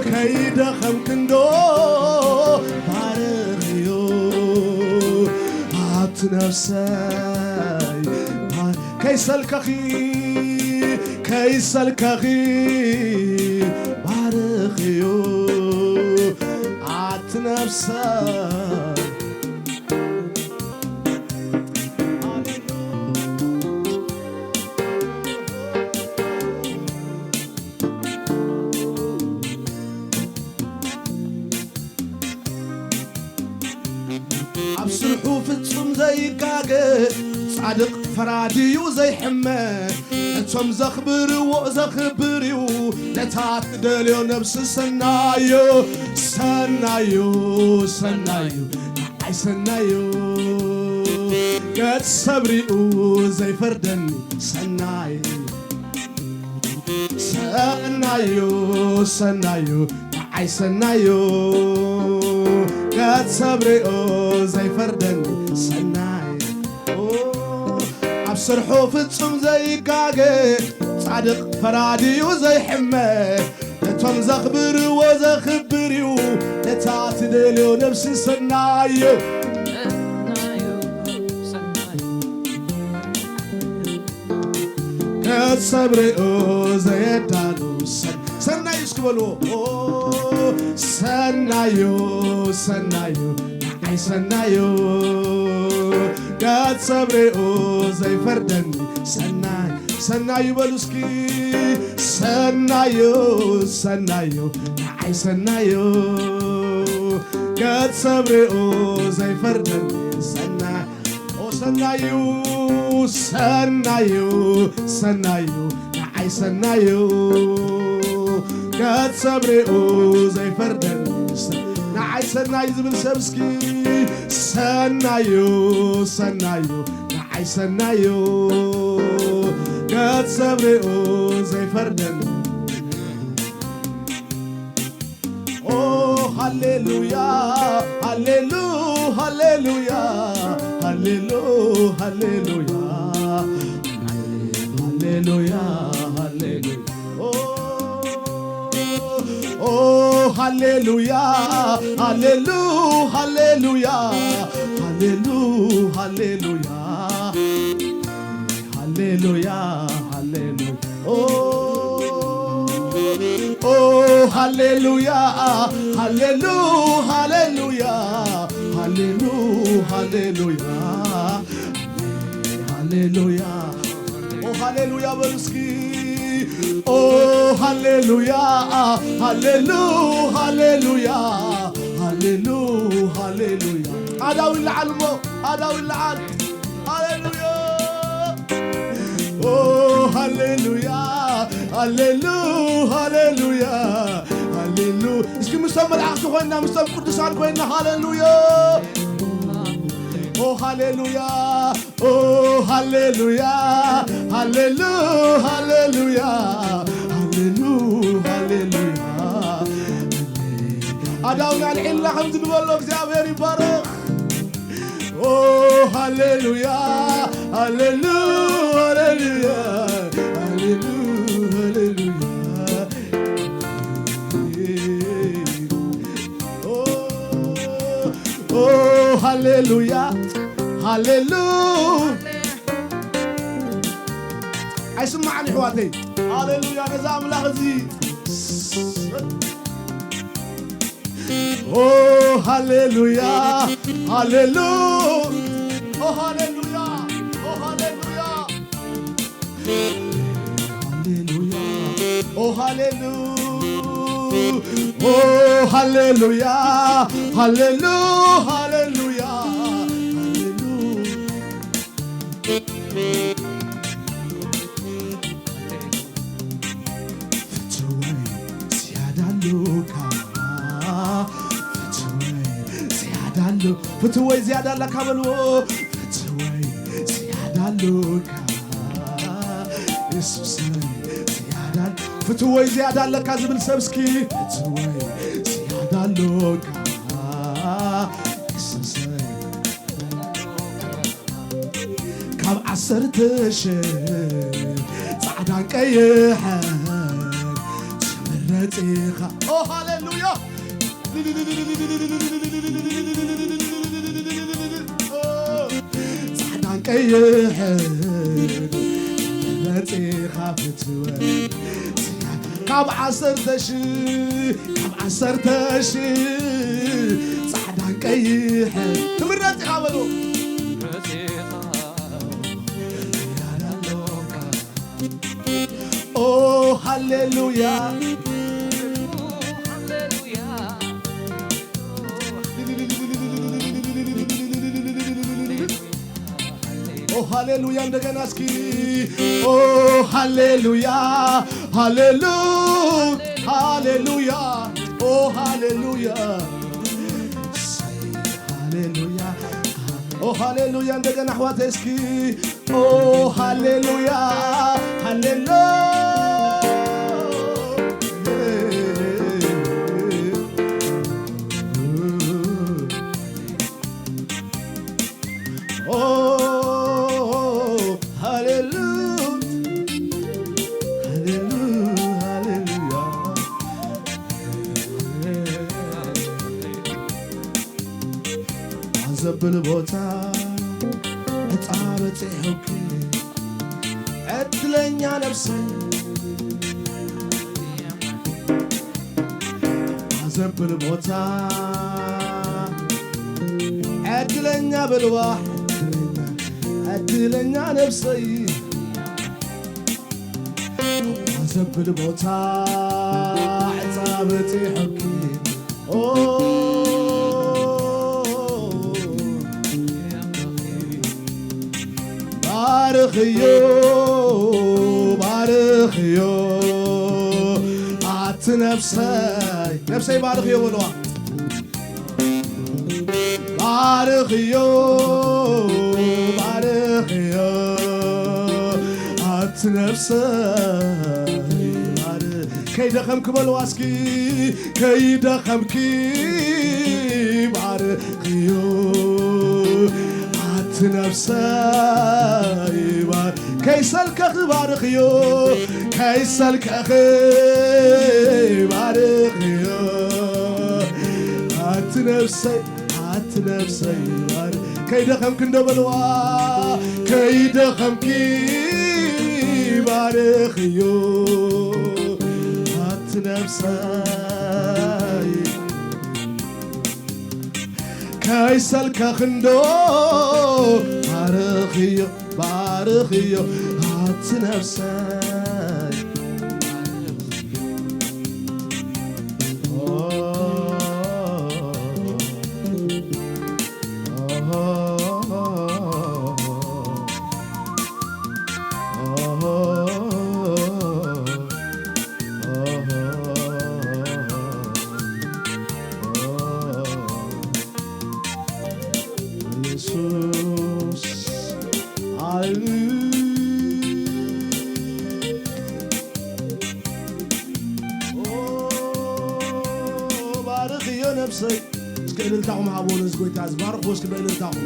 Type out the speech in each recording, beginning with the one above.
ከይደኸምኪ እንዶ ባርኽዮ ኣብቲ ነፍሰይ። ከይሰልከኺ፣ ከይሰልከኺ ባርኽዮ ኣቲ ነፍሰይ። ኣብ ስርሑ ፍጹም ዘይጋገ፣ ጻድቕ ፈራዲዩ ዘይሕመ፣ ነቶም ዘኽብርዎ ዘኽብር እዩ፣ ነታ ትደልዮ ነብሲ ሰናዮ፣ ሰናዮ፣ ሰናዮ፣ ንዓይ ሰናዮ፣ ገጽ ሰብሪኡ ዘይፈርደኒ ሰናይ። ሰናዮ፣ ሰናዮ፣ ንዓይ ሰናዮ፣ ገጽ ሰብሪኡ ዘይፈርደኒ ሰናይ። ኦ፣ ኣብ ስርሑ ፍጹም ዘይጋገ፣ ጻድቕ ፈራዲዩ ዘይሕመ፣ ነቶም ዘኽብርዎ ዘኽብር እዩ፣ ነታ ትደልዮ ነብሲ ሰናዮ። ሰናዮ፣ ሰናዮ። ከሰብሬኦ ዘየዳሉ ሰን-፣ ሰናዩ እስኪ በልዎ። ኦ፣ ሰናዩ፣ ሰናዩ፣ ንዓይ ሰናዩ፣ ከሰብሬኦ ዘይፈርደኒ ሰናይ፣ ሰናዩ በሉ እስኪ። ሰናዩ፣ ሰናዩ፣ ንዓይ ሰናዩ፣ ከሰብሬኦ ዘይፈርደኒ ሰናይ። ኦ ሰናዩ፣ ሰናዩ፣ ሰናዩ፣ ንዓይ ሰናዩ፣ ገጽ ሰብሬኡ ዘይፈርደኒ ሰ-፣ ንዓይ ሰናዩ ዝብል ሰብ እስኪ። ሰናዩ፣ ሰናዩ፣ ንዓይ ሰናዩ፣ ገጽ ሰብሬኡ ዘይፈርደኒ ኦ ሃሌሉያ፣ ሃሌሉ፣ ሃሌሉያ፣ ሃሌሉ፣ ሃሌሉያ፣ ሃሌሉያ፣ ሃሌሉያ። ኦ፣ ኦ ሃሌሉያ፣ ሃሌሉ፣ ሃሌሉያ፣ ሃሌሉ፣ ሃሌሉያ። ሃሌሉያ፣ ሃሌሉ፣ ኦ፣ ኦ፣ ሃሌሉያ፣ ሃሌሉ፣ ሃሌሉያ፣ ሃሌሉ፣ ሃሌሉያ፣ ሃሌሉያ። ኦ፣ ሃሌሉያ በሉ እስኪ። ኦ፣ ሃሌሉያ፣ ሃሌሉ፣ ሃሌሉያ፣ ሃሌሉ፣ ሃሌሉያ። ኣዳው ይለዓል እሞ፣ ኣዳው ይለዓል። ሃሌሉያ። ኦ ሃሌሉያ፣ ሃሌሉ፣ ሃሌሉያ፣ ሃሌሉ። እስኪ ምስቶም መላእኽቲ ኮይንና፣ ምስቶም ቅዱሳን ኮይንና፣ ሃሌሉያ። ኦ ሃሌሉያ፣ ኦ ሃሌሉያ፣ ሃሌሉ፣ ሃሌሉያ፣ ሃሌሉ፣ ሃሌሉያ። ኣዳውና ኣልዒልና ከምዚ ንበሎ፣ እግዚኣብሔር ይባረኽ። ኦ ሃሌሉያ፣ ሃሌሉ፣ ሃሌሉያ፣ ሃሌሉ፣ ሃሌሉያ። ኦ፣ ኦ ሃሌሉያ፣ ሃሌሉ። ኣይስማዕን ኣሕዋተይ። ሃሌሉያ ነዛ ኣምላኽ እዚ። ኦ ሃሌሉያ፣ ሃሌሉ፣ ኦ ሃሌሉያ፣ ኦ ሃሌሉያ፣ ሃሌሉያ፣ ኦ ሃሌሉ፣ ኦ ሃሌሉያ፣ ሃሌሉ፣ ሃሌሉያ፣ ሃሌሉ። ፍትወይ ዝያዳ ኣሎካ፣ ፍትወይ ዝያዳ ኣሎ፣ ፍትወይ ዝያዳ ኣለካ በልዎ። ፍትወይ ዝያዳ ኣሎካ፣ የሱሰይ ዝያዳ ኣል-፣ ፍትወይ ዝያዳ ኣለካ ዝብል ሰብ እስኪ። ፍትወይ ዝያዳ ኣሎካ፣ የሱሰይ ካብ ዓሰርተ ሽሕ ጻዕዳን ቀይሕን ትምረጽ ፂኻ ኦ ሃሌሉያ ፃዕዳን ቀይሕን መፂኻ ፍትወ ካብ ዓሰርተ ሺ ካብ ዓሰርተ ሺ ፃዕዳን ቀይሕን ትምረፅ ኢኻ በሉ ኦ ሃሌሉያ ኦ ሃሌሉያ እንደገና እስኪ ኦ ሃሌሉያ ሃሌሉ ሃሌሉያ ኦ ሃሌሉያ ሃሌሉያ ኦ ሃሌሉያ እንደገና ኣሕዋተይ እስኪ ኦ ሃሌሉያ ሃሌሉ ኦ ሃሌሉ ሃሌሉ ሃሌሉያ ዘብል ቦታ ዕፃ በፂሑኪ ዕድለኛ ነብሰይ ዘብል ቦታ ዕድለኛ በልዋ ዕድለኛ ዕድለኛ ነብሰይ ዘብል ቦታ ዕፃ በፂሑኪ ኦ ባርኽዮ ባርኽዮ ኣቲ ነፍሰይ ነፍሰይ ባርኽዮ በልዋ ባርኽዮ ባርኽዮ ኣቲ ነፍሰይ ባር ከይደኸምኪ በልዋ እስኪ ከይደኸምኪ ባርኽዮ ኣቲ ነፍሰይ ባር ከይሰልከኺ ባርኽዮ ከይሰልከኺ ባርኽዮ ኣቲ ነፍሰይ ኣቲ ነፍሰይ ባር ከይደኸምኪ እንዶ በልዋ ከይደኸምኪ ባርኽዮ ኣቲ ነፍሰይ ከይሰልከኺ እንዶ ባርኽዮ ባርኽዮ ኣቲ ነፍሰይ ኢየሱስ ኣሉ ባርኽዮ ነብሰይ እስከ እልልታኹም ሃቦ ነዚ ጎይታ እዚ ባርኽዎ እስኪ በእልልታኹም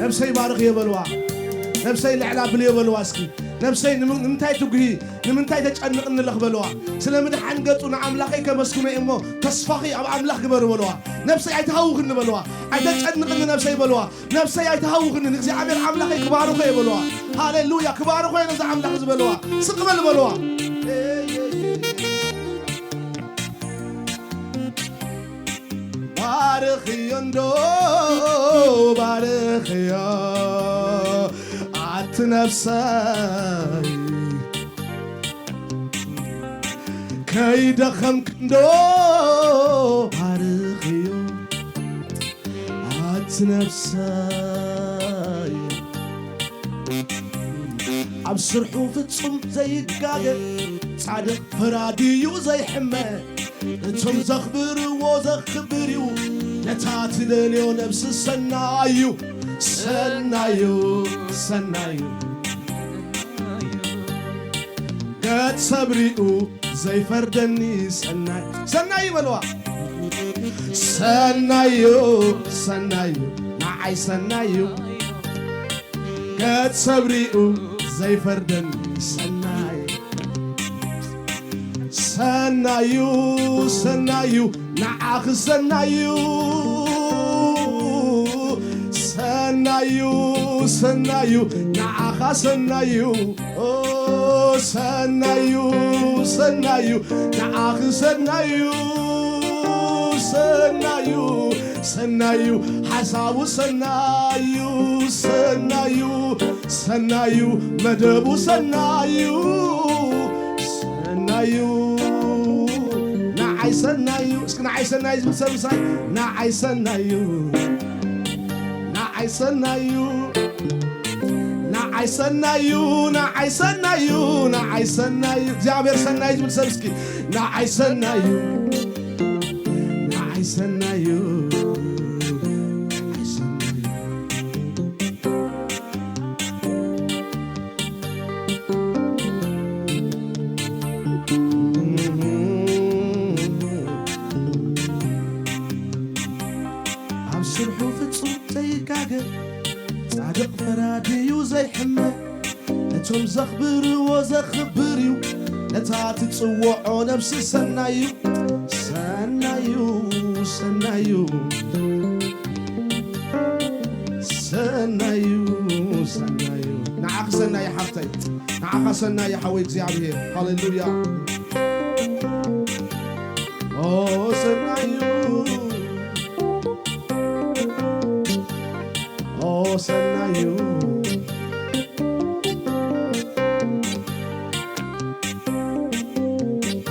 ነብሰይ ባርኽዮ በልዋ ነብሰይ ልዕላ ብልዮ በልዋ እስኪ ነብሰይ ንምንታይ ትጉሂ ንምንታይ ተጨንቕኒ ለኽ በልዋ ስለ ምድሓን ገጹ ንኣምላኸይ ከመስግኖ እየ እሞ ተስፋኺ ኣብ ኣምላኽ ግበሪ በልዋ ነብሰይ ኣይትሃውኽኒ በልዋ ኣይተጨንቕኒ ነብሰይ በልዋ ነብሰይ ኣይትሃውኽኒ ንእግዚኣብሔር ኣምላኸይ ክባርኾ እየ በልዋ ሃሌሉያ ክባርኾ እየ ነዚ ኣምላኽ ዝበልዋ ስቕ በል በልዋ ባርኽዮ እንዶ ባርኽዮ ኣቲ ነፍሰይ ከይደኸምኪ እንዶ ባርኽዮ ኣቲ ነፍሰይ ኣብ ስርሑ ፍጹም ዘይጋገ ጻድቕ ፈራዲ እዩ ዘይሕመ እቶም ዘኽብርዎ ዘኽብር እዩ ነታ ትደልዮ ነብሲ ሰናዩ ሰናዩ ሰናዩ ገጽ ሰብሪኡ ዘይፈርደኒ ሰናይ ሰናይ ይበልዋ ሰናዩ ሰናዩ ንዓይ ሰናዩ ገጽ ሰብሪኡ ዘይፈርደኒ ሰናይ ሰናዩ ሰናዩ ንዓኺ ሰናዩ ሰናዩ ሰናዩ ንዓኻ ሰናዩ ኦ ሰናዩ ሰናዩ ንዓኺ ሰናዩ ሰናዩ ሰናዩ ሓሳቡ ሰናዩ ሰናዩ ሰናዩ መደቡ ሰናዩ ሰናዩ ንዓይ ሰናዩ እስኪ ንዓይ ሰናዩ ዝብል ሰብ ምሳይ ንዓይ ሰናዩ ንዓይ ሰናዩ ንዓይ ሰናዩ ንዓይ ሰናዩ ንዓይ ሰናዩ እግዚኣብሔር ሰናዩ ዝብል ሰብ እስኪ ንዓይ ሰናዩ ንዓይ ሰናዩ ንዓይ ሰናዩ ኣብ ስርሑ ፍጹም ዘይጋገ ጻድቕ ፈራድዩ ዘይሕመ ነቶም ዘኽብርዎ ዘኽብር እዩ ነታ ትጽውዖ ነብሲ ሰናዩ ሰናዩ ሰናዩ ሰናዩ ሰናዩ ንዓኺ ሰናዩ ሓፍተይ ንዓኻ ሰናዩ ሓወይ እግዚኣብሔር ሃሌሉያ ኦ ሰናዩ ኦ ሰናዩ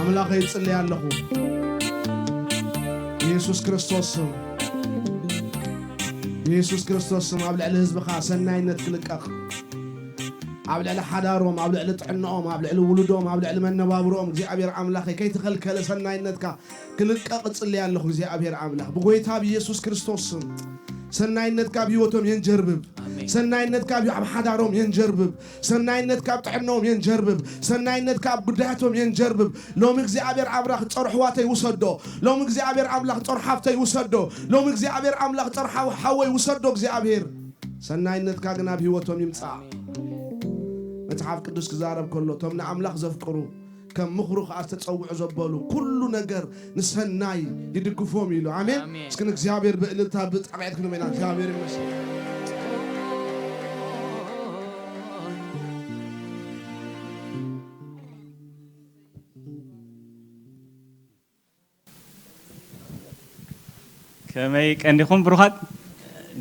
ኣምላኸ ይጽልይ ኣለኹ ብየሱስ ክርስቶስ ስም ብየሱስ ክርስቶስ ስም ኣብ ልዕሊ ህዝብኻ ሰናይነት ክልቀቕ ኣብ ልዕሊ ሓዳሮም ኣብ ልዕሊ ጥዕናኦም ኣብ ልዕሊ ውሉዶም ኣብ ልዕሊ መነባብሮኦም እግዚኣብሔር ኣምላኸይ ከይተኸልከለ ሰናይነትካ ክልቀቕ እጽልይ ኣለኹ እግዚኣብሔር ኣምላኽ ብጎይታ ብየሱስ ክርስቶስ ስም ሰናይነትካ ኣብ ህይወቶም የንጀርብብ ሰናይነትካ ኣብ ሓዳሮም የንጀርብብ ሰናይነትካ ኣብ ጥዕናኦም የንጀርብብ ሰናይነትካ ኣብ ጉዳያቶም የንጀርብብ ሎሚ እግዚኣብሔር ኣምላኽ ጸርሕዋተይ ውሰዶ ሎሚ እግዚኣብሔር ኣምላኽ ጸርሓፍተይ ውሰዶ ሎሚ እግዚኣብሔር ኣምላኽ ጸርሓዊ ሓወይ ውሰዶ እግዚኣብሔር ሰናይነትካ ግን ኣብ ህይወቶም ይምጻእ መጽሓፍ ቅዱስ ክዛረብ ከሎ እቶም ንኣምላኽ ዘፍቅሩ ከም ምኽሩ ከኣ ዝተጸውዑ ዘበሉ ኩሉ ነገር ንሰናይ ይድግፎም ኢሉ ኣሜን እስክ እግዚኣብሔር ብእልልታ ብጣቕዒት ክንመና እግዚኣብሔር ይመስል ከመይ ቀንዲኹም ብሩኻት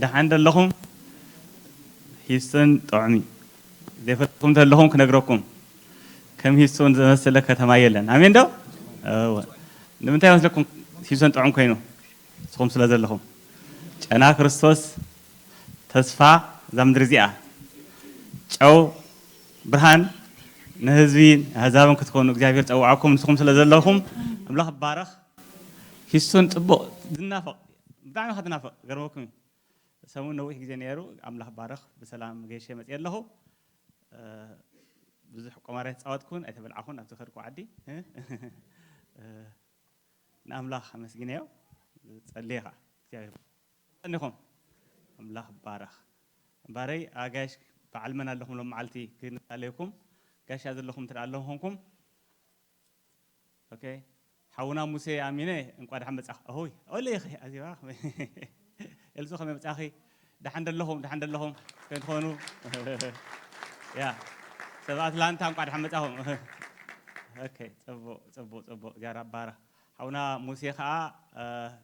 ደሓን ደለኹም ሂስቶን ጥዑም እዩ ዘይፈለጥኩም ተለኹም ክነግረኩም ከም ሂስቶን ዘመሰለ ከተማ የለን ኣሜን ዶ ንምንታይ መስለኩም ሂስቶን ጥዑም ኮይኑ ንስኹም ስለ ዘለኹም ጨና ክርስቶስ ተስፋ እዛ ምድሪ እዚኣ ጨው ብርሃን ንህዝቢ ኣህዛብን ክትኮኑ እግዚኣብሔር ጸውዓኩም ንስኹም ስለ ዘለኹም ኣምላኽ ባረኽ ሂስቶን ጽቡቕ ዝናፈቕ ብጣዕሚ ከትናፍቕ ገርመኩም እዩ ሰሙን ነዊሕ ግዜ ነይሩ ኣምላኽ ባረኽ ብሰላም ገይሸ መፅየ ኣለኹ ብዙሕ ቆማር ኣይተፃወትኩን ኣይተበልዓኹን ኣብቲ ከድኩ ዓዲ ንኣምላኽ ኣመስጊነዮ ጸልየ ኸዓ እግዚኣብሔር ቀኒኹም ኣምላኽ ባረኽ እምባረይ ኣጋይሽ በዓል መን ኣለኹም ሎም መዓልቲ ክንላለየኩም ጋሻ ዘለኹም ትዳ ኣለኹም ኮንኩም ኦኬ ሓውና ሙሴ ኣሚነ እንቋ ደሓን መጻኽ ኣሆይ ኦለ ኢኺ ኣዚባ ኤልሱ ከመይ መጻኺ ደሓን ደለኹም ደሓን ደለኹም ከይትኾኑ ያ ሰብ ኣትላንታ እንቋ ደሓን መጻኹም ኦኬ ጽቡቕ ጽቡቕ ጽቡቕ እግዚኣብሔር ኣባራ ሓውና ሙሴ ኸዓ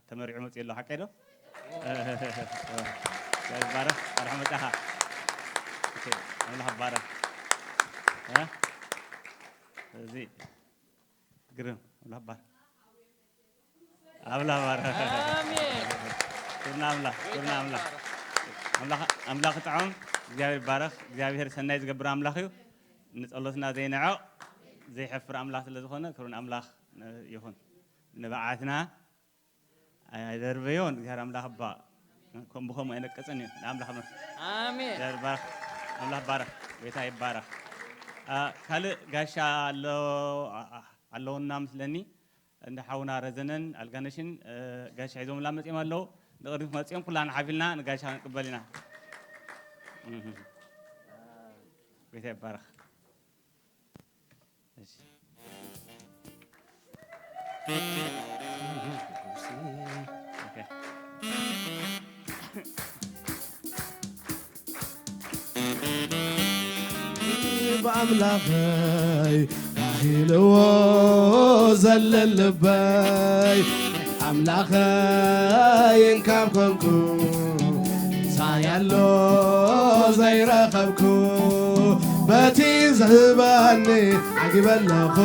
ተመሪዑ መፅኡ ኣሎ ሓቀይ ዶ ባረኽ ባርሕ መጣኻ ኣምላኽ ባረኽ እዚ ግርም ኣምላኽ ባር ኣምላኽ ባር ክብርና ኣምላኽ ክብርና ኣምላኽ ኣምላኽ ጥዖም እግዚኣብሔር ባረኽ እግዚኣብሔር ሰናይ ዝገብር ኣምላኽ እዩ ንጸሎትና ዘይንዕቕ ዘይሐፍር ኣምላኽ ስለ ዝኾነ ክብርን ኣምላኽ ይኹን ንብዓትና ኣይደርበዮን እግዚኣብሔር ኣምላኽ እባ ከም ብኸምኡ ኣይነቀጽን እዩ ንኣምላኽ ኣሜን ባርኽ ኣምላኽ ባርኽ ቤታ ይባረኽ ካልእ ጋሻ ኣለውና ምስለኒ እንደ ሓውና ረዘነን ኣልጋነሽን ጋሻ ሒዞምላ መፅኦም ኣለዉ ንቅድሚት መፅኦም ኩላና ሓፊልና ንጋሻ ክንቅበል ኢና ቤታ ይባረኽ ኦኬ። ብኣምላኸይ ኣሂልዎ ዘለል ልበይ ኣምላኸይ እንካብ ኮንኩ እንታይ ኣሎ ዘይረኸብኩ በቲ ዝህበኒ ዓጊበ ኣለኹ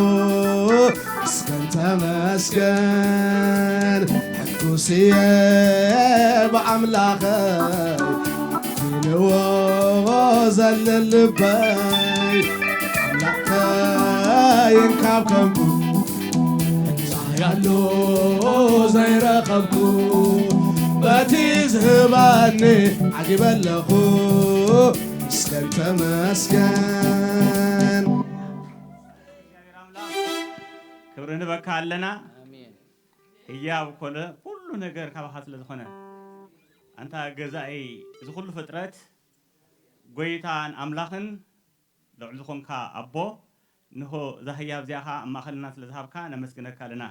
እስከን ተመስገን ሕጉስየ ብኣምላኸይ ኢልዎ ዘለል ልበይ ኣምላኸይን ካብ ከምኩ እንታይ ኣሎ ዘይረኸብኩ በቲ ዝህበኒ ዓጊበ ኣለኹ እስከን ተመስገን። ክብሪ ንበካ ኣለና። ኣሜን። ህያብ ኮነ ኩሉ ነገር ካባኻ ስለ ዝኾነ ኣንታ ገዛኢ እዚ ኩሉ ፍጥረት ጎይታን ኣምላኽን ልዑል ዝኾንካ ኣቦ ንሆ እዛ ህያብ እዚኣ ኸዓ ኣብ ማእኸልና ስለ ዝሃብካ ነመስግነካ ኣለና።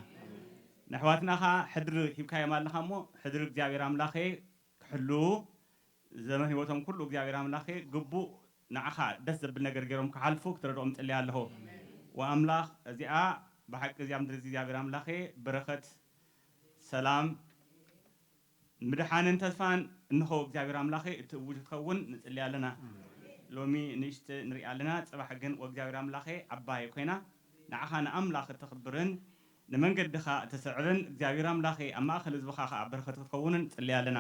ንኣሕዋትና ኸዓ ሕድሪ ሂብካዮም ኣለኻ እሞ ሕድሪ እግዚኣብሔር ኣምላኸ ክሕልዉ ዘመን ህይወቶም ኩሉ እግዚኣብሔር ኣምላኸ ግቡእ ንዓኻ ደስ ዘብል ነገር ገይሮም ክሓልፉ ክትረድኦም እጽሊ ኣለኹ። ወኣምላኽ እዚኣ ብሓቂ እዚኣ ምድሪ እዚ እግዚኣብሔር ኣምላኸ በረኸት ሰላም ምድሓንን ተስፋን እንሆ እግዚኣብሔር ኣምላኸ እትእውጅ ክትኸውን ንጽሊ ኣለና። ሎሚ ንእሽቲ ንርኢ ኣለና ጽባሕ ግን ወእግዚኣብሔር ኣምላኸ ዓባይ ኮይና ንዓኻ ንኣምላኽ እተኽብርን ንመንገድኻ እተስዕብን እግዚኣብሔር ኣምላኸ ኣብ ማእኸል ህዝብኻ ኸዓ በረኸት ክትኸውንን ንጽሊ ኣለና።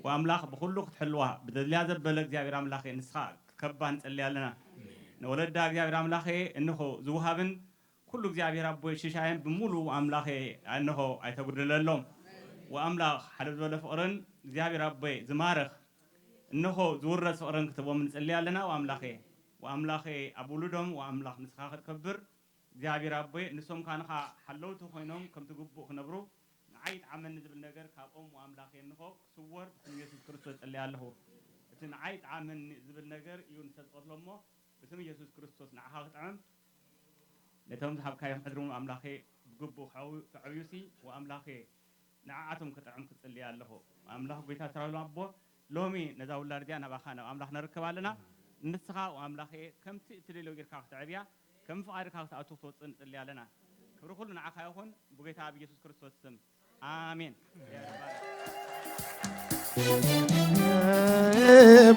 ወኣምላኽ ብኹሉ ክትሕልዋ ብደልያ ዘበለ እግዚኣብሔር ኣምላኸ ንስኻ ክትከባ ንጽሊ ኣለና። ንወለዳ እግዚኣብሔር ኣምላኸ እንሆ ዝውሃብን ኩሉ እግዚኣብሔር ኣቦይ ሽሻየን ብምሉኡ ኣምላኸ እንሆ ኣይተጉድለሎም። ወኣምላኽ ሓደ ዝበለ ፍቕርን እግዚኣብሔር ኣቦይ ዝማርኽ እንሆ ዝውረስ ፍቕርን ክትቦም ንጽሊ ኣለና። ወኣምላኸ ወኣምላኸ ኣብ ውሉዶም ወኣምላኽ ንስኻ ክትከብር እግዚኣብሔር ኣቦይ ንሶም ካንኻ ሓለውቲ ኮይኖም ከምቲ ግቡእ ክነብሩ ንዓይ ይጥዓመኒ ዝብል ነገር ካብኦም ወኣምላኸ እንሆ ክስወር ብስም የሱስ ክርስቶስ ጸልየ ኣለኹ። እቲ ንዓይ ይጥዓመኒ ዝብል ነገር እዩ ንሰልጠትሎ እሞ ብስም የሱስ ክርስቶስ ንዓኻ ክጥዕም ነቶም ዝሃብካዮም ሕድሮም ኣምላኸ ብግቡእ ከዕብዩሲ ወኣምላኸ ንዓኣቶም ክጥዕም ክጽልይ ኣለኹ። ኣምላኽ ጎይታ ሰራዊት ኣቦ ሎሚ ነዛ ውላድ እዚኣ ናባኻ ናብ ኣምላኽ ነርክብ ኣለና። ንስኻ ኣምላኸ ከምቲ እትደልዮ ጌርካ ክትዕብያ ከም ፍቓድካ ክትኣቱ ክትወጽእ ንጽልይ ኣለና። ክብሪ ኩሉ ንዓኻ ይኹን ብጎይታ ብኢየሱስ ክርስቶስ ስም ኣሜን።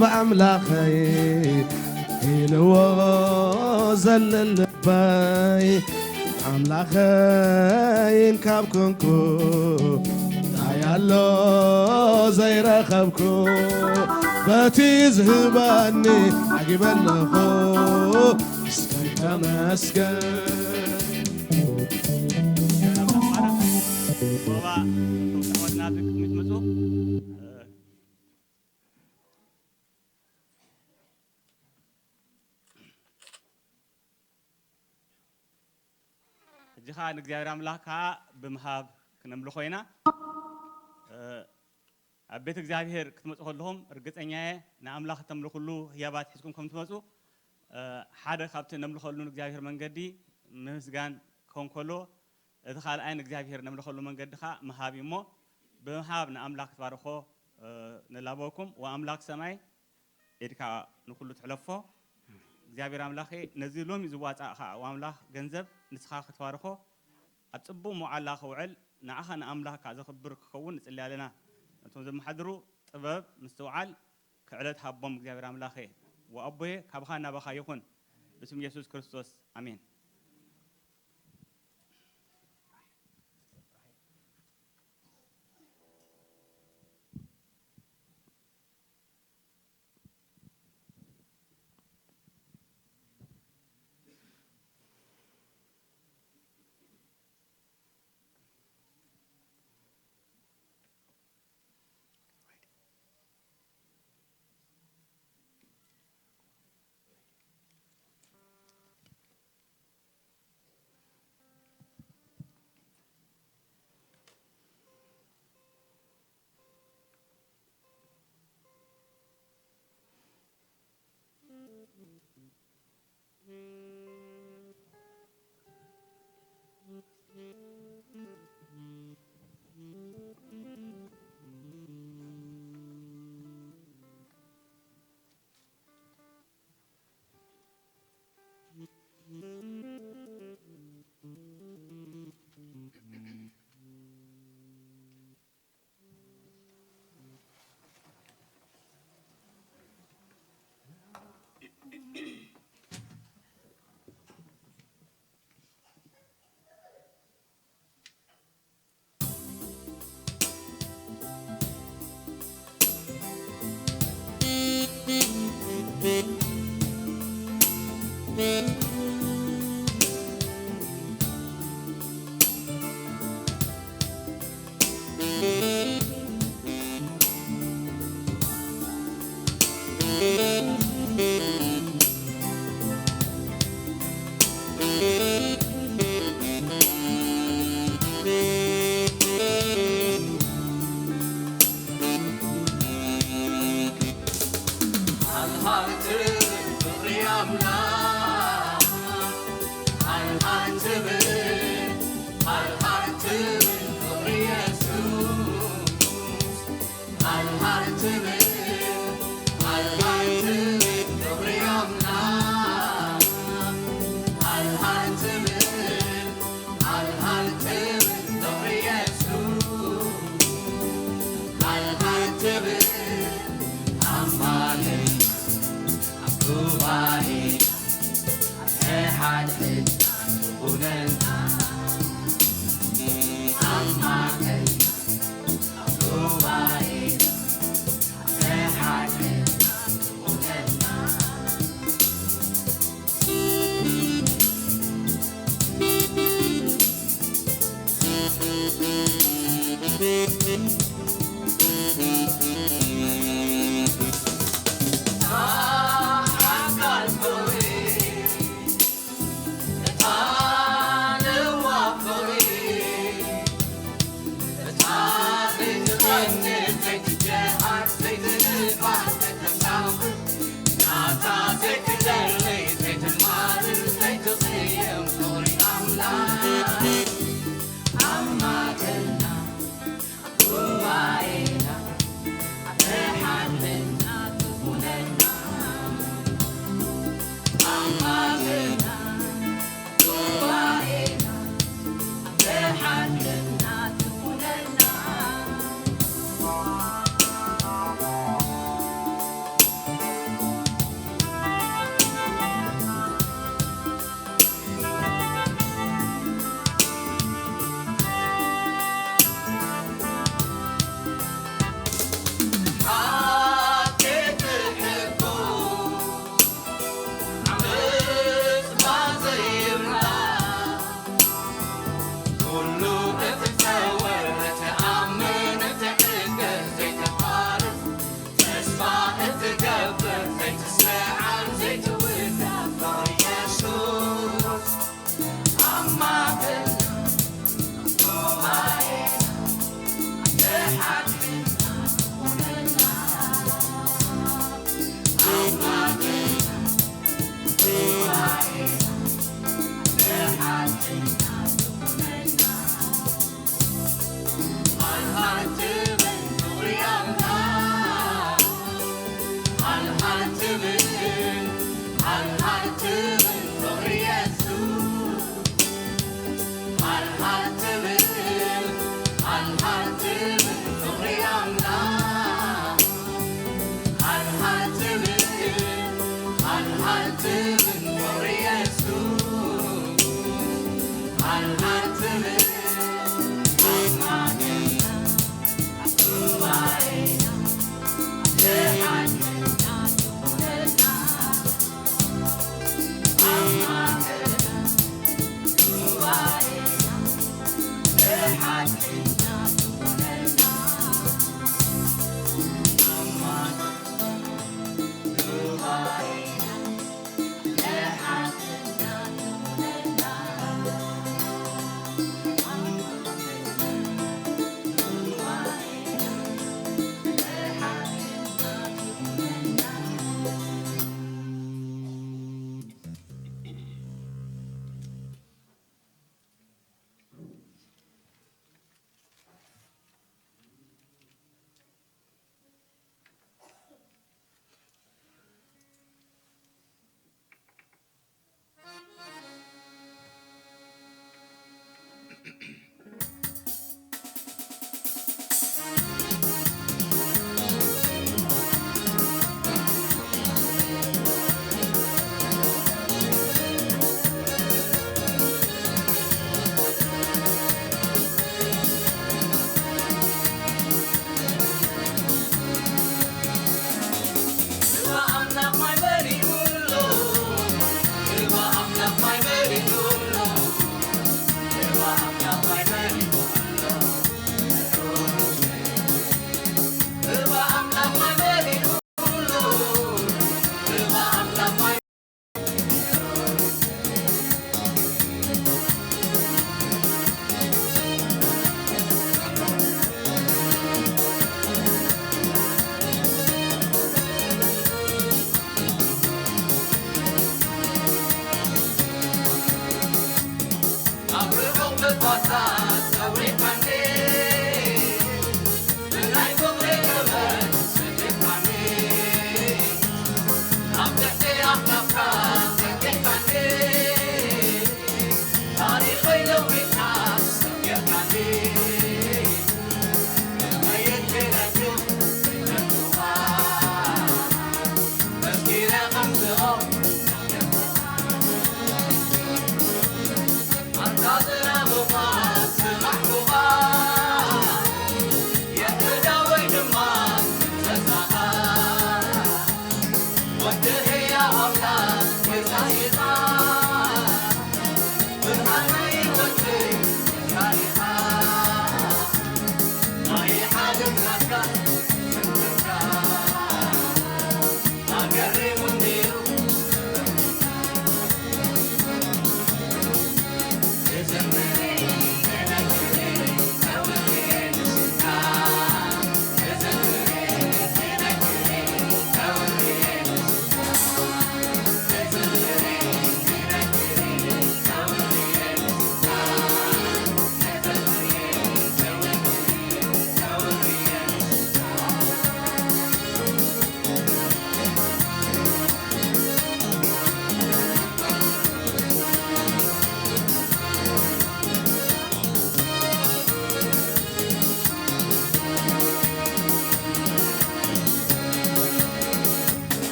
ብኣምላኸይ ኢልዎ ዘለል ልበይ ኣምላኸይን ካብ ኮንኩ እንታይ ኣሎ ዘይረኸብኩ በቲ ዝህበኒ ዓጊበ ኣለኹ እስከ ተመስገን። ሕጂ ኸዓ ንእግዚኣብሔር ኣምላኽ ከዓ ብምሃብ ክነምልኾ ኢና። ኣብ ቤት እግዚኣብሔር ክትመፁ ከለኹም ርግፀኛ እየ ንኣምላኽ እተምልኹሉ ህያባት ሒዝኩም ከም ትመፁ ሓደ ካብቲ ነምልኸሉ ንእግዚኣብሔር መንገዲ ምምስጋን ክኸውን ከሎ እቲ ካልኣይ ንእግዚኣብሔር ነምልኸሉ መንገዲ ከዓ ምሃብ እዩ እሞ ብምሃብ ንኣምላኽ ክትባርኾ ንላበወኩም ወኣምላኽ ሰማይ ኢድካ ንኩሉ ትሕለፎ እግዚኣብሔር ኣምላኸ ነዚ ሎሚ ዝዋፃእ ከዓ ወኣምላኽ ገንዘብ ንስኻ ክትባርኾ ኣብ ፅቡቅ መውዓላ ክውዕል ንዓኻ ንኣምላኽካ ዘኽብር ክኸውን ንፅሊ ኣለና ነቶም ዘመሓድሩ ጥበብ ምስትውዓል ክዕለት ሃቦም እግዚኣብሔር ኣምላኸ ወኣቦየ ካባኻ ናባኻ ይኹን ብስም የሱስ ክርስቶስ ኣሜን።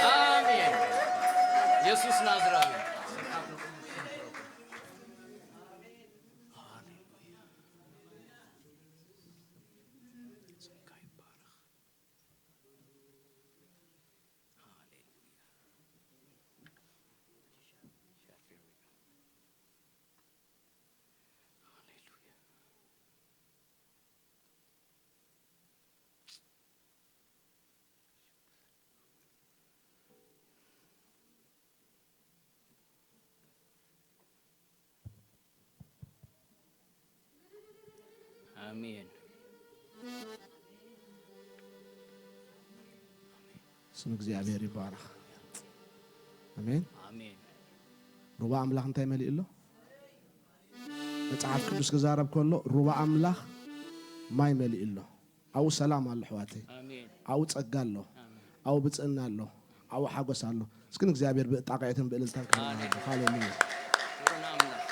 ኣሜን። የሱስ ናዝራዊ። ሃሌሉያ። ስምካ ይባረኽ። ሃሌሉያ። ሃሌሉያ። ኣሜን። ስም እግዚኣብሔር ይባረኽ። ኣሜን። ኣሜን። ሩባ ኣምላኽ እንታይ መሊኡ ኣሎ? መጽሓፍ ቅዱስ ክዛረብ ከሎ ሩባ ኣምላኽ ማይ መሊኡ ኣሎ። ኣብኡ ሰላም ኣሎ ኣሕዋተይ። ኣሜን። ኣብኡ ጸጋ ኣሎ። ኣሜን። ኣብኡ ብጽእና ኣሎ። ኣብኡ ሓጎስ ኣሎ። እስኪ ንእግዚኣብሔር ብጣቕዒትን ብእልልታን ክብሪ ንሃቦ። ሃሌሉያ። ክብሪ ንኣምላኽ።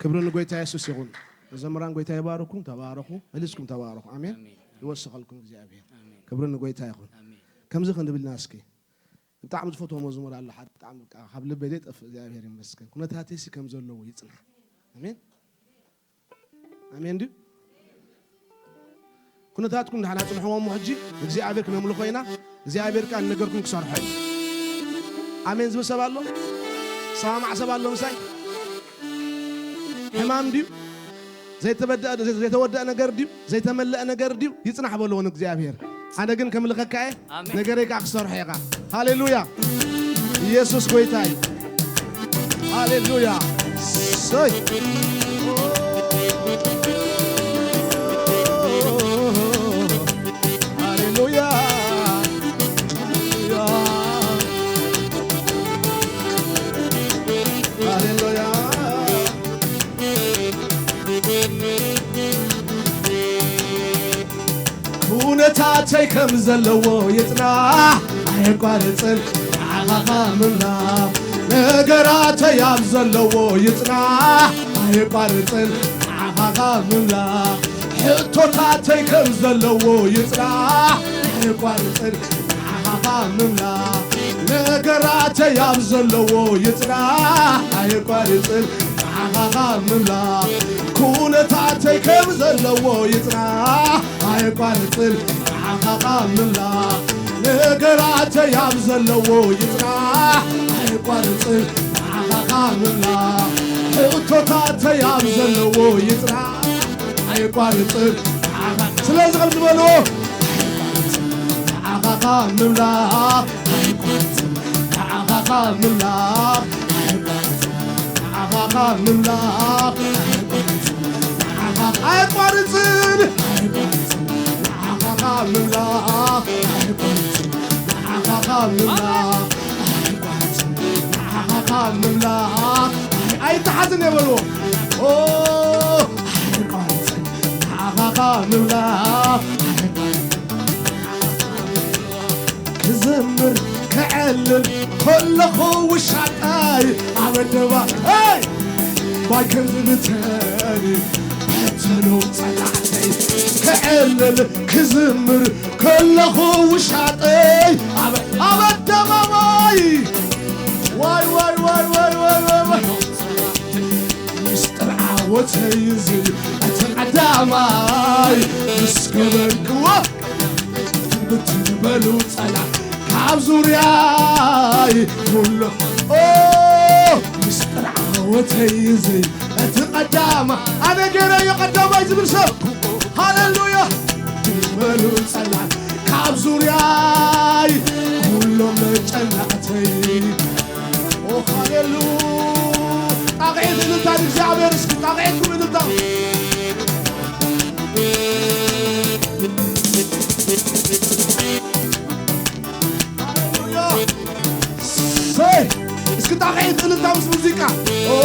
ክብሪ ንጎይታ የሱስ ይኹን። መዘምራን ጎይታ ይባርኩም፣ ተባረኹ። መሊስኩም ተባረኹ። ኣሜን። ኣሜን። ይወስኸልኩም እግዚኣብሔር። ኣሜን። ክብሪ ንጎይታ ይኹን። ኣሜን። ከምዚ ክንብል ኢና እስኪ። ብጣዕሚ ዝፈትዎ መዝሙር ኣሎ ሓደ ብጣዕሚ በቃ ካብ ልበይ ዘይጠፍእ እግዚኣብሔር ይመስገን። ኩነታተይሲ ከም ዘለዎ ይጽናሕ። ኣሜን። ኣሜን ድዩ? ኩነታትኩም ንሓና ጽንሕዎ እሞ ሕጂ እግዚኣብሔር ክነምልኾ ኢና። እግዚኣብሔር ከኣ ንነገርኩም ክሰርሖ እዩ። ኣሜን ዝብል ሰብ ኣሎ? ሰማማዕ ሰብ ኣሎ ምሳይ? ሕማም ድዩ? ዘይተበደአ-፣ ዘይተወደአ ነገር ድዩ? ዘይተመለአ ነገር ድዩ? ይጽናሕ በልዎ ንእግዚኣብሔር። ኣነ ግን ከምልኸካ እየ፣ ኣሜን። ነገረይ ከኣ ክሰርሖ ኢኻ። ሃሌሉያ! ኢየሱስ ጎይታ እዩ። ሃሌሉያ! ሰይ! ሃሌሉያ! ሃሌሉያ! ኩነታተይ ከም ዘለዎ ይጽናሕ ኣየቋርጽን ንዓኻ ምምላኽ። ነገራተይ ኣብ ዘለዎ ይጽናሕ ኣየቋርጽን ንዓኻ ምምላኽ። ሕቶታተይ ከም ዘለዎ ይጽናሕ ኣየቋርጽን ንዓኻ ምምላኽ። ነገራተይ ኣብ ዘለዎ ይጽናሕ ኣየቋርጽን ንዓኻ ምምላኽ። ኩነታተይ ከም ዘለዎ ይጽናሕ ኣየቋርጽን ንዓኻ ምምላኽ። ነገራተይ ኣብ ዘለዎ ይጽናሕ ኣየቋርጽን ንዓኻ ምምላኽ። ሕቶታተይ ኣብ ዘለዎ ይጽናሕ ኣየቋርጽን ንዓኻ። ስለዚ ከም ዝበልዎ ንዓኻ ምምላኽ ኣየቋርጽን ንዓኻ ምምላኽ ኣየቋርጽን ንዓኻ ምምላኽ ኣየቋርጽን ንዓኻ ምምላኽ ኣየቋርጽን ንዓኻ ምምላኽ ኣየቋርጽን ንዓኻ ምምላኽ ኣይተሓዝን የበልዎ። ኦ፣ ኣይቋርጽን ንዓኻ ምምላኽ ክዘምር ክዕልል ከለኹ ውሻጠይ ኣብ ኣደባባይ ባይ ከም ዝብተን በተኖም ጸላእተይ ክዕልል ክዝምር ከለኹ ውሻጠይ ኣብ፣ ኣብ ኣደባባይ ዋይ፣ ዋይ፣ ዋይ፣ ዋይ፣ ዋይ፣ ዋይ፣ ዋይ። ምስጢር ዓወተይ እዚ እቲ ቀዳማይ ምስ ገበርክዎ ብትን በሉ ጸላእ ካብ ዙርያይ ኩሉ። ኦ፣ ምስጢር ዓወተይ እዚ እቲ ቀዳማ ኣነ ገይረዮ ቀዳማይ ዝብል ሰብ። ሃሌሉያ። በሉ ጸላእ ካብ ዙርያይ ኩሎም መጨነቕተይ። ኦ፣ ሃሌሉ። ጣቕዒት እልልታ ንእግዚኣብሔር እስኪ፣ ጣቕዒትኩም እልልታ። ሃሌሉያ። ሰይ፣ እስኪ ጣቕዒት እልልታ ምስ ሙዚቃ። ኦ፣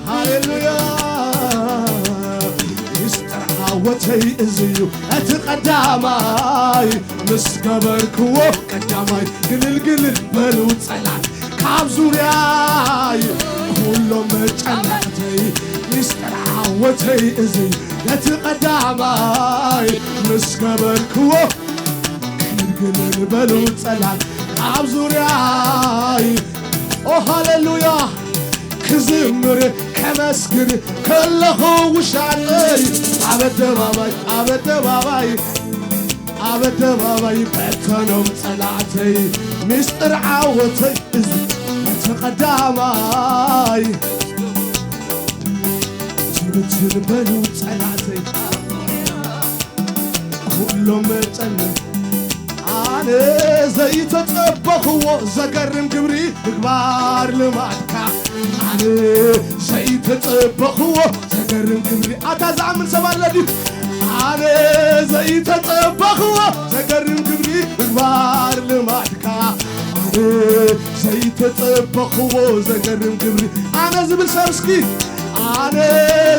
ሃሌሉያ። ምስጢር ዓወተይ እዚ እዩ እቲ ቀዳማይ፣ ምስ ገበርክዎ ቀዳማይ። ግልል ግልል በሉ ጸላእ ካብ ዙርያይ፣ ኩሎም መጨነቕተይ። ምስጢር ዓወተይ እዚ እቲ ቀዳማይ፣ ምስ ገበርክዎ ግልል ግልል በሉ ጸላእ ካብ ዙርያይ። ኦ ሃሌሉያ። ክዝምር ከመስግን ከለኹ ውሻጠይ ኣብ ኣደባባይ፣ ኣብ ኣደባባይ፣ ኣብ ኣደባባይ በተኖም ጸላእተይ። ምስጢር ዓወተይ እዚ እቲ ቀዳማይ። ትብትል በሉ ጸላእተይ ኩሎም መጨነቕ። ኣነ ዘይተጸበኽዎ ዘገርም ግብሪ ምግባር ልማድካ። ኣነ ዘይተጸበኽዎ ዘገርም ግብሪ። ኣታ ዝኣምን ሰብ ኣሎ ድዩ? ኣነ ዘይተጸበኽዎ ዘገርም ግብሪ ምግባር ልማድካ። ኣነ ዘይተጸበኽዎ ዘገርም ግብሪ። ኣነ ዝብል ሰብ እስኪ። ኣነ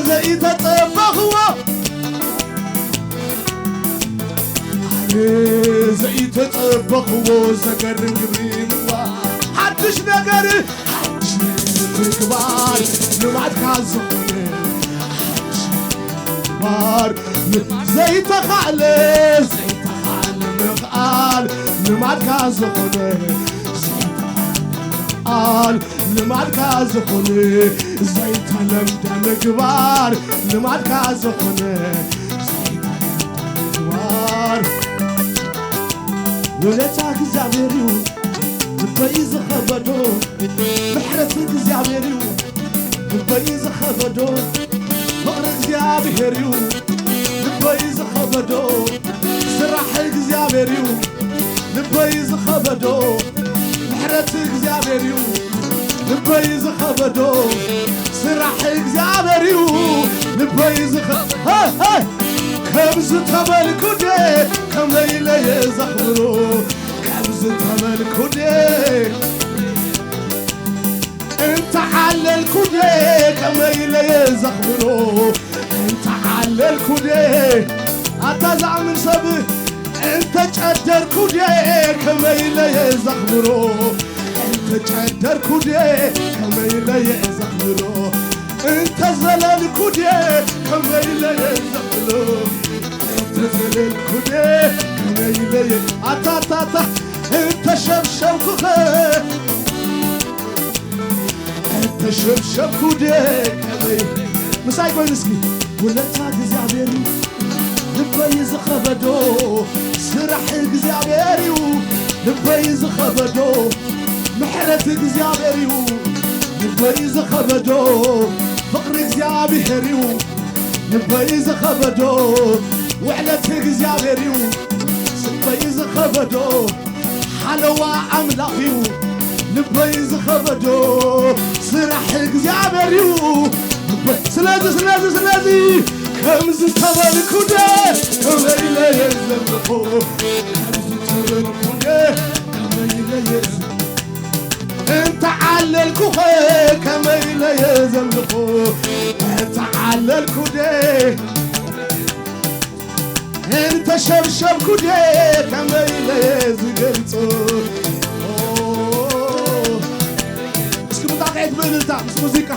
ዘይተጸበኽዎ ኣነ ዘይተጸበኽዎ ዘገርም ግብሪ ምግባር። ሓድሽ ነገር፣ ሓድሽ ነገር ምግባር ልማድካ ዝኾነ። ሓድሽ ነገር ምግባር ዘይተኻእለ፣ ዘይተኻእለ ምኽኣል ልማድካ ዝኾነ። ዘይተኻእለ ምኽኣል ልማድካ ዝኾነ። ዘይተለምደ ምግባር ልማድካ ዝኾነ። ዘይተለምደ ምግባር ውለታ እግዚኣብሔር እዩ ልበይ ዝኸበዶ፣ ምሕረት እግዚኣብሔር እዩ ልበይ ዝኸበዶ፣ ፍቕሪ እግዚኣብሔር እዩ ልበይ ዝኸበዶ፣ ስራሕ እግዚኣብሔር እዩ ልበይ ዝኸበዶ፣ ምሕረት እግዚኣብሔር እዩ ልበይ ዝኸበዶ፣ ስራሕ እግዚኣብሔር እዩ ልበይ ዝኸ-፣ ሀ፣ ሀ! ከምዚ ተበልኩ ድየ ከመይ ኢለ እየ ዘኽብሮ? ከምዚ ተበልኩ ድየ እንተዓለልኩ ድየ ከመይ ኢለ እየ ዘኽብሮ? እንተዓለልኩ ድየ ኣታ ዝኣምን ሰብ እንተጨደርኩ ድየ ከመይ ኢለ እየ ዘኽብሮ? እንተጨደርኩ ድየ ከመይ ኢለ እየ ዘኽብሮ? እንተዘለልኩ ድየ ከመይ ኢለ እየ ዘኽብሮ? እንተዘለልኩ ድየ ከመይ ኢለ እየ ኣታታታ እንተሸብሸብኩኸ እንተሸብሸብኩ ድየ ከመይ ምሳይ ኮይኑ እስኪ ውለታ እግዚኣብሔር እዩ ልበይ ዝኸበዶ፣ ስራሕ እግዚኣብሔር እዩ ልበይ ዝኸበዶ፣ ምሕረት እግዚኣብሔር እዩ ልበይ ዝኸበዶ፣ ፍቕሪ እግዚኣብሔር እዩ ልበይ ዝኸበዶ፣ ውዕለት እግዚኣብሔር እዩ ልበይ ዝኸበዶ፣ ሓለዋ ኣምላኽ እዩ ልበይ ዝኸበዶ፣ ስራሕ እግዚኣብሔር እዩ። ስለዚ ስለዚ ስለዚ ከምዚ ተበልኩ ደ ከመይ ኢለ እየ ዘምልኾ? ከምዚ ተበልኩ ደ ከመይ ኢለ እየ ዘምልኾ? እንተዓለልኩኸ ከመይ ኢለ እየ ዘምልኾ? እንተዓለልኩ ደ እንተሸብሸብኩ ድየ ከመይ ኢለ ዝገልጾ? ኦ፣ እስኪ ብጣቕዒት ብእልልታ ምስ ሙዚቃ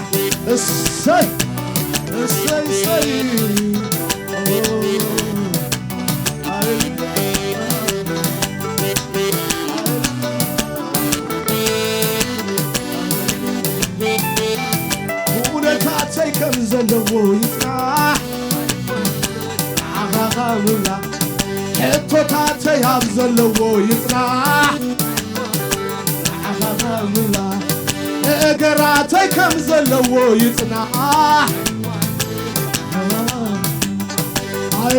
እሰይ እሰይ እሰይ። ኦ፣ ሃሌሉያ። ብኡነታተይ ከም ዘለዎ ይጽናሕ። ንዓኻ ምምላኽ ሕቶታተይ ኣብ ዘለዎ ይጽናሕ። ንዓኻ ምምላኽ ነገራተይ ከም ዘለዎ ይጽናሕ። ኣይ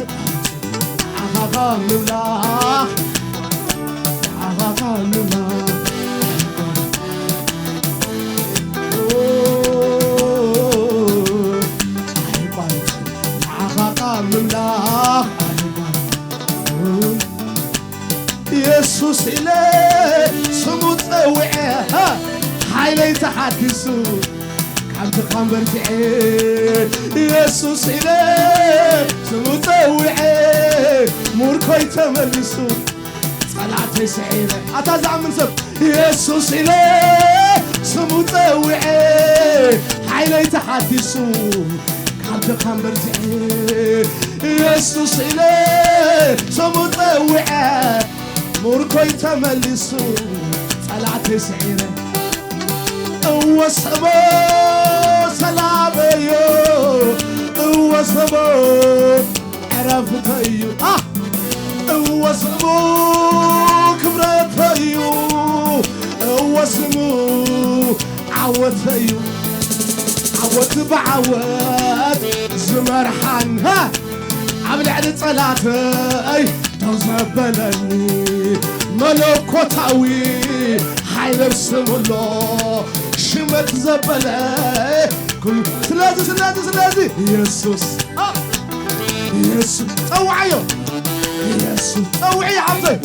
ንዓኻ ምምላኽ ንዓኻ ምምላኽ ኣይቋርጽ ንዓኻ ምምላኽ ኣይቋርጽ የሱስ ኢለ ስሙ ጸዊዐ ሓይለይ ተሓዲሱ ካብ ድኻም በርቲዐ የሱስ ኢለ ስሙ ጸዊዐ ሙርኮይ ተመሊሱ ጸላእተይ ስዒረ ኣታ ዝኣምን ሰብ የሱስ ኢለ ስሙ ጸዊዐ ሓይለይ ተሓዲሱ ካብ ድኻም በርቲዐ የሱስ ኢለ ስሙ ጸዊዐ ሙርኮይ ተመሊሱ ጸላእተይ ስዒረ እወ ስዕቦ ሰላመዮ እወ ስዕቦ ዕረፍተዩ እወ ስሙ ክብረተዩ እወ ስሙ ዓወተዩ ዓወት ብዓወት ዝመርሓን ኣብ ልዕሊ ጸላተይ ደው ዘበለኒ መለኮታዊ ሓይለ ስምሎ ሽመት ዘበለ ኩሉ ስለዚ ስለዚ ስለዚ ኢየሱስ ኢየሱስ ጸውዓዮ ኢየሱስ ጸውዒ ሓፍተይ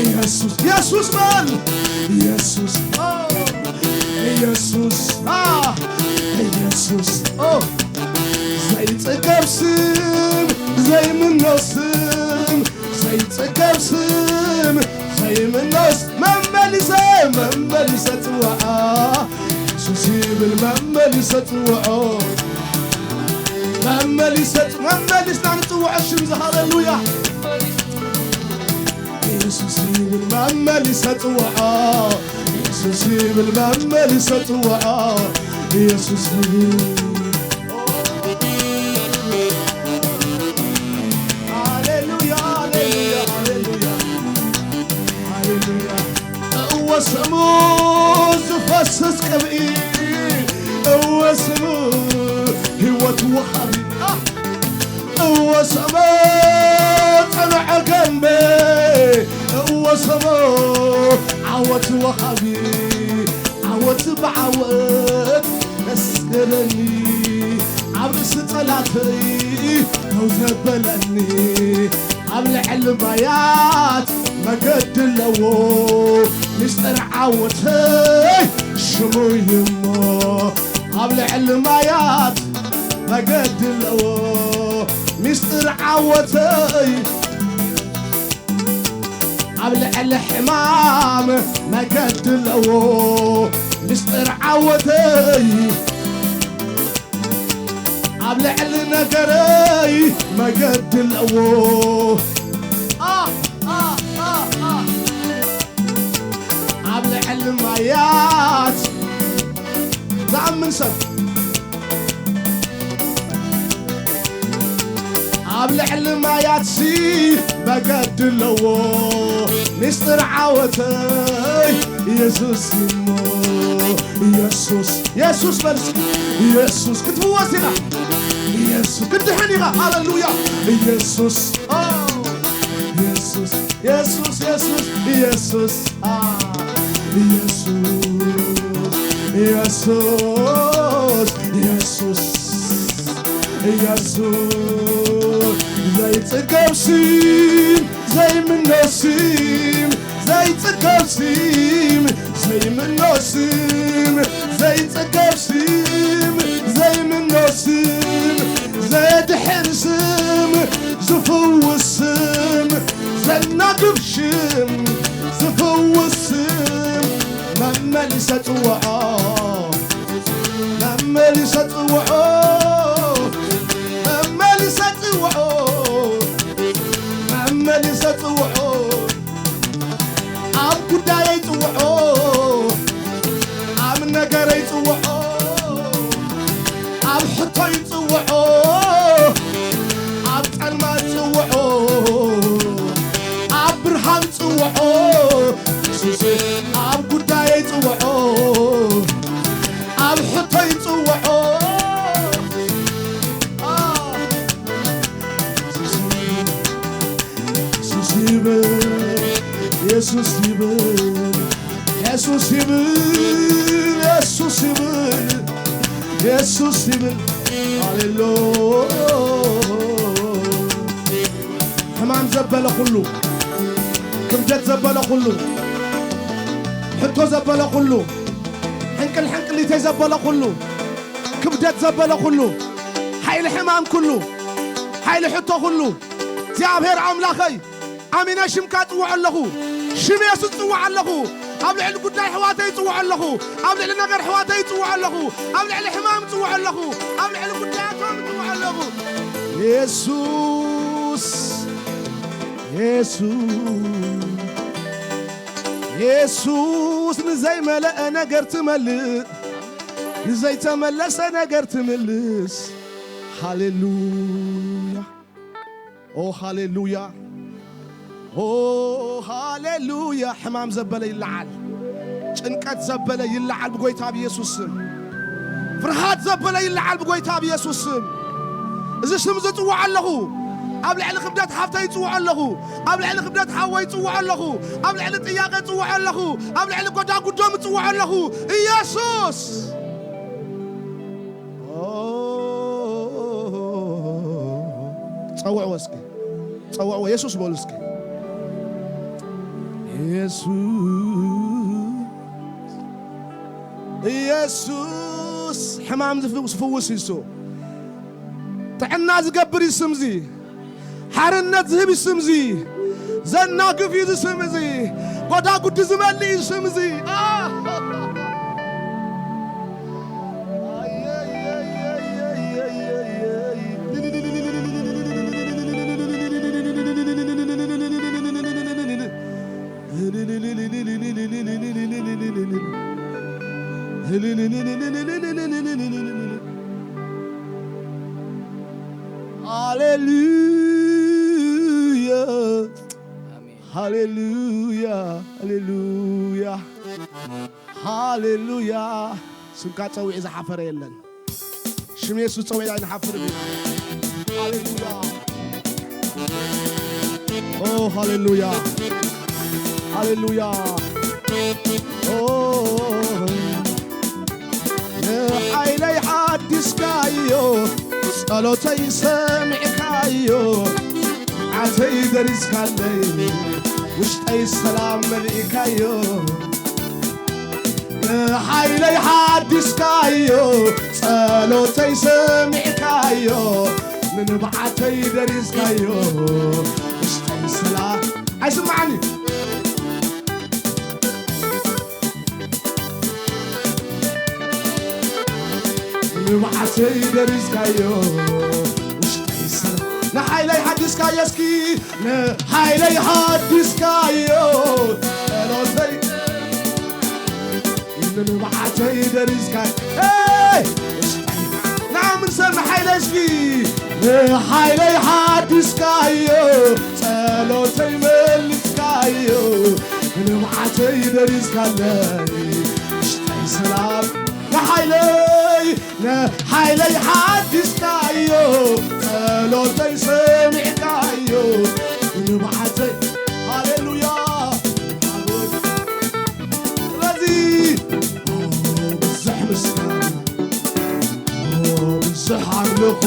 ኢየሱስ ኢየሱስ በል ኢየሱስ ኢየሱስ ኢየሱስ ዘይጽገብ ስም ዘይምኖ ስም ዘይጽገብ ስም ዘይምኖስ መመሊሰ መመሊሰ ጽዋዓ ኢየሱስ ይብል መመሊሰ ጽውዖ መመሊሰ መመሊስና ንጽውዖ ሽም ሃሌሉያ ኢየሱስ ይብል መመሊሰ ጽውዖ ኢየሱስ ይብል መመሊሰ ጽውዖ ኢየሱስ ይብል ሃሌሉያ ሃሌሉያ ሃሌሉያ ስሙ ዝፈስስ ቅብኢ፣ እወ ስሙ ህይወት ወሃቢ፣ እወ ስሙ ጽኑዕ ግንቢ፣ እወ ስሙ ዓወት ወሃቢ፣ ዓወት ብዓወት መስገረኒ፣ ኣብ ርእሲ ጸላተይ ደው ዘበለኒ፣ ኣብ ልዕሊ ማያት መገዲ ኣለዎ ሚስጥር ዓወተይ ሽሙ እዩሞ። ኣብ ልዕሊ ማያት መገዲ ኣለዎ ሚስጥር ዓወተይ፣ ኣብ ልዕሊ ሕማም መገዲ ኣለዎ ሚስጥር ዓወተይ፣ ኣብ ልዕሊ ነገረይ መገዲ ኣለዎ። ኣ፣ ኣ፣ ኣ፣ ኣ። ኣብ ልዕሊ ማያት ዝኣምን ሰብ፣ ኣብ ልዕሊ ማያትሲ መገዲ ኣለዎ ሚስጥር ዓወተይ ኢየሱስ እሞ። ኢየሱስ፣ ኢየሱስ በል እስኪ። ኢየሱስ ክትፍወስ ኢኻ። ኢየሱስ ክትድሕን ኢኻ። ሃሌሉያ። ኢየሱስ፣ ኦ፣ ኢየሱስ፣ ኢየሱስ፣ ኢየሱስ፣ ኢየሱስ፣ አ፣ ኢየሱስ፣ ኢየሱስ፣ ኢየሱስ፣ ኢየሱስ፣ ዘይጽገብ ስም፣ ዘይምኖ ስም፣ ዘይጽገብ ስም፣ ዘይምኖ ስም፣ ዘይጽገብ ስም፣ ዘይምኖ ስም፣ ዘድሕን ስም፣ ዝፍውስ ስም፣ ዘናግፍ ሽም፣ ዝፍውስ ስም፣ መመሊሰ ጽውዖ፣ መመሊሰ ጽውዖ፣ መመሊሰ ጽውዖ፣ መመሊሰ ጽውዖ፣ ኣብ ጉዳየይ ጽውዖ፣ ኣብ ነገረይ ጽውዖ፣ ኣብ ሕቶይ ጽውዖ፣ ኣብ ጸልማት ጽውዖ፣ ኣብ ብርሃን ጽውዖ፣ ኢየሱስ ኣብ ጉዳየይ ጽውዖ፣ ኣብ ሕቶይ ጽውዖ። ኢየሱስ ይብል፣ ኢየሱስ ይብል፣ ኢየሱስ ይብል፣ ኢየሱስ ይብል፣ ኢየሱስ ይብል። ሃሌሉያ። ሕማም ዘበለ ኩሉ፣ ክብደት ዘበለ ኩሉ፣ ሕቶ ዘበለ ኩሉ፣ ሕንቅል ሕንቅሊተይ ዘበለ ኩሉ፣ ክብደት ዘበለ ኩሉ፣ ሓይሊ ሕማም ኩሉ፣ ሓይሊ ሕቶ ኩሉ፣ እግዚኣብሔር ኣምላኸይ፣ ኣሚነ ሽምካ ጽውዖ ኣለኹ። ሽም የሱስ ጽውዕ ኣለኹ። ኣብ ልዕሊ ጉዳይ ኣሕዋተይ ጽውዖ ኣለኹ። ኣብ ልዕሊ ነገር ኣሕዋተይ ጽውዖ ኣለኹ። ኣብ ልዕሊ ሕማም ጽውዖ ኣለኹ። ኣብ ልዕሊ ጉዳያቶም ጽውዖ ኣለኹ። የሱስ፣ የሱስ፣ የሱስ ንዘይመለአ ነገር ትመልእ፣ ንዘይተመለሰ ነገር ትምልስ። ሃሌሉያ። ኦ ሃሌሉያ፣ ኦ ሃሌሉያ። ሕማም ዘበለ ይለዓል፣ ጭንቀት ዘበለ ይለዓል ብጎይታ ብኢየሱስ ስም። ፍርሃት ዘበለ ይለዓል ብጎይታ ብኢየሱስ ስም። እዚ ስም እዚ ጽውዕ ኣለኹ። ኣብ ልዕሊ ክብደት ሓፍተይ ጽውዕ ኣለኹ። ኣብ ልዕሊ ክብደት ሓወይ ጽውዕ ኣለኹ። ኣብ ልዕሊ ጥያቄ ጽውዕ ኣለኹ። ኣብ ልዕሊ ጎዳጉዶም ጽውዕ ኣለኹ። ኢየሱስ ጸውዕዎ እስኪ፣ ጸውዕዎ። የሱስ በሉ እስኪ። የሱስ፣ ኢየሱስ ሕማም ዝፍ-፣ ዝፍውስ እዩ እሱ። ጥዕና ዝገብር እዩ ስም እዚ። ሓርነት ዝህብ እዩ ስም እዚ። ዘናግፍ እዩ እዚ ስም እዚ። ጎዳጉዲ ዝመልእ እዩ ስም እዚ። ኣ! ሃሌሉያ። ሃሌሉያ፣ ሃሌሉያ፣ ሃሌሉያ። ስምካ ጸዊዑ ዝሓፈረ የለን። ሽም የሱስ ጸዊዕና ኣይንሓፍርን ኢና። ሃሌሉያ። ኦ፣ ሃሌሉያ። ሃሌሉያ። ኦ፣ ንሓይለይ ሓዲስካዮ፣ ጸሎተይ ሰሚዕካዮ፣ ዓተይ ደሪስካለይ፣ ውሽጠይ ሰላም መሊእካዮ። ንሓይለይ ሓዲስካዮ፣ ጸሎተይ ሰሚዕካዮ፣ ንንብዓተይ ደሪስካዮ፣ ውሽጠይ ሰላ-፣ ኣይስምዓኒ። ንብዓተይ ደሪስካዮ፣ ውሽጠይ ሰላ-፣ ንሓይለይ ሓዲስካዮ እስኪ ንሓይለይ ሓዲስካዮ፣ ጸሎተይ ንንብዓተይ ደሪስካዮ። ሄይ! ንዓምን ሰብ ንሓይለይ እስኪ ንሓይለይ ሓዲስካዮ፣ ጸሎተይ መሊስካዮ፣ ንንብዓተይ ደሪስካለይ፣ ውሽጠይ ሰላም ንሓይለይ ንሓይለይ ሓዲስካዮ፣ ጸሎተይ ሰሚዕካዮ፣ ንብዓተይ። ሃሌሉያ። ስለዚ፣ ኦ፣ ብዙሕ ምስጋና፣ ኦ፣ ብዙሕ ኣምልኾ፣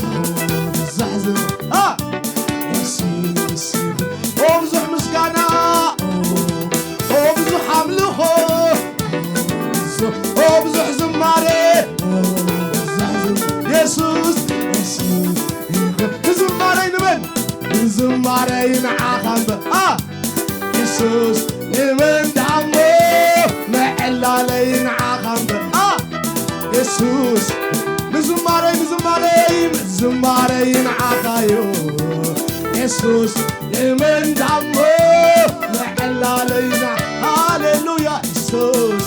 ኦ፣ ብዙሕ ዝም-፣ ኣ፣ የሱስ ይኹን። ኦ፣ ብዙሕ ምስጋና፣ ኦ፣ ኦ፣ ብዙሕ ኣምልኾ፣ ኦ፣ ብዙሕ ዝማሬ፣ ኦ፣ ብዙሕ ዝም-፣ የሱስ፣ የሱስ ይኹን። ንዝማሬይ ንመን? ንዝማሬይ ንዓኻ እምበር። ኣ፣ የሱስ ንመን ደኣሞ? ምዕላለይ ንዓኻ እምበር። ኣ፣ የሱስ ንዝማሬይ፣ ንዝማሬይ፣ ንዝማሬይ ንዓኻዮ። የሱስ ንመን ደኣሞ? ምዕላለይ ንዓ-፣ ሃሌሉያ የሱስ።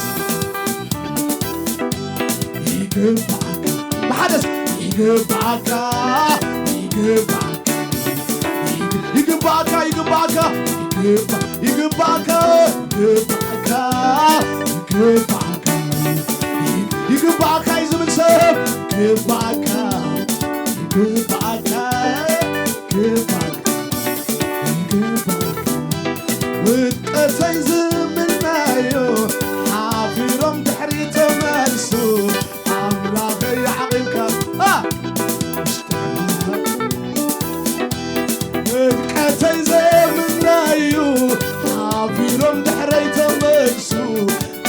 ይግባእካ። ብሓደስ ይግባእካ፣ ይግባእካ፣ ይግ-፣ ይግባእካ፣ ይግባእካ፣ ይግባ-፣ ይግባእካ፣ ይግባእካ፣ ይግባእካ፣ ይግ-፣ ይግባእካ እዩ ዝብል ሰብ ይግባእካ፣ ይግባእካ፣ ይግባእካ። ውድቀተይ ዝምናዮ ሓፊሮም ድሕሪ ተመልሱ ኣምላኸይ ኣዕቒብካ። ኣ! ውድቀተይ ዘምናዩ ሓፊሮም ድሕረይ ተመልሱ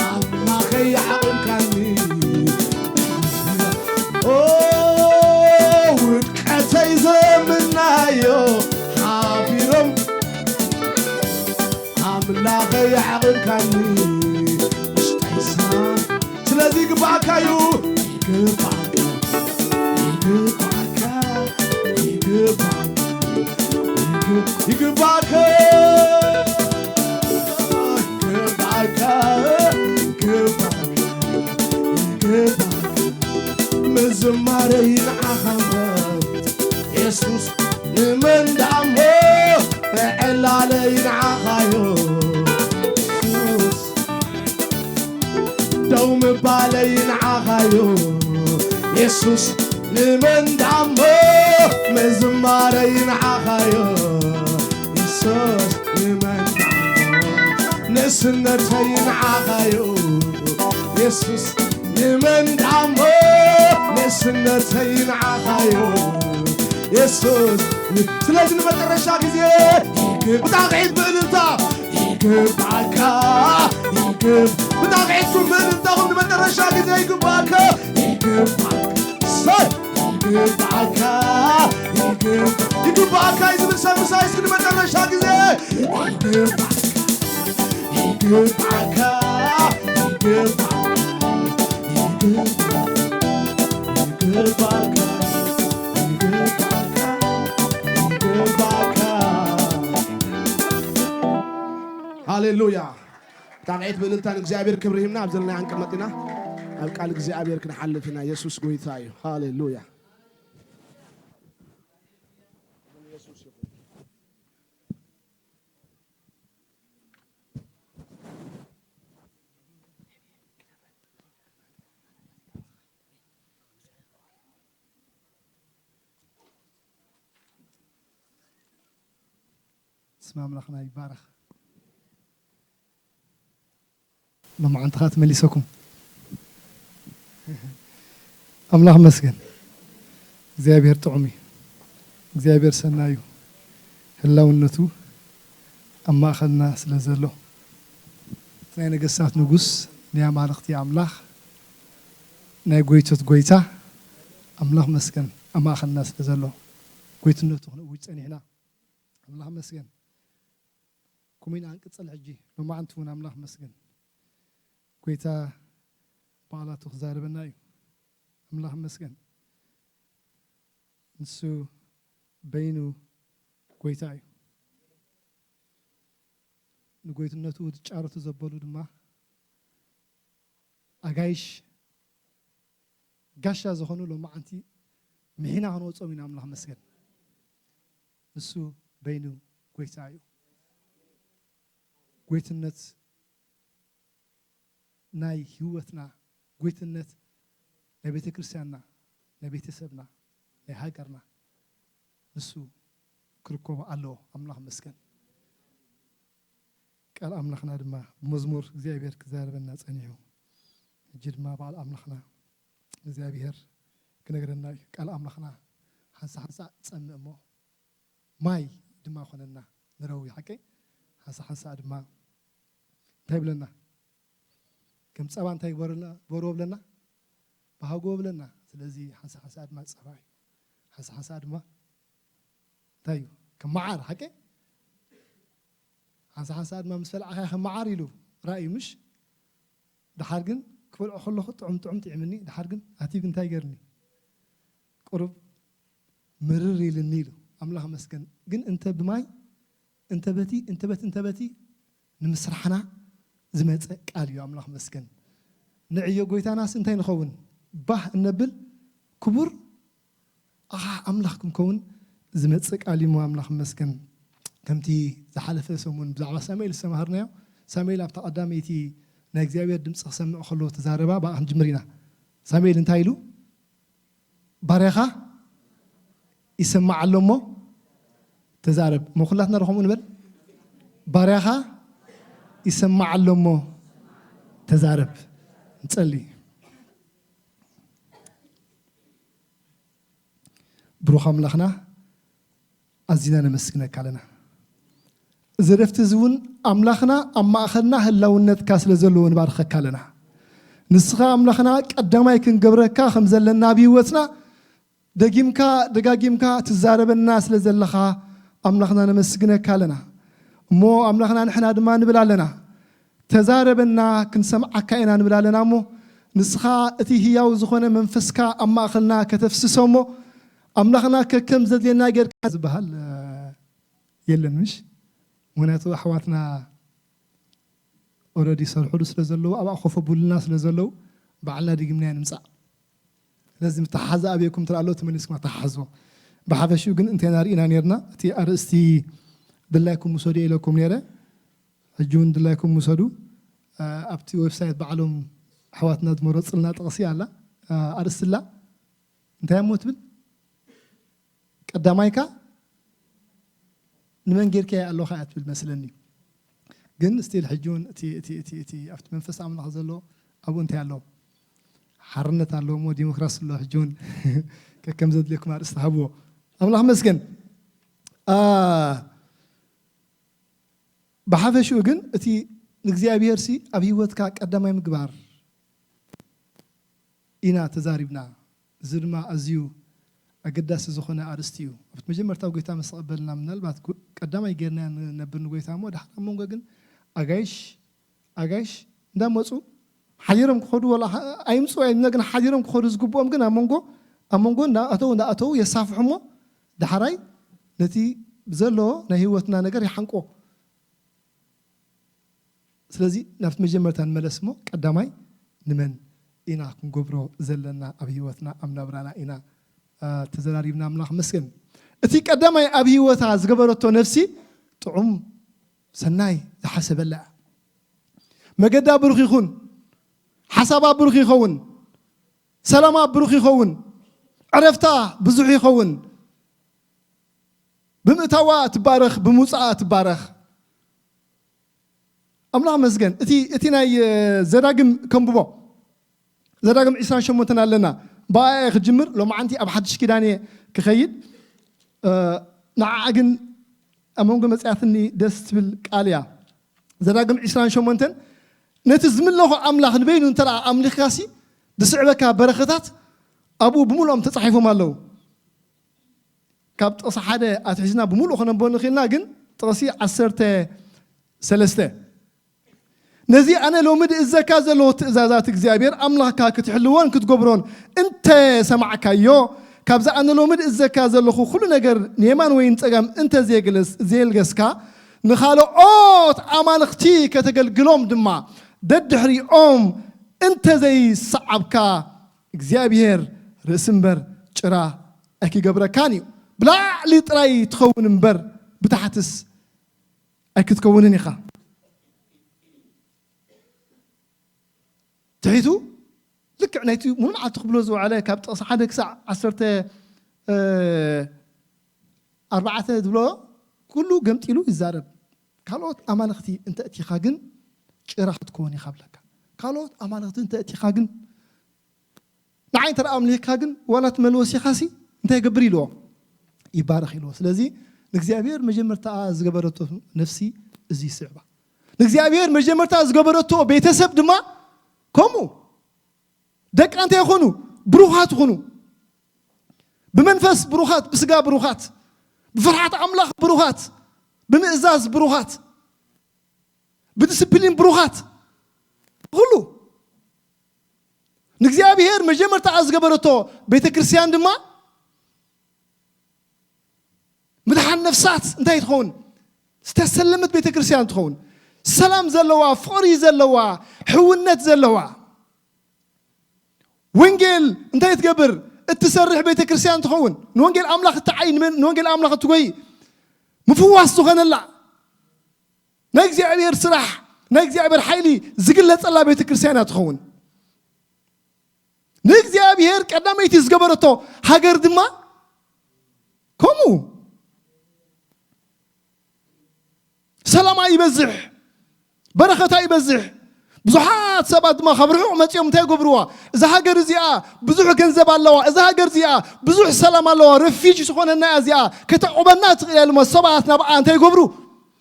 ኣምላኸይ ኣዕቒብካኒ። ኦ፣ ውድቀተይ ዘምናዮ ሓፊሮም ኣምላኸይ ኣዕቒብካኒ። ውሽጠይ ሰላም። ስለዚ ይግባእካ እዩ። ይግባእካ፣ ይግባእካ፣ ይግባእካ፣ ይግባእካ፣ ይግባእካ፣ ይግባእካ፣ ይግባእካ። ምዝማረይ ንዓኻ እምበር የሱስ ንመን ደኣሞ? ዕላለይ ንዓኻዮ የሱስ፣ ደው ምባለይ ንዓኻዮ የሱስ፣ ንመን ደኣሞ? ምዝማረይ ንዓኻዮ የሱስ፣ ንመን ደኣሞ? ንእስነተይ ንዓኻዮ የሱስ፣ ንመን ደኣሞ? ንእስነተይ ንዓኻዮ የሱስ። ስለዚ ንመጨረሻ ግዜ ይግብ-፣ ብጣቕዒት ብእልልታ ይግባእካ፣ ይግብ-፣ ብጣቕዒትኩም ብእልልታኹም ንመጨረሻ ግዜ ይግባእካ፣ ይግባእካ፣ ሰይ፣ ይግባእካ፣ ይግብ-፣ ይግባእካ እዩ ዝብል ሰብ ምሳይ እስኪ ንመጨረሻ ግዜ ይግባእካ፣ ይግባእካ፣ ይግባእካ፣ ይግባእካ፣ ይግባእካ፣ ይግባእካ። ሃሌሉያ። ብጣቕዒት ብእልልታ ንእግዚኣብሔር ክብሪ ሂብና ኣብ ዘለናዮ ክንቅመጥ ኢና። ኣብ ቃል እግዚኣብሔር ክንሓልፍ ኢና። የሱስ ጎይታ እዩ። ሃሌሉያ። ስም ኣምላኽና ይባረኽ። ሎማዓንቲ ኸኣ ተመሊሰኩም። ኣምላኽ መስገን። እግዚኣብሔር ጥዑም እዩ። እግዚኣብሔር ሰናይ እዩ። ህላውነቱ ኣብ ማእኸልና ስለ ዘሎ፣ ናይ ነገስታት ንጉስ፣ ናይ ኣማልኽቲ ኣምላኽ፣ ናይ ጎይቶት ጎይታ ኣምላኽ መስገን ኣብ ማእኸልና ስለ ዘሎ፣ ጎይትነቱ ክንእውጅ ጸኒሕና። ኣምላኽ መስገን። ከምኡ ኢና ክንቅጽል። ሕጂ ሎማዓንቲ እውን ኣምላኽ መስገን፣ ጎይታ ብቓላቱ ክዛረበና እዩ። ኣምላኽ መስገን። ንሱ በይኑ ጎይታ እዩ። ንጎይትነቱ ዝጫረቱ ዘበሉ ድማ ኣጋይሽ፣ ጋሻ ዝኾኑ ሎማዓንቲ ምሒና ክንወጾም ኢና። ኣምላኽ መስገን። ንሱ በይኑ ጎይታ እዩ። ጎይትነት ናይ ህይወትና፣ ጎይትነት ናይ ቤተ ክርስቲያንና፣ ናይ ቤተሰብና፣ ናይ ሃገርና ንሱ ክርከቦ ኣለዎ። ኣምላኽ መስገን። ቃል ኣምላኽና ድማ ብመዝሙር እግዚኣብሔር ክዛረበና ጸኒሑ። ሕጂ ድማ በዓል ኣምላኽና እግዚኣብሔር ክነግረና እዩ። ቃል ኣምላኽና ሓንሳ ሓንሳ ጸምእ እሞ ማይ ድማ ኮነና ንረዊ፣ ሓቀይ? ሓንሳ ሓንሳ ድማ እንታይ ይብለና? ከም ጸባ እንታይ ይግበረልና? ይግበርዎ ብለና? ባህጎ ብለና። ስለዚ ሓንሳ ሓንሳ ድማ ጸባ እዩ። ሓንሳ ሓንሳ ድማ እንታይ እዩ? ከም መዓር፣ ሓቀይ? ሓንሳ ሓንሳ ድማ ምስ በላዕኻ ከም መዓር ኢሉ ራእዩ፣ ምሽ? ደሓር ግን ክበልዖ ከለኹ ጥዑም ጥዑም ጥዕምኒ፣ ደሓር ግን ኣትዩ ግን እንታይ ይገርኒ? ቁሩብ ምርር ኢልኒ ኢሉ። ኣምላኽ መስገን። ግን እንተ ብማይ፣ እንተ በቲ፣ እንተ በቲ፣ እንተ በቲ ንምስራሕና ዝመጸ ቃል እዩ። ኣምላኽ መስገን። ንዕዮ ጎይታናስ እንታይ ንኸውን? ባህ እነብል ክቡር ኣኻ ኣምላኽ ክንከውን ዝመጽእ ቃል እዩ። ኣምላኽ መስገን። ከምቲ ዝሓለፈ ሰሙን ብዛዕባ ሳሙኤል ዝተማሃርናዮ፣ ሳሙኤል ኣብታ ቀዳመይቲ ናይ እግዚኣብሔር ድምፂ ክሰምዕ ከሎ ተዛረባ ብኣ ክንጅምር ኢና። ሳሙኤል እንታይ ኢሉ? ባርያኻ ይሰማዕ ኣሎ እሞ ተዛረብ። እሞ ኩላትና ዶ ከምኡ ንበል? ባርያኻ ይሰማዕ ኣሎ እሞ ተዛረብ። ንጸሊ። ብሩኽ ኣምላኽና፣ ኣዚና ነመስግነካ ኣለና። እዚ ረፍቲ እዚ እውን ኣምላኽና ኣብ ማእኸልና ህላውነትካ ስለ ዘለዎ ንባርኸካ ኣለና። ንስኻ ኣምላኽና ቀዳማይ ክንገብረካ ከም ዘለና ኣብ ህይወትና ደጊምካ ደጋጊምካ ትዛረበና ስለ ዘለኻ ኣምላኽና ነመስግነካ ኣለና። እሞ ኣምላኽና ንሕና ድማ ንብል ኣለና፣ ተዛረበና ክንሰምዓካ ኢና ንብል ኣለና። እሞ ንስኻ እቲ ህያው ዝኾነ መንፈስካ ኣብ ማእኸልና ከተፍስሶ እሞ ኣምላኽና ከከም ዘድልየና ጌርካ ዝበሃል የለን ምሽ? ምኽንያቱ ኣሕዋትና ኦረዲ ይሰርሕሉ ስለ ዘለዉ ኣብኣ ኮፍ ኣቡልና ስለ ዘለዉ ባዕልና ድግምናዮ ንምጻእ። ስለዚ ምተሓሓዛ ኣበይኩም ትርኢ ኣሎ ተመሊስኩም ኣተሓሕዝዎ። ብሓፈሽኡ ግን እንተና ርኢና ነርና እቲ ኣርእስቲ ድላይኩም ውሰዱ ኢለኩም ነረ። ሕጂ እውን ድላይኩም ውሰዱ። ኣብቲ ዌብሳይት ባዕሎም ኣሕዋትና ዝመረፅልና ጥቕሲ ኣላ። ኣርእስቲ ኣላ እንታይ እሞ ትብል? ቀዳማይካ ንመን ጌርካዮ ኣለኻ እያ ትብል መስለኒ። ግን ስቲል ሕጂ እውን እቲ እቲ እቲ እቲ ኣብቲ መንፈስ ኣምላኽ ዘሎ ኣብኡ እንታይ ኣሎ? ሓርነት ኣሎ እሞ ዲሞክራሲ ኣሎ። ሕጂ እውን ከከም ዘድልየኩም ኣርእስቲ ሃብዎ። ኣምላኽ መስገን። ብሓፈሽኡ ግን እቲ ንእግዚኣብሔር ሲ ኣብ ህይወትካ ቀዳማይ ምግባር ኢና ተዛሪብና። እዚ ድማ ኣዝዩ ኣገዳሲ ዝኾነ ኣርእስቲ እዩ። ኣብቲ መጀመርታ ጎይታ ምስ ተቐበልና ምናልባት ጎ- ቀዳማይ ጌርና ንነብር ንጎይታ እሞ ድሓር ኣብ መንጎ ግን ኣጋይሽ ኣጋይሽ እንዳመፁ ሓዲሮም ክኸዱ ወላ ኣይምፁ ኣይነ ግን ሓዲሮም ክኸዱ ዝግብኦም ግን ኣብ መንጎ ኣብ መንጎ እንዳኣተው እንዳኣተው የሳፍሑ እሞ ዳሕራይ ነቲ ዘሎ ናይ ህይወትና ነገር ይሓንቆ። ስለዚ ናብቲ መጀመርታ ንመለስ እሞ ቀዳማይ ንመን ኢና ክንገብሮ ዘለና ኣብ ህይወትና ኣብ ናብራና ኢና ተዘራሪብና ኣምላኽ መስገን። እቲ ቀዳማይ ኣብ ህይወታ ዝገበረቶ ነፍሲ ጥዑም ሰናይ ዝሓሰበላ እያ። መገዳ ብሩኽ ይኹን፣ ሓሳባ ብሩኽ ይኸውን፣ ሰላማ ብሩኽ ይኸውን፣ ዕረፍታ ብዙሕ ይኸውን። ብምእታዋ ትባረኽ፣ ብምውፃኣ ትባረኽ። ኣምላኽ መስገን። እቲ፣ እቲ ናይ፣ እ፣ ዘዳግም ከንብቦ። ዘዳግም ዒስራን ሸሞንተን ኣለና። ብኣያ ክጅምር፣ ሎማዓንቲ ኣብ ሓድሽ ኪዳን እየ ክኸይድ። እ፣ ንዓኣ ግን ኣብ መንጎ መጽያትኒ ደስ ትብል ቃል እያ። ዘዳግም ዒስራን ሸሞንተን፣ ነቲ ዝምለኾ ኣምላኽ ንበይኑ እንተ ደኣ ኣምሊኽካሲ፣ ዝስዕበካ በረኸታት ኣብኡ ብምሉኦም ተጻሒፎም ኣለዉ። ካብ ጥቕሲ ሓደ ኣትሒዝና ብምሉእ ክነንብቦ ንኽእልና፣ ግን ጥቕሲ ዓሰርተ ሰለስተ፣ ነዚ ኣነ ሎሚ ዝእዘካ ዘለኹ ትእዛዛት እግዚኣብሔር ኣምላኽካ ክትሕልዎን ክትገብሮን እንተ ሰማዕካዮ፣ ካብዚ ኣነ ሎሚ ዝእዘካ ዘለኹ ኩሉ ነገር ንየማን ወይ ንጸጋም እንተ ዘየግለስ-፣ ዘየልገስካ፣ ንኻልኦት ኣማልኽቲ ከተገልግሎም ድማ ደድሕሪኦም እንተ ዘይሰዓብካ፣ እግዚኣብሔር ርእሲ እምበር ጭራ ኣይክገብረካን እዩ። ብላዕሊ ጥራይ ትኸውን እምበር ብታሕትስ ኣይክትከውንን ኢኻ። ትሒቱ ልክዕ ናይቲ ሙሉ መዓልቲ ክብሎ ዝውዓለ ካብ ጥቕሲ ሓደ ክሳዕ ዓሰርተ፣ እ፣ ኣርባዕተ ዝብሎ ኩሉ ገምጢሉ ይዛረብ። ካልኦት ኣማልኽቲ እንተ እቲኻ ግን ጭራ ክትከውን ኢኻ ብለካ። ካልኦት ኣማልኽቲ እንተ እቲኻ ግን ንዓይ እንተ ደኣ ኣምሊኽካ ግን ዋላ እቲ መልወሲኻሲ እንታይ ይገብር ኢልዎ? ይባረኽ ኢልዎ። ስለዚ ንእግዚኣብሔር መጀመርታ ዝገበረቶ ነፍሲ እዚ ይስዕባ። ንእግዚኣብሔር መጀመርታ ዝገበረቶ ቤተሰብ ድማ ከምኡ። ደቃ እንታይ ይኾኑ? ብሩኻት ይኾኑ። ብመንፈስ ብሩኻት፣ ብስጋ ብሩኻት፣ ብፍርሃት ኣምላኽ ብሩኻት፣ ብምእዛዝ ብሩኻት፣ ብዲስፕሊን ብሩኻት፣ ኩሉ። ንእግዚኣብሔር መጀመርታ ዝገበረቶ ቤተ ክርስቲያን ድማ ምድሓን ነፍሳት እንታይ ትኸውን? ዝተሰለመት ቤተ ክርስቲያን ትኸውን። ሰላም ዘለዋ፣ ፍቕሪ ዘለዋ፣ ሕውነት ዘለዋ። ወንጌል እንታይ ትገብር? እትሰርሕ ቤተ ክርስቲያን ትኸውን። ንወንጌል ኣምላኽ እትዓይ፣ ንመን-፣ ንወንጌል ኣምላኽ እትጎይ፣ ምፍዋስ ዝኾነላ፣ ናይ እግዚኣብሔር ስራሕ፣ ናይ እግዚኣብሔር ሓይሊ ዝግለጸላ ቤተ ክርስቲያን እያ ትኸውን። ንእግዚኣብሔር ቀዳመይቲ ዝገበረቶ ሃገር ድማ ከምኡ። ሰላማ ይበዝሕ፣ በረኸታ ይበዝሕ። ብዙሓት ሰባት ድማ ካብ ርሑቕ መጺኦም እንታይ ይገብርዋ? እዛ ሃገር እዚኣ ብዙሕ ገንዘብ ኣለዋ፣ እዛ ሃገር እዚኣ ብዙሕ ሰላም ኣለዋ፣ ረፊጂ ዝኾነና እያ እዚኣ፣ ከተዕቑበና ትኽእል እያ ኢሎም ሰባት ናብኣ እንታይ ይገብሩ?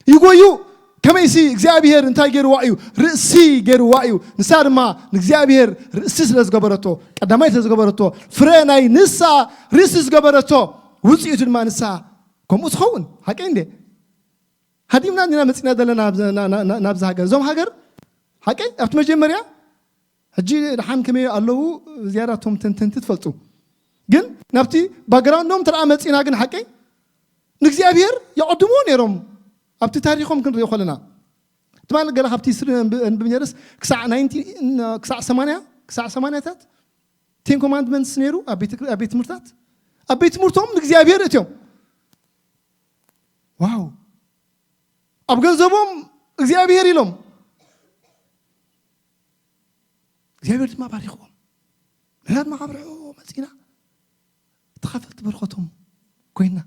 ይጎዩ። ከመይሲ እግዚኣብሔር እንታይ ገይርዋ እዩ? ርእሲ ገይርዋ እዩ። ንሳ ድማ ንእግዚኣብሔር ርእሲ ስለ ዝገበረቶ፣ ቀዳማይ ስለ ዝገበረቶ፣ ፍረ ናይ ንሳ ርእሲ ዝገበረቶ፣ ውጽኢቱ ድማ ንሳ ከምኡ ትኸውን። ሓቀይ እንዴ? ሃዲምና እንዲና መጺና ዘለና ናብዚ፣ ና-፣ ና-፣ ና-፣ ናብዚ ሃገር። እዞም ሃገር ሓቀይ ኣብቲ መጀመርያ፣ ሕጂ ደሓን ከመይ ኣለዉ ዝያዳ እቶም ተንተንቲ ትፈልጡ። ግን ናብቲ ባክግራውንዶም ተረኣ መጺና ግን ሓቀይ ንእግዚኣብሔር የቐድምዎ ነይሮም። ኣብቲ ታሪኾም ክንሪኦ ከለና፣ ትማሊ ገለ ካብቲ ስሪ ኣንብ-፣ ኣንብብ ነይርስ ክሳዕ ናይንቲ፣ ክሳዕ ሰማንያ፣ ክሳዕ ሰማንያታት ቴን ኮማንድመንትስ ነይሩ ኣብ ቤት፣ ኣብ ቤት ትምህርታት። ኣብ ቤት ትምህርቶም ንእግዚኣብሔር እትዮም። ዋው! ኣብ ገንዘቦም እግዚኣብሔር ኢሎም። እግዚኣብሔር ድማ ባሪኽዎም። ንሕና ድማ ካብ ርሑቕ መጺና ተኻፈልቲ በረኸቶም ኮይና።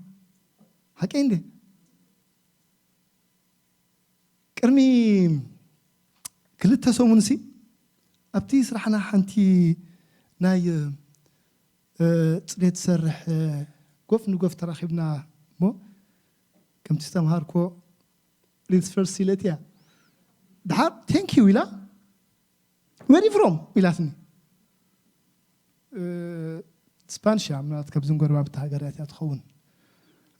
ሓቀይ እንዴ? ቅድሚ ክልተ ሰሙንሲ ኣብቲ ስራሕና ሓንቲ ናይ፣ እ፣ ጽሬት ትሰርሕ፣ እ፣ ጎፍ ንጎፍ ተራኺብና እሞ ከምቲ ዝተምሃርኮ ሊድስ ፈርስት ኢለትያ። ድሓር ቴንክ ዩ ኢላ፣ "Where you from?" ኢላትኒ። እ፣ ስፓንሽ እያ፣ ምናልባት ካብዘን ጎረባብቲ ሃገራት እያ ትኸውን።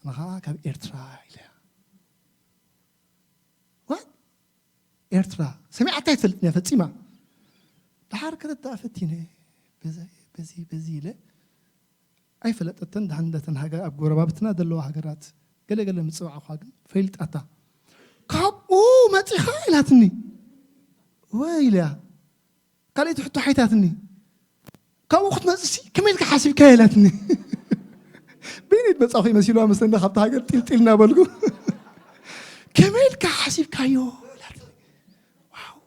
ኣነ ኸዓ ካብ ኤርትራ ኢለ። "What? ኤርትራ?" ሰሚዓታ ኣይትፈልጥን እያ ፈጺማ። ድሓር ክርዳእ ፈቲነ፣ በዚ፣ በዚ፣ በዚ ኢለ። ኣይፈለጠተን። ደሓን ነተን ሃገ-፣ ኣብ ጎረባብትና ዘለዋ ሃገራት ገለ ገለ ምጽዋዕኳ ግን ፈሊጣታ። "ካብኡ መጺኻ?" ኢላትኒ። "ወይ" ኢለያ። ካልኣይቲ ሕቶ ሓይታትኒ። "ካብኡ ክትመጽእሲ ከመይ ኢልካ ሓሲብካዮ?" ኢላትኒ። በይነይ መጻኹ ይመሲልዋ መስለኒ፣ ካብታ ሃገር ጢልጢል እናበልኩ። "ከመይ ኢልካ ሓሲብካዮ?" ኢላትኒ። ዋው!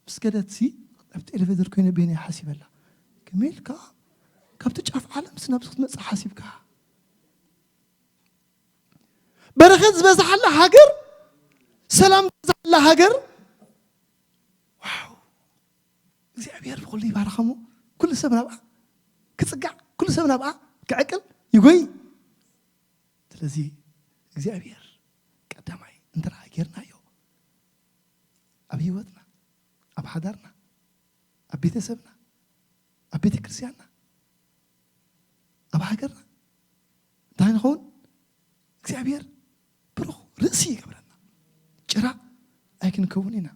ምስ ከደትሲ ኣብቲ ኤሌቬተር ኮይነ በይነይ ሓሲበላ። "ከመይ ኢልካ ካብቲ ጫፍ ዓለምሲ ናብዚ ክትመጽእ ሓሲብካ?" በረኸት ዝበዝሓላ ሃገር፣ ሰላም ዝበዝሓላ ሃገር። ዋው! እግዚኣብሔር ብኹሉ ይባርኸሞ። ኩሉ ሰብ ናብኣ ክጽጋዕ፣ ኩሉ ሰብ ናብኣ ክዕቅል ይጎይ። ስለዚ እግዚኣብሔር ቀዳማይ እንተ ደኣ ጌርናዮ፣ ኣብ ህይወትና፣ ኣብ ሓዳርና፣ ኣብ ቤተሰብና፣ ኣብ ቤተ ክርስቲያንና፣ ኣብ ሃገርና እንታይ ንኸውን? እግዚኣብሔር ብሩኽ ርእሲ ይገብረና። ጭራ ኣይክንከውን ኢና።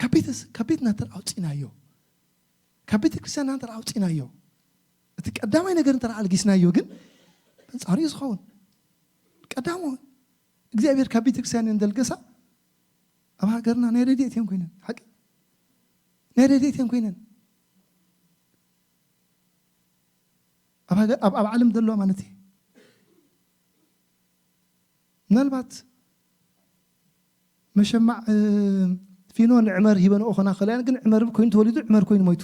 ካብ ቤተስ-፣ ካብ ቤትና እንተ ኣውፂናዮ፣ ካብ ቤተ ክርስቲያንና እንተ ኣውፂናዮ፣ እቲ ቀዳማይ ነገር እንተ ኣልጊስናዮ ግን፣ ኣንጻሩ እዩ ዝኸውን። ቀዳሞ እግዚኣብሔር ካብ ቤተ ክርስቲያን እንደልገሳ፣ ኣብ ሃገርና ናይ ረድኤት እየን ኮይነን። ሓቂ? ናይ ረድኤት እየን ኮይነን። ኣብ ሃገር፣ ኣብ፣ ኣብ ዓለም ዘለዋ ማለት እዩ። ምናልባት መሸማዕ፣ እ፣ ፊኖ ንዕመር ሂበንኦ ኾና ኸለያን፣ ግን ዕመር ኮይኑ ተወሊዱ፣ ዕመር ኮይኑ ሞይቱ።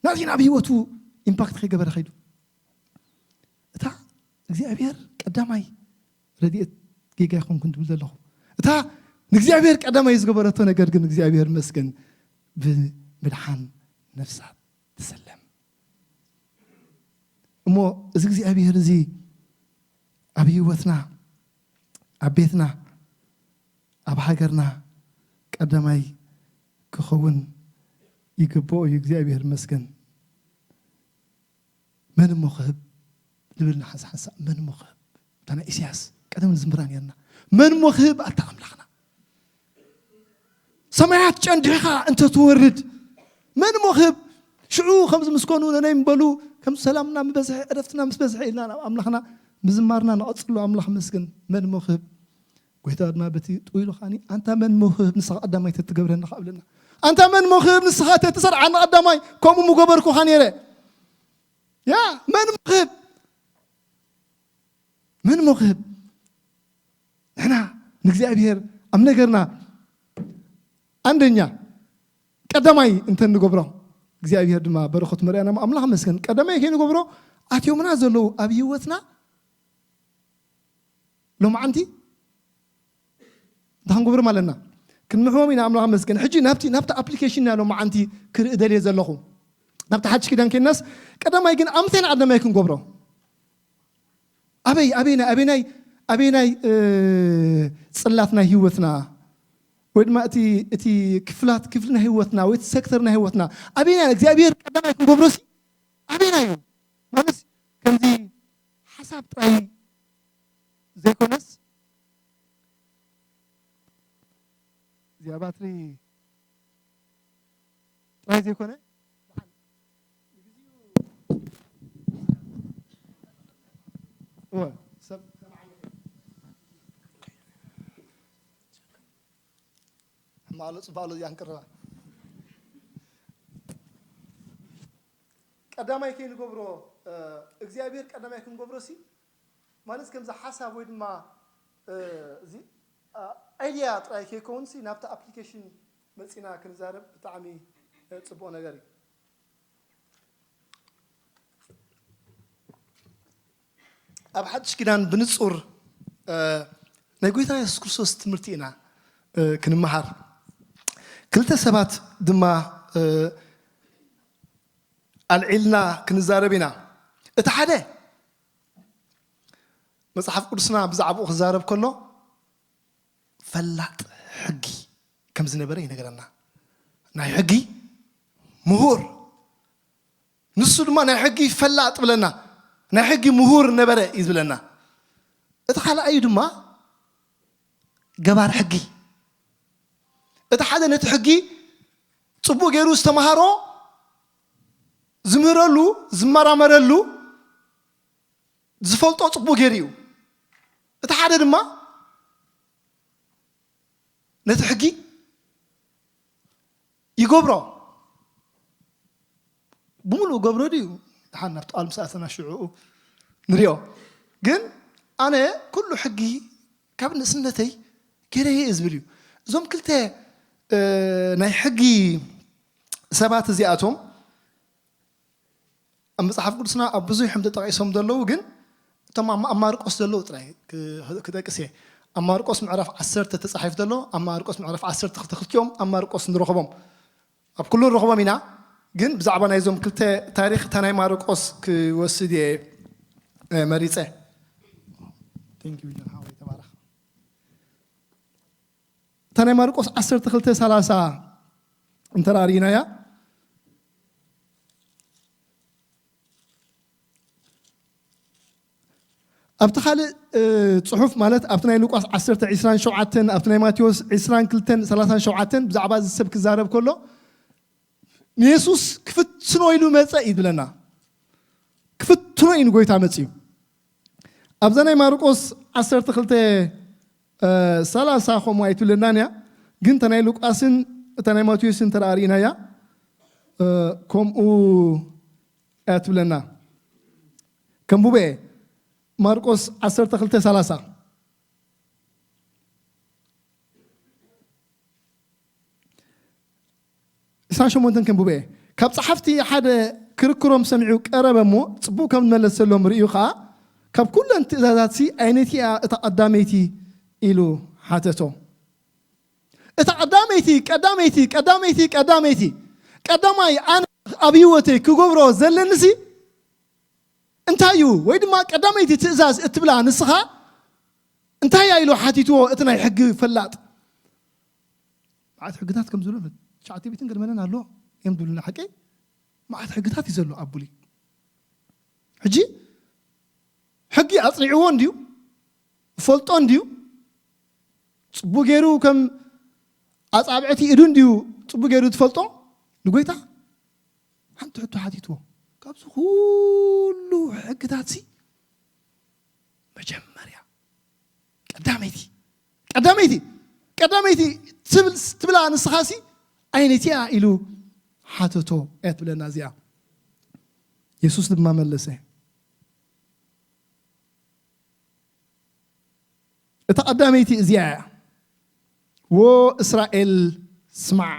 ናዚ ናብ ህይወቱ ኢምፓክት ከይገበረ ኸይዱ። እታ እግዚኣብሔር ቀዳማይ ረድኤት ጌጋ ኣይኮንኩን ትብል ዘለኹ። እታ ንእግዚኣብሔር ቀዳማይ ዝገበረቶ ነገር ግን እግዚኣብሔር ይመስገን ብምድሓን ነፍሳት ትሰለም። እሞ እዚ እግዚኣብሔር እዚ ኣብ ህይወትና፣ ኣብ ቤትና፣ ኣብ ሃገርና ቀዳማይ ክኸውን ይግብኦ እዩ። እግዚኣብሔር ይመስገን። መን እሞ ክህብ ዝብል ንሓንሳ ሓንሳእ፣ መን እሞ ክህብ? እታ ናይ ኢሳያስ ቀደም ንዝምራ ነርና። መን እሞ ክህብ ኣታ ኣምላኽና? ሰማያት ጨንዲኻ እንተ ትወርድ መን እሞ ክህብ? ሽዑ ከምዚ ምስ ኮኑ ነነይ እምበሉ፣ ከምዚ ሰላምና ምበዝሐ፣ ዕረፍትና ምስ በዝሐ ኢልና ናብ ኣምላኽና ምዝማርና ንቐጽሎ። ኣምላኽ መስገን። መን እሞ ክህብ? ጎይታ ድማ በቲ ጥውይሉ ከኣኒ፣ ኣንታ መን እሞ ክህብ ንስኻ ቀዳማይ ተትገብረኒ ከኣ ብለና። ኣንታ መን እሞ ክህብ ንስኻ ተትሰርዓኒ ቀዳማይ፣ ከምኡ ምገበርኩኻ ነይረ። ያ፣ መን እሞ ክህብ? መን እሞ ክህብ? ንሕና ንእግዚኣብሔር ኣብ ነገርና፣ ኣንደኛ፣ ቀዳማይ እንተ ንገብሮ፣ እግዚኣብሔር ድማ በረኸቱ መርኣና። ኣምላኽ መስገን። ቀዳማይ ከይንገብሮ ኣትዮምና ዘለዉ ኣብ ህይወትና ሎማዓንቲ እንታይ ክንገብሮም ኣለና? ክንምሕዎም ኢና። ኣምላኽ መስገን። ሕጂ ናብቲ፣ ናብቲ ኣፕሊኬሽን ናይ ሎማዓንቲ ክርኢ ደልየ ዘለኹ። ናብቲ ሓድሽ ኪዳን ኬድናስ፣ ቀዳማይ ግን ኣምንታይ ንቐዳማይ ክንገብሮ? ኣበይ፣ ኣበይናይ፣ ኣበይናይ፣ ኣበይናይ፣ እ፣ ጽላት ናይ ህይወትና፣ ወይ ድማ እቲ፣ እቲ ክፍላት፣ ክፍሊ ናይ ህይወትና፣ ወይ እቲ ሴክተር ናይ ህይወትና፣ ኣበይናይ እግዚኣብሔር ቀዳማይ ክንገብሮሲ፣ ኣበይናይ እዩ? ማለት ከምዚ ሓሳብ ጥራይ ዘይኮነስ፣ እዚኣ ባትሪ ጥራይ ዘይኮነ፣ እወ፣ ሰብ ሕማቕ ኣሎ፣ ጽቡቕ ኣሎ፣ እዚኣ ክንቅርባ። ቀዳማይ ከይንገብሮ፣ እ፣ እግዚኣብሔር ቀዳማይ ክንገብሮ ሲ፣ ማለት ከምዚ ሓሳብ ወይ ድማ፣ እ፣ እዚ፣ እ፣ ኣይድያ ጥራይ ከይከውንሲ ናብቲ ኣፕሊኬሽን መጺና ክንዛረብ ብጣዕሚ፣ እ፣ ጽቡቕ ነገር እዩ። ኣብ ሓድሽ ኪዳን ብንጹር፣ እ፣ ናይ ጎይታ የሱስ ክርስቶስ ትምህርቲ ኢና፣ እ፣ ክንመሃር። ክልተ ሰባት ድማ፣ እ፣ ኣልዒልና ክንዛረብ ኢና። እቲ ሓደ መጽሓፍ ቅዱስና ብዛዕባኡ ክዛረብ ከሎ ፈላጥ ሕጊ ከም ዝነበረ ይነግረና። ናይ ሕጊ ምሁር፣ ንሱ ድማ ናይ ሕጊ ፈላጥ ብለና፣ ናይ ሕጊ ምሁር ነበረ እዩ ዝብለና። እቲ ካልኣዩ ድማ ገባር ሕጊ። እቲ ሓደ ነቲ ሕጊ ጽቡቕ ገይሩ ዝተማሃሮ፣ ዝምህረሉ፣ ዝመራመረሉ፣ ዝፈልጦ ጽቡቕ ገይሩ እዩ። እቲ ሓደ ድማ ነቲ ሕጊ ይገብሮ። ብምሉእ ገብሮ ድዩ? ደሓን ናብቲ ቃል ምስ ኣተና ሽዑኡ ንሪኦ። ግን ኣነ ኩሉ ሕጊ ካብ ንእስነተይ ገይረዮ እየ ዝብል እዩ። እዞም ክልተ፣ እ፣ ናይ ሕጊ ሰባት እዚኣቶም ኣብ መጽሓፍ ቅዱስና ኣብ ብዙሕ እዮም ተጠቒሶም ዘለዉ፣ ግን እቲ እቶም ኣብ ኣብ ማርቆስ ዘለዉ ጥራይ ክ- ክጠቅስ እየ። ኣብ ማርቆስ ምዕራፍ ዓሰርተ ተጻሒፉ ዘሎ፣ ኣብ ማርቆስ ምዕራፍ ዓሰርተ ክልተ ክልቲኦም ኣብ ማርቆስ ንረኽቦም። ኣብ ኩሉ ንረኽቦም ኢና፣ ግን ብዛዕባ ናይዞም ክልተ ታሪኽ እታ ናይ ማርቆስ ክወስድ እየ እ፣ መሪጸ። Thank you ጆን ሓወይ፣ ተባረኽ። እታ ናይ ማርቆስ ዓሰርተ ክልተ ሰላሳ እንተ ርኢናያ፣ ኣብቲ ካልእ እ፣ ጽሑፍ ማለት ኣብቲ ናይ ሉቃስ ዓሰርተ ዕስራን ሸውዓተን ኣብቲ ናይ ማቴዎስ ዕስራን ክልተን ሰላሳን ሸውዓተን ብዛዕባ እዚ ሰብ ክዛረብ ከሎ ንየሱስ ክፍትኖ ኢሉ መጸ እዩ ዝብለና። ክፍትኖ እዩ ንጎይታ መጽዩ። ኣብዛ ናይ ማርቆስ ዓሰርተ ክልተ እ፣ ሰላሳ ከምኡ ኣይትብለናን እያ፣ ግን እታ ናይ ሉቃስን እታ ናይ ማቴዎስን እንተ ርኢናያ እ፣ ከምኡ እያ ትብለና። ከንብበ እየ። ማርቆስ ዓሰርተ ክልተ ሰላሳ። ዕስራን ሸሞንተን ከንብበ እየ። ካብ ጸሓፍቲ ሓደ ክርክሮም ሰሚዑ ቀረበ እሞ፣ ጽቡቕ ከም ዝመለሰሎም ርእዩ ኸኣ፣ ካብ ኩለን ትእዛዛትሲ ኣየነይቲ እያ እታ ቀዳመይቲ? ኢሉ ሓተቶ። እታ ቀዳመይቲ፣ ቀዳመይቲ፣ ቀዳመይቲ፣ ቀዳመይቲ፣ ቀዳማይ ኣነ ኣብ ህይወተይ ክገብሮ ዘለኒሲ እንታይ እዩ? ወይ ድማ ቀዳመይቲ ትእዛዝ እትብላ ንስኻ እንታይ እያ? ኢሉ ሓቲትዎ እቲ ናይ ሕጊ ፈላጥ። መዓት ሕግታት ከም ዘሎ ትሽዓተ ቤትን ገድመለን ኣሎ እዮም ዝብሉና። ሓቂ መዓት ሕግታት እዩ ዘሎ ኣብ ብሉይ። ሕጂ ሕጊ ኣጽኒዕዎ እንድዩ፣ ፈልጦ እንድዩ፣ ጽቡቕ ገይሩ ከም ኣጻብዕቲ ኢዱ እንድዩ ጽቡቕ ገይሩ ትፈልጦ። ንጎይታ ሓንቲ ሕቶ ሓቲትዎ፣ ካብዚ ኩሉ ሕግታትሲ መጀመርያ ቀዳመይቲ ቀዳመይቲ ቀዳመይቲ ትብል ትብላ ንስኻሲ ኣየነይቲ እያ? ኢሉ ሓተቶ እያ ትብለና እዚኣ። የሱስ ድማ መለሰ፣ እታ ቀዳመይቲ እዚኣ እያ፣ ዎ እስራኤል ስማዕ፣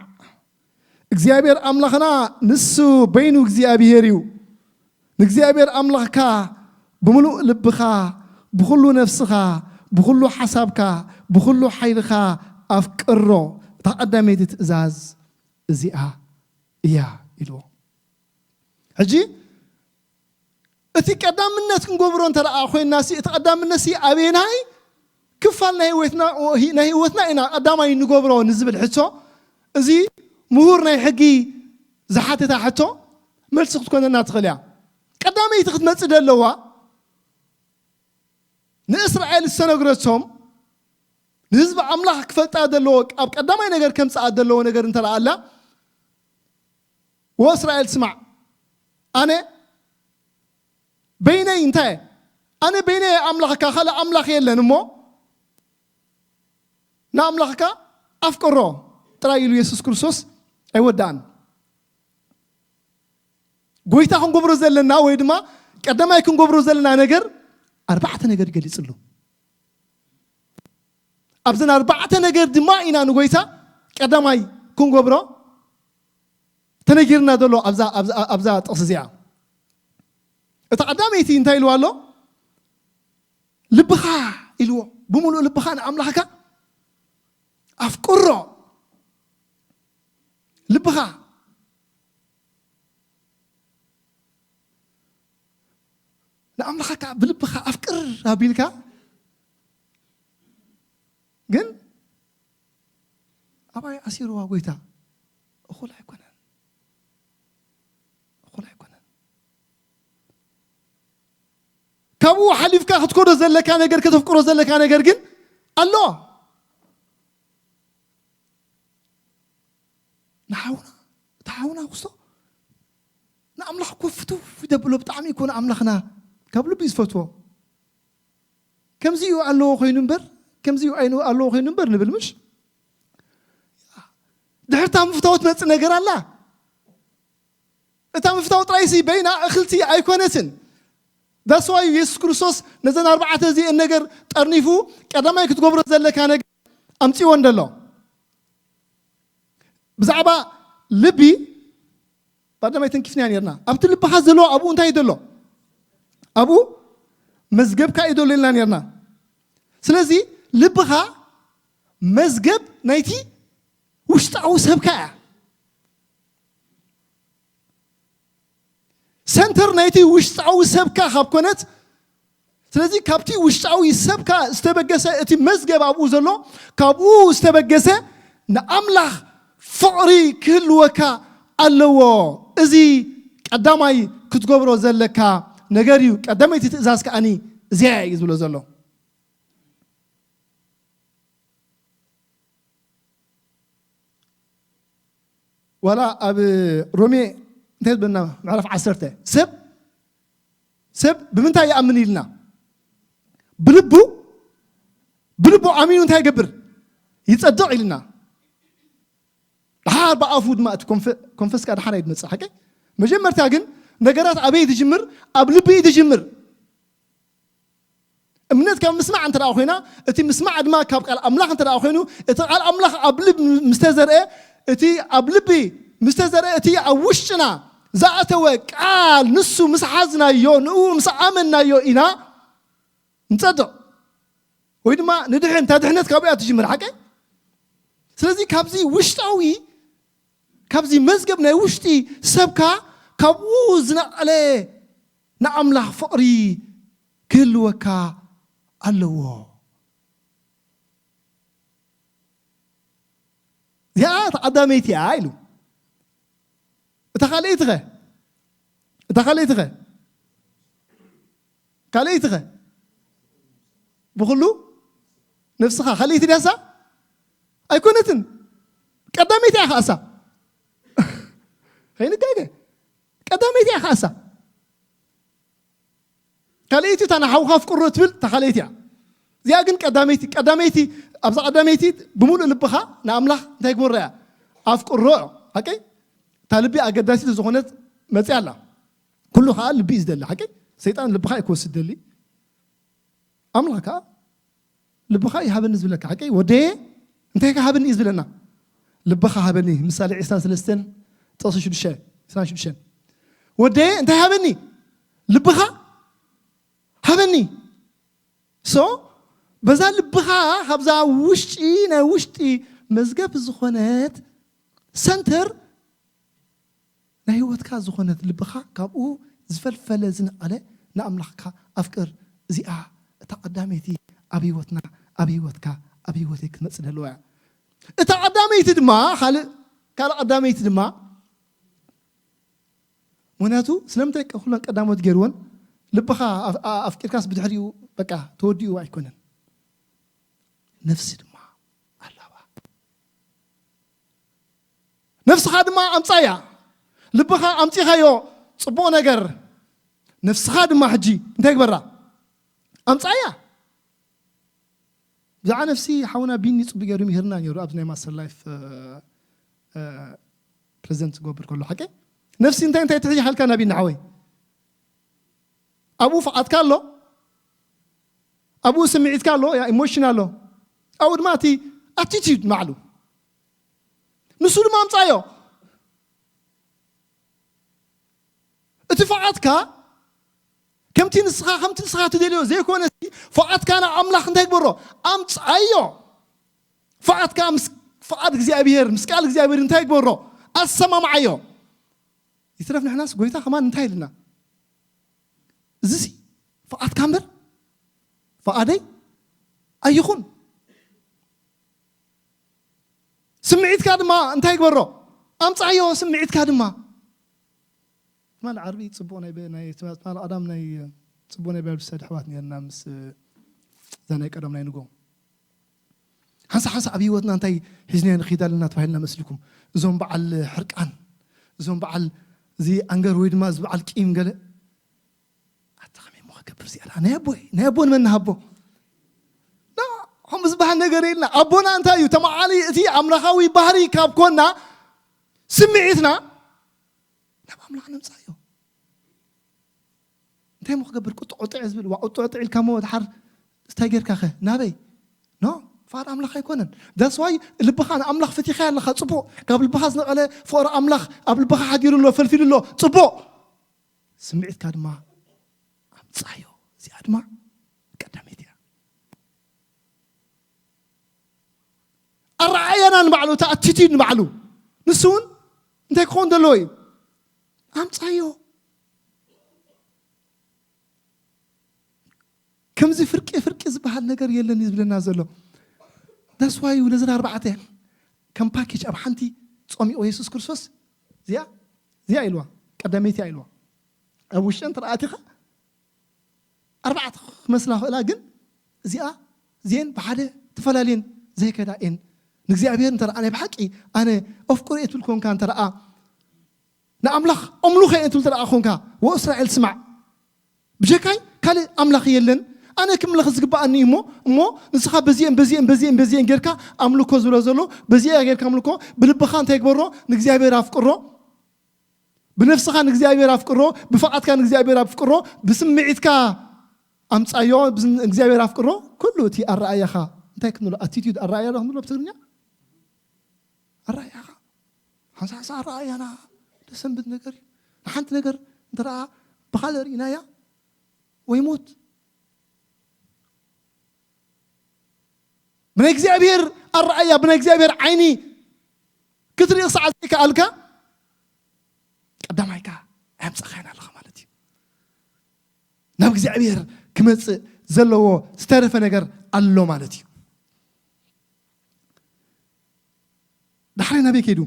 እግዚኣብሔር ኣምላኽና ንሱ በይኑ እግዚኣብሔር እዩ። ንእግዚኣብሔር ኣምላኽካ ብምሉእ ልብኻ፣ ብኹሉ ነፍስኻ፣ ብኹሉ ሓሳብካ፣ ብኹሉ ሓይልኻ ኣፍቅሮ። እታ ቀዳመይቲ ትእዛዝ እዚኣ እያ ኢልዎ። ሕጂ እቲ ቀዳምነት ክንገብሮ እንተ ደኣ ኮይንና ሲ፣ እቲ ቀዳምነት ሲ ኣበየናይ ክፋል ናይ ህይወትና፣ ናይ ህይወትና ኢና ቀዳማይ እንገብሮ ንዝብል ሕቶ፣ እዚ ምሁር ናይ ሕጊ ዝሓተታ ሕቶ መልሲ ክትኮነና ትኽእል እያ። ቀዳመይቲ ክትመጽእ ዘለዋ ንእስራኤል ዝተነግረቶም ንህዝቢ ኣምላኽ ክፈልጣ ዘለዎ ኣብ ቀዳማይ ነገር ከምጽኣ ዘለዎ ነገር እንተ ደኣ ኣላ፣ ወእስራኤል ስማዕ፣ ኣነ በይነይ እንታይ ኣነ በይነይ ኣምላኽካ ካልእ ኣምላኽ የለን እሞ ንኣምላኽካ ኣፍቅሮ ጥራይ ኢሉ የሱስ ክርስቶስ ኣይወዳእን። ጎይታ ክንገብሮ ዘለና ወይ ድማ ቀዳማይ ክንገብሮ ዘለና ነገር ኣርባዕተ ነገር ይገሊጽ ኣሎ። ኣብዘን ኣርባዕተ ነገር ድማ ኢና ንጎይታ ቀዳማይ ክንገብሮ ተነጊርና ዘሎ ኣብዛ ኣብዛ ኣብዛ ጥቕሲ እዚኣ። እታ ቀዳመይቲ እንታይ ኢልዋ ኣሎ? ልብኻ ኢልዎ፣ ብምሉእ ልብኻ ንኣምላኽካ ኣፍቅሮ። ልብኻ ንኣምላኽካ ብልብኻ ኣፍቅር ኣቢልካ ግን ኣባይ ኣሲርዋ ጎይታ እኹል ኣይኮነን፣ እኹል ኣይኮነን። ካብኡ ሓሊፍካ ክትኮዶ ዘለካ ነገር ከተፍቅሮ ዘለካ ነገር ግን ኣሎ። ንሓውና እቲ ሓውና ክስቶ ንኣምላኽ እኮ ፍትው ይደብሎ ብጣዕሚ እኮ ንኣምላኽና ካብ ልቢ እዩ ዝፈትዎ። ከምዚ እዩ ኣለዎ ኮይኑ እምበር ከምዚ እዩ ኣይኑ ኣለዎ ኮይኑ እምበር ንብል ምሽ ድሕርታ ምፍታው ትመጽእ ነገር ኣላ። እታ ምፍታው ጥራይሲ በይና እኽልቲ ኣይኮነትን። ዳስዋዩ የሱስ ክርስቶስ ነዘን ኣርባዕተ እዚአን ነገር ጠርኒፉ ቀዳማይ ክትገብሮ ዘለካ ነገር ኣምፅዎ እንደሎ ብዛዕባ ልቢ ባዳማይ ተንኪፍና ነርና። ኣብቲ ልብኻ ዘሎ ኣብኡ እንታይ ዘሎ ኣብኡ መዝገብካ እዩ ደሎ ኢልና ነርና። ስለዚ ልብኻ መዝገብ ናይቲ ውሽጣዊ ሰብካ እያ። ሰንተር ናይቲ ውሽጣዊ ሰብካ ካብ ኮነት፣ ስለዚ ካብቲ ውሽጣዊ ሰብካ ዝተበገሰ እቲ መዝገብ ኣብኡ ዘሎ፣ ካብኡ ዝተበገሰ ንኣምላኽ ፍቕሪ ክህልወካ ኣለዎ። እዚ ቀዳማይ ክትገብሮ ዘለካ ነገር እዩ። ቀዳመይቲ ትእዛዝ ከኣኒ እዚኣ እዩ ዝብሎ ዘሎ። ዋላ ኣብ ሮሜ እንታይ ዝብለና? ምዕራፍ ዓሰርተ ሰብ ሰብ ብምንታይ ይኣምን ኢልና? ብልቡ ብልቡ ኣሚኑ እንታይ ይገብር? ይጸድቕ ኢልና። ድሓር ብኣፉ ድማ እቲ ኮንፈ- ኮንፈስካ ድሓር ኣይትመጽእ ሓቂ። መጀመርታ ግን ነገራት ኣበይ ትጅምር? ኣብ ልቢ እዩ ትጅምር። እምነት ካብ ምስማዕ እንተ ደኣ ኮይና፣ እቲ ምስማዕ ድማ ካብ ቃል ኣምላኽ እንተ ደኣ ኮይኑ፣ እቲ ቃል ኣምላኽ ኣብ ልብ ምስ ተዘርአ፣ እቲ ኣብ ልቢ ምስ ተዘርአ፣ እቲ ኣብ ውሽጥና ዝኣተወ ቃል ንሱ ምስ ሓዝናዮ፣ ንኡ ምስ ኣመንናዮ ኢና ንጸድቕ። ወይ ድማ ንድሕን፣ እታ ድሕነት ካብኡ እያ ትጅምር ሓቀይ። ስለዚ ካብዚ ውሽጣዊ፣ ካብዚ መዝገብ ናይ ውሽጢ ሰብካ፣ ካብኡ ዝነቐለ ንኣምላኽ ፍቕሪ ክህልወካ ኣለዎ። እዚኣ እታ ቀዳመይቲ እያ ኢሉ። እታ ካልኣይቲ ኸ? እታ ካልኣይቲ ኸ? ካልኣይቲ ኸ? ብኹሉ ነፍስኻ ካልኣይቲ ድያሳ? ኣይኮነትን። ቀዳመይቲ እያ ኸኣሳ። ከይንጋገ። ቀዳመይቲ እያ ኸኣሳ። ካልኣይቲ እታ ንሓውኻ ኣፍቅሮ ትብል እታ ካልኣይቲ እያ። እዚኣ ግን ቀዳመይቲ፣ ቀዳመይቲ፣ ኣብዛ ቀዳመይቲ ብምሉእ ልብኻ ንኣምላኽ እንታይ ግበሮ እያ? ኣፍቅሮ። ሓቀይ? እታ ልቢ ኣገዳሲት ዝኾነት መፅያ ኣላ። ኩሉ ከዓ ልቢ እዩ ዝደሊ። ሓቀይ? ሰይጣን ልብኻ እዩ ክወስድ ደሊ። ኣምላኽ ከዓ ልብኻ ይሃበኒ ዝብለካ። ሓቀይ? ወደየ እንታይ ከዓ ሃበኒ እዩ ዝብለና? ልብኻ ሃበኒ። ምሳሌ ዕስራን ሰለስተን ጥቕሲ ሽዱሽተ፣ ዕስራን ሽዱሽተን። ወደየ እንታይ ሃበኒ? ልብኻ ሃበኒ። ሶ በዛ ልብኻ ካብዛ ውሽጢ ናይ ውሽጢ መዝገብ ዝኾነት ሰንተር ናይ ህይወትካ ዝኾነት ልብኻ ካብኡ ዝፈልፈለ ዝነቐለ ንኣምላኽካ ኣፍቅር። እዚኣ እታ ቀዳመይቲ ኣብ ህይወትና፣ ኣብ ህይወትካ፣ ኣብ ህይወተይ ክትመጽእ ደለዋ እያ። እታ ቀዳመይቲ ድማ ካልእ ካልእ ቀዳመይቲ ድማ ምክንያቱ ስለምንታይ ኩለን ቀዳሞት ገይርወን ልብኻ ኣፍ- ኣ- ኣፍቂርካስ ብድሕሪኡ በቃ ተወዲኡ ኣይኮነን። ነፍሲ ድማ ኣላባ ነፍስኻ ድማ ኣምፃያ። ልብኻ ኣምፂኻዮ ፅቡቕ ነገር፣ ነፍስኻ ድማ ሕጂ እንታይ ግበራ? ኣምፃያ። ብዛዕባ ነፍሲ ሓውና ቢኒ ፅቡቅ ገይሩ ምሂርና ነይሩ ኣብዚ ናይ ማስተር ላይፍ ፕሬዘንት ዝገብር ከሎ ሓቂ። ነፍሲ እንታይ እንታይ ትሕዚ ሓልካ ናቢና ሓወይ? ኣብኡ ፍቓድካ ኣሎ፣ ኣብኡ ስምዒትካ ኣሎ፣ ያ ኢሞሽን ኣሎ፣ ኣብኡ ድማ እቲ ኣቲቲዩድ ማዕሉ ንሱ ድማ ኣምፃዮ። እቲ ፍቓድካ ከምቲ ንስኻ ከምቲ ንስኻ ትደልዮ ዘይኮነ፣ ፍቓድካ ናብ ኣምላኽ እንታይ ግበሮ? ኣምፅኣዮ። ፍቓድካ ምስ ፍቓድ እግዚኣብሔር ምስ ቃል እግዚኣብሔር እንታይ ግበሮ? ኣሰማምዓዮ። ይትረፍ ንሕናስ ጎይታ ከማን እንታይ ኢልና? እዚሲ ፍቓድካ እምበር ፍቓደይ ኣይኹን። ስምዒትካ ድማ እንታይ ግበሮ? ኣምፃዮ። ስምዒትካ ድማ ትማሊ ዓርቢ ፅቡቕ ናይ ናይ ትማሊ ቀዳም ናይ ፅቡቕ ናይ ባይብል ስተዲ ኣሕዋት ነርና ምስ እዛ ናይ ቀደም ናይ ንጎ ሓንሳ ሓንሳ ኣብ ህይወትና እንታይ ሒዝና ንኺድ ኣለና ተባሂልና መስልኩም? እዞም በዓል ሕርቃን፣ እዞም በዓል እዚ ኣንገር ወይ ድማ እዚ በዓል ቂም ገለ ኣታ ከመይ እሞ ክገብር እዚኣ ደኣ ናይ ኣቦይ ናይ ኣቦ ንመን ንሃቦ? ና ከምኡ ዝበሃል ነገር የልና። ኣቦና እንታይ እዩ? ተመዓሊ እቲ ኣምላኻዊ ባህሪ ካብ ኮና ስምዒትና ናብ ኣምላኽ ነምፃዮ። እንታይ እሞ ክገብር? ቁጥዕ ቁጥዕ ዝብል ዋ ቁጥዕ ቁጥዕ ኢልካ እሞ ድሓር እንታይ ጌርካ ኸ ናበይ? ኖ ፍቓድ ኣምላኽ ኣይኮነን። ዳስዋይ ልብኻ ንኣምላኽ ፈቲኻ ኣለኻ። ፅቡቕ። ካብ ልብኻ ዝነቐለ ፍቕሪ ኣምላኽ ኣብ ልብኻ ሓዲሩ ኣሎ፣ ፈልፊሉ ኣሎ። ፅቡቕ። ስምዒትካ ድማ ኣምፃዮ። እዚኣ ድማ እቲ ኣቲቲድ ንባዕሉ ንሱ እውን እንታይ ክኸውን ዘለዎ እዩ? ኣምፃዮ። ከምዚ ፍርቂ ፍርቂ ዝበሃል ነገር የለን እዩ ዝብለና ዘሎ። ዳስዋይ ነዘን ኣርባዕተ ከም ፓኬጅ ኣብ ሓንቲ ጾሚቑ የሱስ ክርስቶስ እዚኣ እዚኣ ኢልዋ፣ ቀዳመይቲ ኢልዋ። ኣብ ውሽጠን ተረኣቲኻ ኣርባዕተ ክመስላ ክእላ፣ ግን እዚኣ እዚአን ብሓደ ተፈላለየን ዘይከዳ እየን። ንእግዚኣብሔር እንተ ደኣ ናይ ብሓቂ ኣነ ኣፍቅሮ እየ ትብል ኮንካ፣ እንተ ደኣ ንኣምላኽ ኣምልኾ እየ ትብል እንተ ደኣ ኮንካ፣ ወእስራኤል ስማዕ፣ ብጀካይ ካልእ ኣምላኽ የለን። ኣነ ክምለኽ ዝግብኣኒ እዩ እሞ፣ እሞ ንስኻ በዚአን በዚአን በዚአን በዚአን ጌርካ ኣምልኮ ዝብሎ ዘሎ፣ በዚኣ ጌርካ ኣምልኮ። ብልብኻ እንታይ ግበሮ? ንእግዚኣብሔር ኣፍቅሮ። ብነፍስኻ ንእግዚኣብሔር ኣፍቅሮ፣ ብፍቓድካ ንእግዚኣብሔር ኣፍቅሮ፣ ብስምዒትካ ኣምጻዮ፣ ብዝ-፣ እግዚኣብሔር ኣፍቅሮ። ኩሉ እቲ ኣረኣያኻ እንታይ ክንብሎ? ኣቲቲዩድ ኣረኣያ ዶ ክንብሎ ብትግርኛ? ኣረኣያኻ ሓንሳሕሳ ኣረኣያና ደሰንብት ነገር እዩ። ንሓንቲ ነገር እንተ ደኣ ብኻልእ ርኢናያ ወይ ሞት። ብናይ እግዚኣብሔር ኣረኣያ፣ ብናይ እግዚኣብሔር ዓይኒ ክትርኢ ክሳዕ ዘይከኣልካ፣ ቀዳማይካ ኣየምጻኻያን ኣለኻ ማለት እዩ። ናብ እግዚኣብሔር ክመጽእ ዘለዎ ዝተረፈ ነገር ኣሎ ማለት እዩ። ዳሕራይ ናበይ ከይዱ?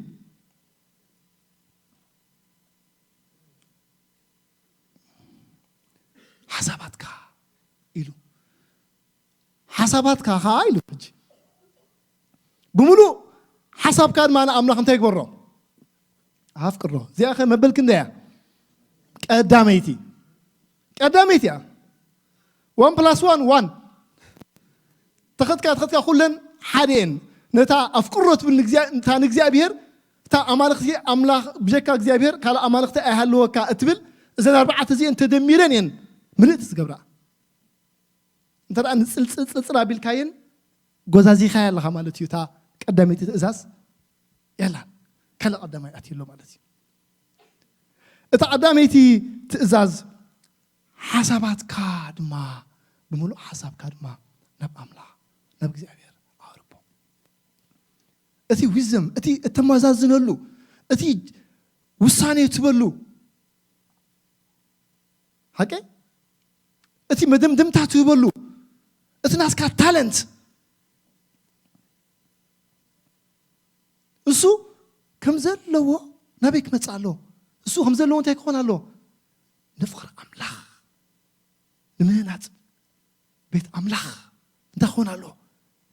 ሓሳባትካ ኢሉ። ሓሳባትካ ኸዓ ኢሉ። ሕጂ ብምሉእ ሓሳብካ ድማ ንኣምላኽ እንታይ ግበሮ? ኣፍቅሮ። እዚኣ ኸ መበል ክንደይ እያ? ቀዳመይቲ። ቀዳመይቲ እያ። ዋን ፕላስ ዋን፣ ዋን። ተኸትካ፣ ተኸትካ ኩለን ሓደ እየን። ነታ ኣፍቅሮ ትብል ንእግዚኣ-፣ እታ ንእግዚኣብሔር፣ እታ ኣማልኽቲ ኣምላኽ ብጀካ እግዚኣብሔር ካልእ ኣማልኽቲ ኣይሃልወካ እትብል፣ እዘን ኣርባዕተ እዚአን ተደሚረን እየን ምልእቲ ዝገብራ። እንተ ደኣ ንጽልጽል ጽልጽል ኣቢልካየን፣ ጎዛዚኻያ ኣለኻ ማለት እዩ። እታ ቀዳመይቲ ትእዛዝ የላን። ካልእ ቀዳማይ ኣትዩ ኣሎ ማለት እዩ። እታ ቀዳመይቲ ትእዛዝ፣ ሓሳባትካ ድማ፣ ብምሉእ ሓሳብካ ድማ ናብ ኣምላኽ፣ ናብ እግዚኣብሔር ኣቕርቦ። እቲ ዊዝደም፣ እቲ እተመዛዝነሉ፣ እቲ ውሳኔ ትበሉ፣ ሓቀይ? እቲ መደምደምታ ትህበሉ፣ እቲ ናትካ ታለንት፣ እሱ ከም ዘለዎ ናበይ ክመጽእ ኣሎ? እሱ ከም ዘለዎ እንታይ ክኾን ኣሎ? ንፍቕሪ ኣምላኽ ንምህናጽ ቤት ኣምላኽ እንታይ ክኾን ኣሎ?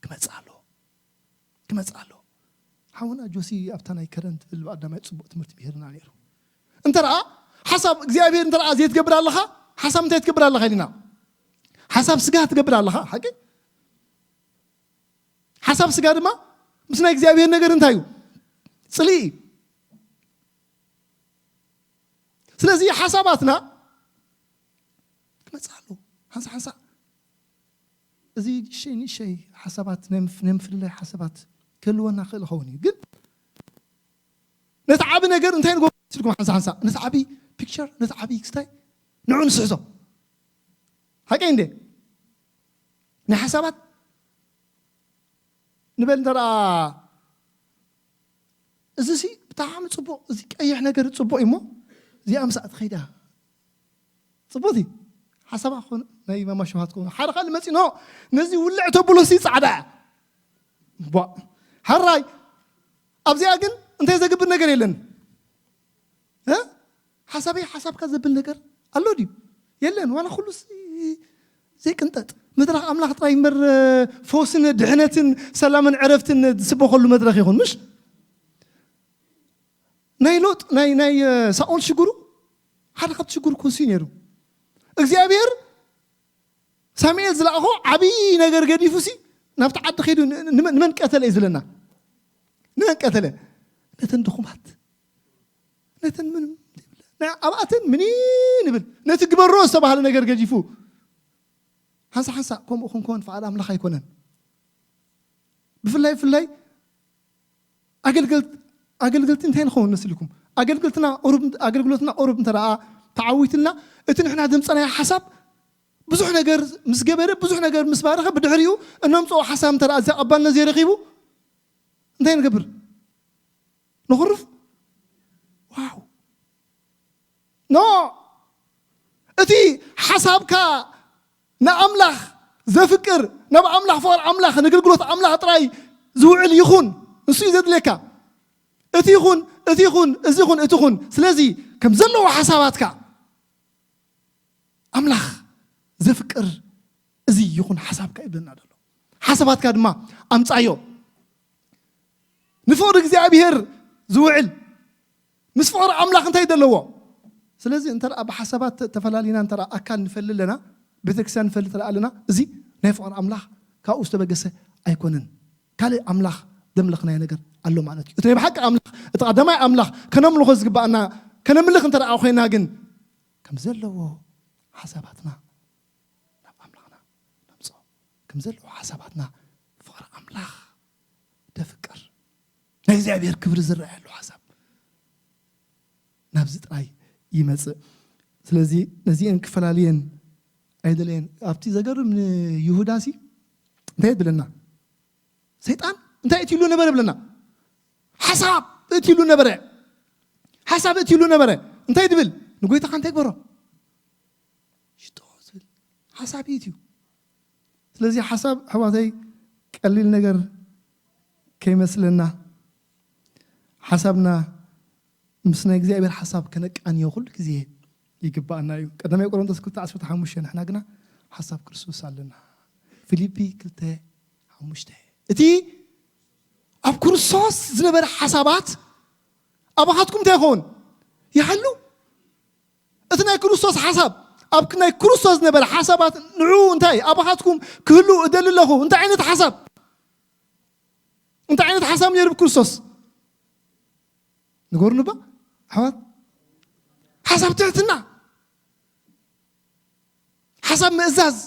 ክመጽእ ኣሎ። ክመጽእ ኣሎ። ሓውና ጆሲ ኣብታ ናይ ከረን ትብል ብቐዳማይ ጽቡቕ ትምህርቲ ምሂርና ነይሩ። እንተ ደኣ ሓሳብ እግዚኣብሔር እንተ ደኣ ዘይትገብር ኣለኻ፣ ሓሳብ እንታይ ትገብር ኣለኻ ኢልና? ሓሳብ ስጋ ትገብር ኣለኻ፣ ሓቂ? ሓሳብ ስጋ ድማ ምስ ናይ እግዚኣብሔር ነገር እንታይ እዩ? ጽልኢ እዩ። ስለዚ ሓሳባትና ክመጽእ ኣለዎ። ሓንሳ ሓንሳ እዚ ንእሸይ ንእሸይ ሓሳባት ናይ ምፍ-፣ ናይ ምፍልላይ ሓሳባት ክህልወና ክእል ይኸውን እዩ። ግን ነቲ ዓቢ ነገር እንታይ ንገብሮ ኢልኩም ሓንሳ ሓንሳ ነቲ ዓቢ ፒክቸር፣ ነቲ ዓቢ ክስታይ ንዑ ንስሕዞ። ሓቀይ እንዴ? ናይ ሓሳባት ንበል እንተ ደኣ እዚ ሲ ብጣዕሚ ጽቡቕ፣ እዚ ቀይሕ ነገር ጽቡቕ እዩ እሞ እዚኣ ምሳእ ትኸይድ እያ። ጽቡቕቲ ሓሳባ ክኾን ናይ ማማ ሸውሃት ክኾን። ሓደ ካልእ መጺኡ፣ ኖ፣ ነዚ ውልዕ ተብሎ ሲ ጻዕዳ እያ። ቧ። ሕራይ፣ ኣብዚኣ ግን እንታይ ዘግብር ነገር የለን። እ? ሓሳበይ ሓሳብካ ዘብል ነገር ኣሎ ድዩ? የለን። ዋላ ኩሉ ሲ ዘይቅንጠጥ። መድረኽ ኣምላኽ ጥራይ እምበር፣ ፈውስን ድሕነትን ሰላምን ዕረፍትን ዝስበኸሉ መድረኽ ይኹን፣ ምሽ? ናይ ሎጥ፣ ናይ፣ ናይ፣ እ፣ ሳኦል ሽግሩ ሓደ ካብቲ ሽግሩ እኮ እሱ እዩ ነይሩ። እግዚኣብሔር ሳሙኤል ዝለኣኾ ዓብዪ ነገር ገዲፉ ሲ ናብቲ ዓዲ ከይዱ ን-፣ ን-፣ ንመን ቀተለ እዩ ዝብለና? ንመን ቀተለ? ነተን ድኹማት። ነተን ምንም ዘይብለን። ናይ ኣብኣተን ምኒን ይብል። ነቲ ግበሮ ዝተባህለ ነገር ገዲፉ። ሓንሳ ሓንሳ ከምኡ ክንኮን ፍቓድ ኣምላኽ ኣይኮነን። ብፍላይ፣ ብፍላይ ኣገልገልት-፣ ኣገልገልቲ እንታይ ንኸውን መሲልኩም? ኣገልገልትና ቁሩብ፣ ኣገልግሎትና ቁሩብ እንተ ደኣ ተዓዊትልና፣ እቲ ንሕና ዘምጸናዮ ሓሳብ ብዙሕ ነገር ምስ ገበረ፣ ብዙሕ ነገር ምስ ባረኸ፣ ብድሕሪኡ እነምጽኦ ሓሳብ እንተ ደኣ ዘቐባልነት ዘይረኺቡ፣ እንታይ ንገብር? ንኹርፍ ዋው ኖ እቲ ሓሳብካ ንኣምላኽ ዘፍቅር ናብ ኣምላኽ ፍቕሪ ኣምላኽ ንግልግሎት ኣምላኽ ጥራይ ዝውዕል ይኹን። ንሱ እዩ ዘድልየካ። እቲ ይኹን እቲ ይኹን እዚ ይኹን እቲ ይኹን። ስለዚ ከም ዘለዎ ሓሳባትካ ኣምላኽ ዘፍቅር እዚ ይኹን ሓሳብካ ይብለና ዘሎ። ሓሳባትካ ድማ ኣምጻዮ። ንፍቕሪ እግዚኣብሔር ዝውዕል ምስ ፍቕሪ ኣምላኽ እንታይ ዘለዎ? ስለዚ እንተ ደኣ ብሓሳባት ተ- ተፈላሊና እንተ ደኣ ኣካል ንፈሊ ኣለና፣ ቤተክርስትያን ንፈሊ እንተ ደኣ ኣለና፣ እዚ ናይ ፍቕሪ ኣምላኽ ካብኡ ዝተበገሰ ኣይኮነን። ካልእ ኣምላኽ ዘምለኽናዮ ነገር ኣሎ ማለት እዩ። እቲ ናይ ብሓቂ ኣምላኽ፣ እቲ ቀዳማይ ኣምላኽ ከነምልኾ ዝግባኣና ከነምልኽ እንተ ደኣ ኮይና ግን ከም ዘለዎ ሓሳባትና ናብ ኣምላኽና ነምጽኦ። ከም ዘለዎ ሓሳባትና ፍቕሪ ኣምላኽ ደፍቅር ናይ እግዚኣብሔር ክብሪ ዝረኣየሉ ሓሳብ ናብዚ ጥራይ ይመጽእ። ስለዚ ነዚአን ክፈላልየን ኣይደለየን። ኣብቲ ዘገርም ንይሁዳሲ እንታይ ይብለና? ሰይጣን እንታይ እትይሉ ነበረ ብለና? ሓሳብ እትይሉ ነበረ። ሓሳብ እትይሉ ነበረ። እንታይ ድብል? ንጎይታኻ እንታይ ግበሮ? ሽጦ ዝብል ሓሳብ እዩ። ስለዚ ሓሳብ ኣሕዋተይ ቀሊል ነገር ከይመስለና፣ ሓሳብና ምስ ናይ እግዚኣብሔር ሓሳብ ከነቃንዮ ኩሉ ግዜ ይግባኣና እዩ። ቀዳማይ ቆሮንቶስ ክልተ ዓሰርተ ሓሙሽተ ንሕና ግና ሓሳብ ክርስቶስ ኣለና። ፊልፒ ክልተ ሓሙሽተ እቲ ኣብ ክርስቶስ ዝነበረ ሓሳባት ኣባኻትኩም እንታይ ይኸውን? ይሃሉ። እቲ ናይ ክርስቶስ ሓሳብ ኣብ ናይ ክርስቶስ ዝነበረ ሓሳባት ንዑ እንታይ ኣባኻትኩም ክህሉ እደሊ ኣለኹ። እንታይ ዓይነት ሓሳብ እንታይ ዓይነት ሓሳብ ነይሩ ብክርስቶስ ንገሩኒ ባ ኣሕዋት? ሓሳብ ትሕትና፣ ሓሳብ ምእዛዝ፣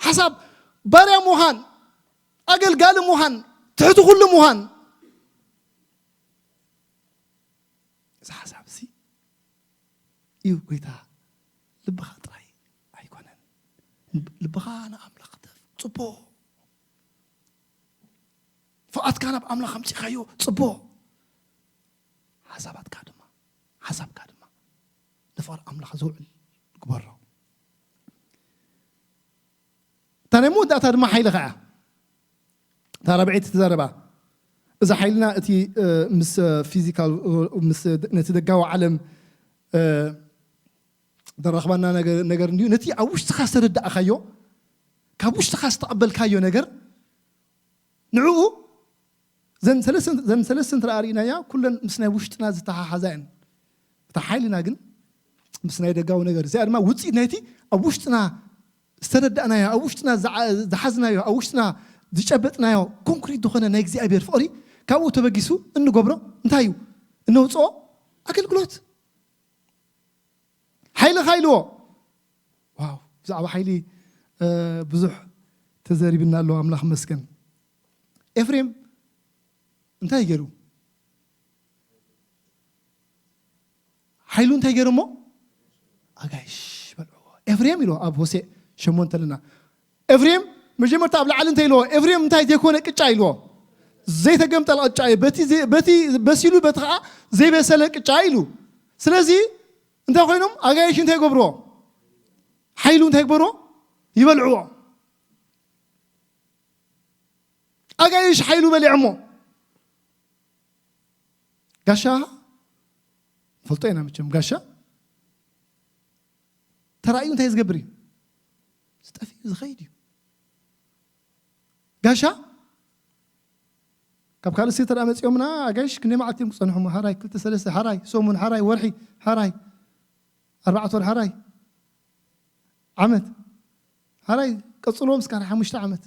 ሓሳብ ባርያ ምዃን፣ ኣገልጋሊ ምዃን፣ ትሕቲ ኩሉ ምዃን። እዚ ሓሳብ እዚ እዩ ጎይታ። ልብኻ ጥራይ ኣይኮነን፣ ልብኻ ንኣምላኽ ተፍ ጽቡቕ፣ ፍቓድካ ናብ ኣምላኽ ኣምጺኻዮ ጽቡቕ፣ ሓሳባትካ ድማ ሓሳብካ ድማ ንፍቕሪ ኣምላኽ ዝውዕል ግበሮ። እታ ናይ መወዳእታ ድማ ሓይሊ ኸዓ እታ ራብዐይቲ ትዛረባ። እዚ ሓይልና እቲ ምስ ፊዚካል ምስ ነቲ ደጋዊ ዓለም ዘራኽባና ነገር እንድዩ። ነቲ ኣብ ውሽጥኻ ዝተረዳእካዮ ካብ ውሽጥኻ ዝተቐበልካዮ ነገር ንዕኡ ዘን ሰለስተ እንተ ርኢናያ ኩለን ምስ ናይ ውሽጥና ዝተሓሓዛ እየን። እታ ሓይልና ግን ምስ ናይ ደጋዊ ነገር እዚኣ ድማ ውፅኢት ናይቲ ኣብ ውሽጥና ዝተረዳእናዮ ኣብ ውሽጥና ዝሓዝናዮ ኣብ ውሽጥና ዝጨበጥናዮ ኮንክሪት ዝኾነ ናይ እግዚኣብሔር ፍቕሪ ካብኡ ተበጊሱ እንገብሮ እንታይ እዩ? እነውፅኦ ኣገልግሎት። ሓይልኻ ኢልዎ። ዋው ብዛዕባ ሓይሊ ብዙሕ ተዘሪብና ኣለዎ። ኣምላኽ መስገን። ኤፍሬም እንታይ ገይሩ? ሓይሉ እንታይ ገይሩ እሞ ኣጋይሽ በልዕዎ። ኤፍሬም ኢልዎ ኣብ ሆሴ ሸሞንተ ኣለና። ኤፍሬም መጀመርታ ኣብ ላዕሊ እንታይ ኢልዎ? ኤፍሬም እንታይ ዘይኮነ ቅጫ ኢልዎ? ዘይተገምጠል ቅጫ እዩ። በቲ በሲ ኢሉ በቲ ከዓ ዘይበሰለ ቅጫ ኢሉ። ስለዚ እንታይ ኮይኖም ኣጋይሽ እንታይ ይገብርዎ? ሓይሉ እንታይ ይግበርዎ? ይበልዕዎ። ኣጋይሽ ሓይሉ በሊዖሞ። ጋሻ ፈልጦ ኢና መቸም። ጋሻ ተራእዩ እንታይ ዝገብር እዩ? ዝጠፍእ እዩ፣ ዝኸይድ እዩ። ጋሻ ካብ ካልእ ሴተር ኣመፂኦምና ኣጋይሽ ክንደይ መዓልቲ እዮም ክፀንሑ? ሓራይ ክልተ ሰለስተ ሓራይ ሰሙን ሓራይ ወርሒ ሓራይ ኣርባዕተ ወር ሓራይ ዓመት ሓራይ ቀፅልዎም እስካ ሓሙሽተ ዓመት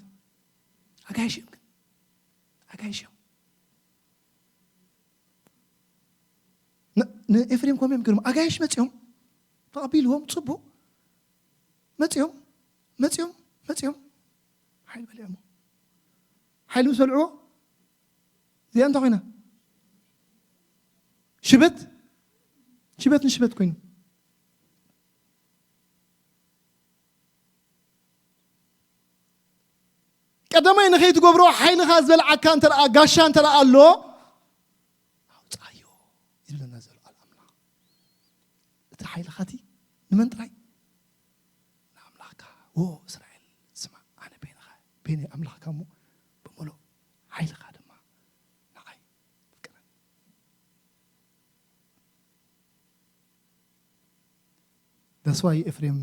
ኣጋይሽ እዮም። ግን ኣጋይሽ እዮም። ንኤፍሬም ኮም እዮም ገርሞ ኣጋይሽ መፂኦም ተቐቢልዎም ፅቡቅ መፂኦም መፂኦም መፂኦም ሓይል በሊዖሞ። ሓይል ምስ በልዕዎ እዚኣ እንታይ ኮይና? ሽበት ሽበት ንሽበት ኮይኑ ቀዳማይ ንኸይትገብሮ ሓይልኻ ዝበልዓካ እንተ ደኣ ጋሻ እንተ ደኣ ኣሎ ሓይልኻቲ ንመን ጥራይ? ንኣምላኽካ። ዎ እስራኤል፣ ስማዕ፣ ኣነ በይንኻ፣ በይነይ ኣምላኽካ እሞ፣ ብምሉእ ሓይልኻ ድማ ንዓይ ፍቀረኒ። That's why ኤፍሬም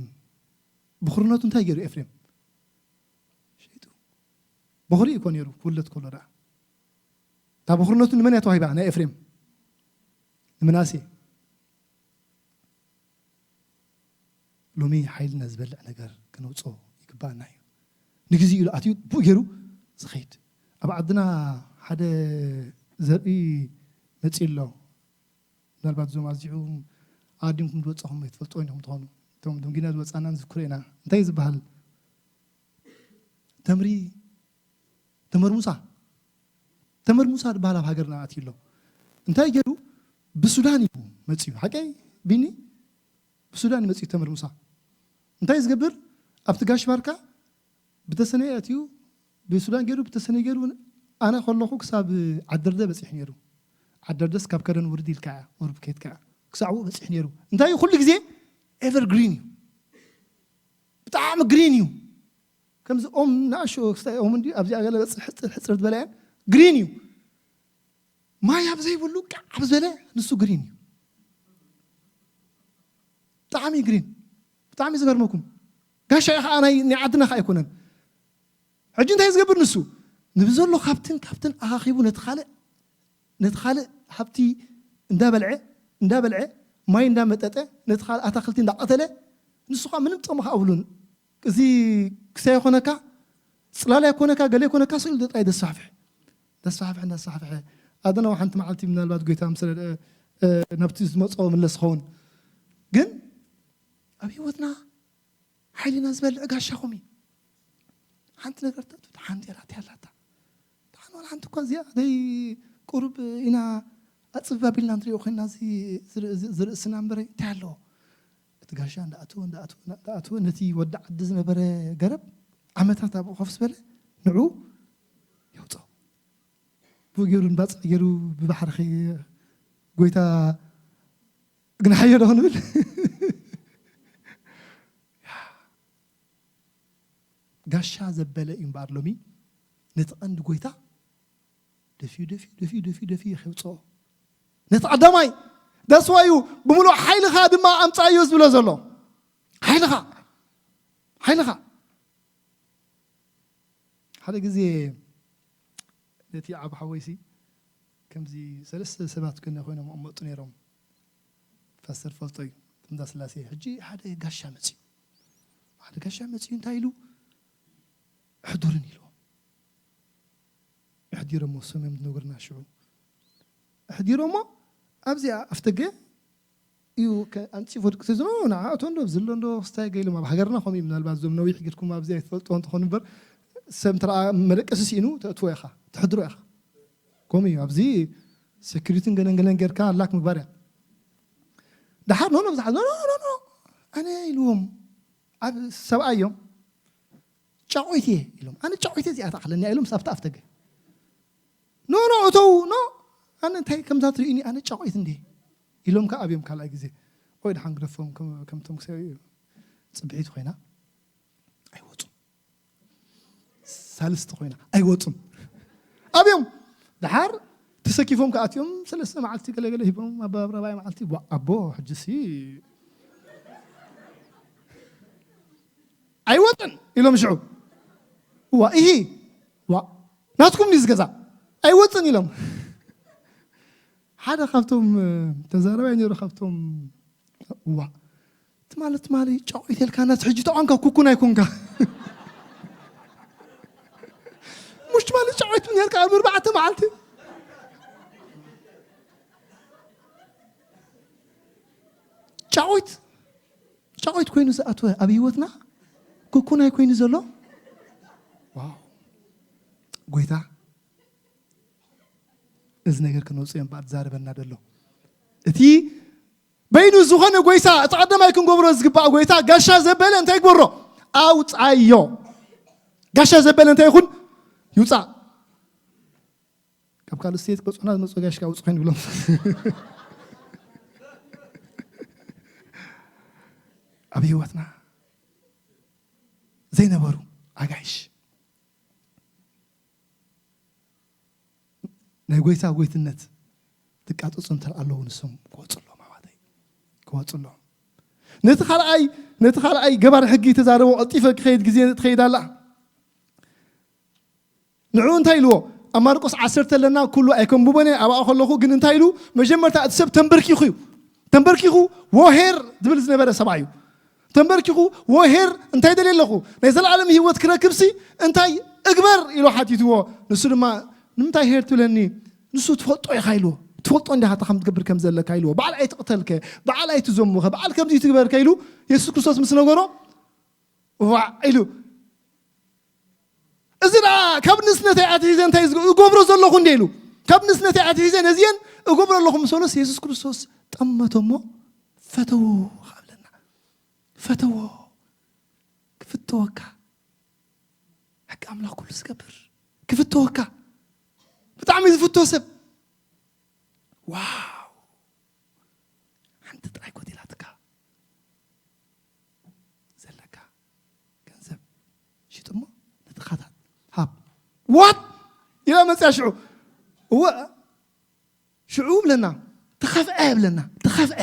ብኹርነቱ እንታይ ገይሩ? ኤፍሬም ሸይጡ። በኹሪ እኮ ነይሩ ክውለድ ከሎ ደኣ። እታ በኹርነቱ ንመን እያ ተዋሂባ? ናይ ኤፍሬም፣ ንምናሴ። ሎሚ ሓይልና ዝበልዕ ነገር ክነውፅኦ ይግባኣና እዩ። ንግዜኡ ኢሉ ኣትዩ ብኡ ገይሩ ዝኸይድ። ኣብ ዓድና ሓደ ዘርኢ መፂኡ ኣሎ። ምናልባት እዞም ኣዚዑም ኣዲምኩም ዝወፃኹም ኣይትፈልጥዎ ኢኹም ትኾኑ። እቶም ደንጊና ዝወፃና ንዝክሮ ኢና። እንታይ እዩ ዝበሃል? ተምሪ፣ ተመር ሙሳ፣ ተመር ሙሳ ዝበሃል ኣብ ሃገርና ኣትዩ ኣሎ። እንታይ ገይሩ? ብሱዳን እዩ መፂኡ። ሓቀይ ቢኒ? ብሱዳን እዩ መፂኡ ተመር ሙሳ። እንታይ ዝገብር? ኣብቲ ጋሽ ባርካ ብተሰነይ ኣትዩ፣ ብሱዳን ገይሩ፣ ብተሰነይ ገይሩ፣ ኣነ ከለኹ ክሳብ ዓደርደ በፂሑ ነይሩ። ዓደርደስ ካብ ከረን ውርድ ኢልካ እያ፣ ውርድ ከይድካ እያ። ክሳዕ ኣብኡ በፂሑ ነይሩ። እንታይ እዩ? ኩሉ ግዜ ኤቨር ግሪን እዩ። ብጣዕሚ ግሪን እዩ። ከምዚ ኦም ንኣሽቱ ክስታይ ኦም እንዲ ኣብዚኣ ገለ በፅሕ ሕፅር ሕፅር ዝበለ እየን። ግሪን እዩ። ማይ ኣብ ዘይብሉ ቃዕ ኣብ ዝበለ ንሱ ግሪን እዩ። ብጣዕሚ ግሪን። ብጣዕሚ ዝገርመኩም። ጋሻ እዩ ከዓ ናይ፣ ናይ ዓድና ከዓ ኣይኮነን። ሕጂ እንታይ ዝገብር ንሱ? ንብዘሎ ካብትን ካብትን ኣኻኺቡ ነቲ ካልእ፣ ነቲ ካልእ ሃብቲ እንዳበልዐ፣ እንዳበልዐ፣ ማይ እንዳመጠጠ፣ ነቲ ካልእ ኣታኽልቲ እንዳቐተለ፣ ንሱ ከዓ ምንም ጥቕሚ ከዓ ኣብሉን። እዚ ክሳይ ይኾነካ፣ ጽላላይ ይኮነካ፣ ገለ ይኮነካ፣ ስኢሉ ጥራይ ደስፋሕፍሕ። ደስፋሕፍሕ፣ እንዳስፋሕፍሐ። ኣደና ሓንቲ መዓልቲ ምናልባት ጎይታ ምስ ረድአ፣ እ፣ ናብቲ ዝመጾ ምለስ ኸውን። ግን ኣብ ህይወትና ሓይልና ዝበልዕ ጋሻኹም እዩ። ሓንቲ ነገር ተእቱ፣ ሓንቲ ራእቲ ኣላታ። ደሓን ዋላ ሓንቲ እኳ እዚኣ ደይ ቁሩብ ኢና ኣጽብብ ኣቢልና ንሪኦ ኮይንና እዚ ዝር-፣ እዚ ዝርእስና እምበረ እንታይ ኣለዎ? እቲ ጋሻ እንዳኣተወ፣ እንዳኣተወ፣ እንዳኣተወ ነቲ ወዲ ዓዲ ዝነበረ ገረብ ዓመታት ኣብኡ ኮፍ ዝበለ ንዑ የውፅኦ። ብኡ ገይሩ ንባፅዕ ገይሩ ብባሕሪ ከይ-፣ ጎይታ ግናሓዮ ዶ ክንብል? ጋሻ ዘበለ እዩ እምበኣር ሎሚ ነቲ ቀንዲ ጎይታ ደፊኡ፣ ደፊኡ፣ ደፊኡ፣ ደፊኡ፣ ደፊኡ ከውፅኦ። ነቲ ቀዳማይ ዳስዋ እዩ ብምሉእ ሓይልኻ ድማ ኣምፃዮ ዝብሎ ዘሎ። ሓይልኻ፣ ሓይልኻ። ሓደ ግዜ ነቲ ዓብ ሓወይሲ ከምዚ ሰለስተ ሰባት ገና ኮይኖም ይቕመጡ ነይሮም። ፓስተር ፈልጦ እዩ፣ እንዳስላሴ። ሕጂ ሓደ ጋሻ መፅዩ፣ ሓደ ጋሻ መፅዩ እንታይ ኢሉ? "እሕዱርን" ኢልዎም። ኣሕዲሮሞ፣ ስሞም ዝነገሩና ሽዑ። ኣሕዲሮሞ ኣብዚኣ ኣፍደገ እዩ ከ-፣ ኣንጺፎ ድቅሲ ዝኖ ንዓ እቶ እንዶ ዝሎ እንዶ ክስታይ ገይሎም። ኣብ ሃገርና ከምኡ እዩ። ምናልባት እዞም ነዊሕ ጌርኩም ኣብዚ ኣይትፈልጥዎ እንትኾኑ እምበር፣ ሰብ እንተ ደኣ መደቀሲ ስኢኑ ተእትዎ ኢኻ፣ ተሕድሮ ኢኻ። ከምኡ እዩ። ኣብዚ ሴኩሪቲን ገለን ገለን ጌርካ ላክ ምግባር እያ። ደሓር ኖ፣ ኖ፣ ብዙሓት ኖ፣ ኖ፣ ኖ፣ ኖ፣ ኣነ ኢልዎም። ኣብ ሰብኣይ እዮም። "ጫቑት እየ" ኢሎም። "ኣነ ጫቑት እየ፣ እዚኣ ትኣኽለኒ እያ" ኢሎም፣ ሳብቲ ኣፍደገ። "ኖ፣ ኖ፣ እተው፣ ኖ፣ ኣነ እንታይ ከምዛ ትርእዩኒ፣ ኣነ ጫቑት እንድየ" ኢሎም፣ ከኣ ኣብዮም ካልኣይ ግዜ። ቆይ ደሓን ግደፎም፣ ከም-፣ ከምቶም ክሰ-፣ ጽብሒት ኮይና ኣይወጹን። ሳልስቲ ኮይና ኣይወጹን። ኣብዮም ደሓር ተሰኪፎም ከኣትዮም ሰለስተ መዓልቲ ገለገለ ሂቦም፣ ኣብ ራብዓይ መዓልቲ፣ "ዋ፣ ኣቦ፣ ሕጂሲ ኣይወጽን" ኢሎም ሽዑ። "ዋ፣ ኢሂ፣ ዋ፣ ናትኩም ድዩ እዚ ገዛ? ኣይወጽን" ኢሎም። ሓደ ካብቶም፣ እ፣ ተዛረባይ ነይሩ፣ ካብቶም፣ "ዋ፣ ትማሊ፣ ትማሊ ጫቑት ኢልካና፣ ሕጂ ተቋንካ ኩኩን ኣይኮንካ። ሙሽ ትማሊ ጫቑት ምን ያልካ ኣብ ኣርባዕተ መዓልቲ?" ጫቑት፣ ጫቑት ኮይኑ ዝኣትወ ኣብ ህይወትና ኩኩናይ ኮይኑ ዘሎ። ዋው። ጎይታ እዚ ነገር ክነውፅኦ እምበኣር ዝዛረበና ዘሎ። እቲ በይኑ ዝኾነ ጎይታ፣ እቲ ቀዳማይ ክንገብሮ ዝግባእ ጎይታ፣ ጋሻ ዘበለ እንታይ ይግበሮ? ኣውፃዮ። ጋሻ ዘበለ እንታይ ይኹን? ይውፃእ። ካብ ካልእ ስቴት ክበፅሑና ዝመፁ ጋሽ ካብ ውፅሑ ንብሎም። ኣብ ህይወትና ዘይነበሩ ኣጋይሽ ናይ ጎይታ ጎይትነት ዝቃጸጹ እንተ ኣለዉ ንሶም ክወጹ ኣለዎም ኣሕዋተይ፣ ክወጹ ኣለዎም። ነቲ ካልኣይ ነቲ ካልኣይ ገባር ሕጊ ተዛረቦ ቀልጢፈ ክኸይድ ግዜ ትኸይድ ኣላ። ንዕኡ እንታይ ኢልዎ? ኣብ ማርቆስ ዓሰርተ ኣለና፣ ኩሉ ኣይከንብቦን እየ ኣብኣ ከለኹ፣ ግን እንታይ ኢሉ? መጀመርታ እቲ ሰብ ተንበርኪኹ እዩ። ተንበርኪኹ ወሄር ዝብል ዝነበረ ሰብኣይ እዩ። ተንበርኪኹ ወሄር እንታይ ደልየ ኣለኹ? ናይ ዘለኣለም ህይወት ክረክብሲ እንታይ እግበር ኢሉ ሓቲትዎ። ንሱ ድማ ንምንታይ ሄር ትብለኒ? ንሱ ትፈልጦ ኢኻ ኢልዎ። ትፈልጦ እንዲኻ እንታይ ከም ትገብር ከም ዘለካ ኢልዎ። በዓል ኣይትቕተልከ፣ በዓል ኣይትዘሙኸ፣ በዓል ከምዚ ትግበርከ ኢሉ የሱስ ክርስቶስ ምስ ነገሮ ዋዕ ኢሉ እዚ ደኣ ካብ ንእስነተይ ኣትሒዘ እንታይ ዝገ- እገብሮ ዘለኹ እንደ ኢሉ ካብ ንእስነተይ ኣትሒዘ ነዚአን እገብሮ ኣለኹ ምስ በሎስ የሱስ ክርስቶስ ጠመቶ እሞ ፈተዎ። ካብለና ፈተዎ። ክፍተወካ ሕቂ ኣምላኽ ኩሉ ዝገብር ክፍተወካ ብጣዕሚ ዝፍቶ ሰብ ዋው ሓንቲ ጥራይ ኮቲላትካ ዘለካ ገንዘብ ሽጥ እሞ ነቲ ኻታት ሃብ። ዋት ኢላ መፅያ ሽዑ እወ ሽዑ ብለና ተኸፍአ ብለና ተኸፍአ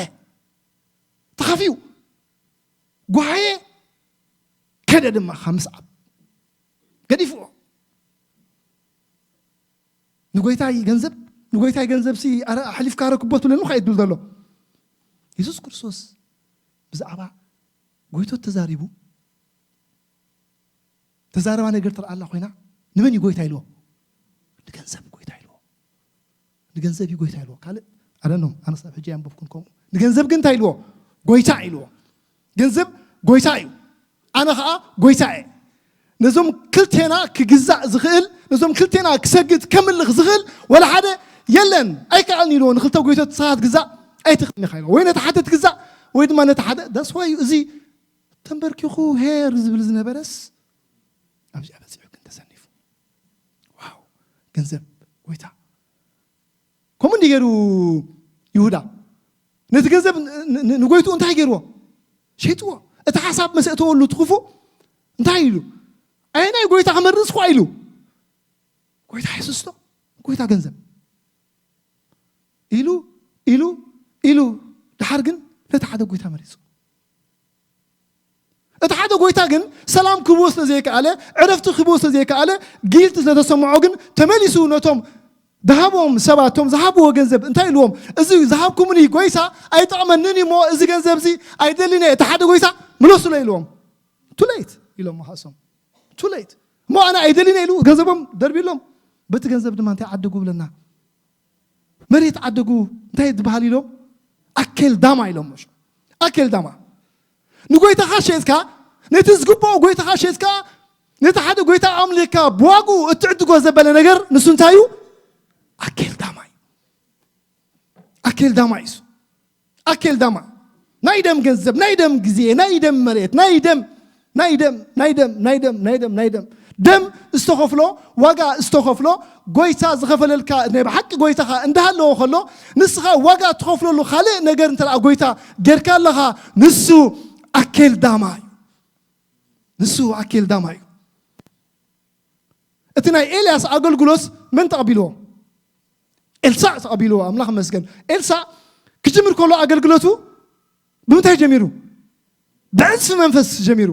ተኸፍዩ ጓሃየ ከደ ድማ ካብ ምስዓብ ገዲፍዎ ንጎይታይ ገንዘብ ንጎይታይ ገንዘብ ሲ ኣረ ኣሕሊፍካ ረክቦ ትብለኒ ከ ይብል ዘሎ የሱስ ክርስቶስ ብዛዕባ ጎይቶት ተዛሪቡ ተዛረባ ነገር ትረኣላ ኮይና ንመን እዩ ጎይታ ኢልዎ ንገንዘብ ጎይታ ኢልዎ ንገንዘብ እዩ ጎይታ ኢልዎ ካልእ ኣደኖም ኣነስ ኣብ ሕጂ ኣንበብኩን ከምኡ ንገንዘብ ግን እንታይ ኢልዎ ጎይታ ኢልዎ ገንዘብ ጎይታ እዩ ኣነ ከዓ ጎይታ እየ ነዞም ክልቴና ክግዛእ ዝኽእል ነዞም ክልቴና ክሰግድ ከምልኽ ዝኽእል ወላ ሓደ የለን ኣይከኣልን ኢልዎ ንክልተ ጎይቶት ንስኻ ትግዛእ ኣይትኽእልን ኢኻ ኢልዎ ወይ ነቲ ሓደ ትግዛእ ወይ ድማ ነቲ ሓደ that's why እዩ እዚ ተንበርኪኹ ሄር ዝብል ዝነበረስ ኣብዚኣ በፂሑ ግን ተሰኒፉ ዋው ገንዘብ ጎይታ ከምኡ እንዲ ገይሩ ይሁዳ ነቲ ገንዘብ ንጎይትኡ እንታይ ገይርዎ ሸይጥዎ እቲ ሓሳብ መሰእተወሉ ትኽፉ እንታይ ኢሉ ኣየናይ ጎይታ ክመርፅኳ ኢሉ ጎይታ የሱስ ዶ ጎይታ ገንዘብ ኢሉ ኢሉ ኢሉ ድሓር ግን ነቲ ሓደ ጎይታ መሪፁ እቲ ሓደ ጎይታ ግን ሰላም ክህብዎ ስለ ዘይከኣለ ዕረፍቲ ክህብዎ ስለ ዘይከኣለ ጊልቲ ስለ ተሰምዖ ግን ተመሊሱ ነቶም ዝሃቦም ሰባት ቶም ዝሃብዎ ገንዘብ እንታይ ኢልዎም እዚ ዝሃብኩምኒ ጎይታ ኣይጠቕመንን እሞ እዚ ገንዘብ እዚ ኣይደልን እየ እቲ ሓደ ጎይታ ምለሱሎ ኢልዎም ቱሌት ኢሎም መሃሶም ቱሌት እሞ ኣነ ኣይደልን እየ ኢሉ ገንዘቦም ደርቢሎም በቲ ገንዘብ ድማ እንታይ ዓደጉ ብለና መሬት ዓደጉ እንታይ ዝበሃል ኢሎም ኣኬል ዳማ ኢሎም ኣኬል ዳማ ንጎይታኻ ሸጥካ ነቲ ዝግብኦ ጎይታኻ ሸጥካ ነቲ ሓደ ጎይታ ኣምሊካ ብዋግኡ እትዕድጎ ዘበለ ነገር ንሱ እንታይ እዩ ኣኬል ዳማ እዩ ኣኬል ዳማ እዩ ኣኬል ዳማ ናይ ደም ገንዘብ ናይ ደም ግዜ ናይ ደም መሬት ናይ ደም ናይ ደም ናይ ደም ናይ ደም ናይ ደም ናይ ደም ደም ዝተኸፍሎ ዋጋ ዝተኸፍሎ ጎይታ ዝኸፈለልካ ናይ ብሓቂ ጎይታኻ እንዳሃለዎ ከሎ ንስኻ ዋጋ ትኸፍለሉ ካልእ ነገር እንተ ጎይታ ጌርካ ኣለኻ ንሱ ኣኬል ዳማ እዩ ንሱ ኣኬል ዳማ እዩ እቲ ናይ ኤልያስ ኣገልግሎት መን ተቐቢልዎ ኤልሳዕ ተቐቢልዎ ኣምላኽ መስገን ኤልሳዕ ክጅምር ከሎ ኣገልግሎቱ ብምንታይ ጀሚሩ ብዕፅፊ መንፈስ ጀሚሩ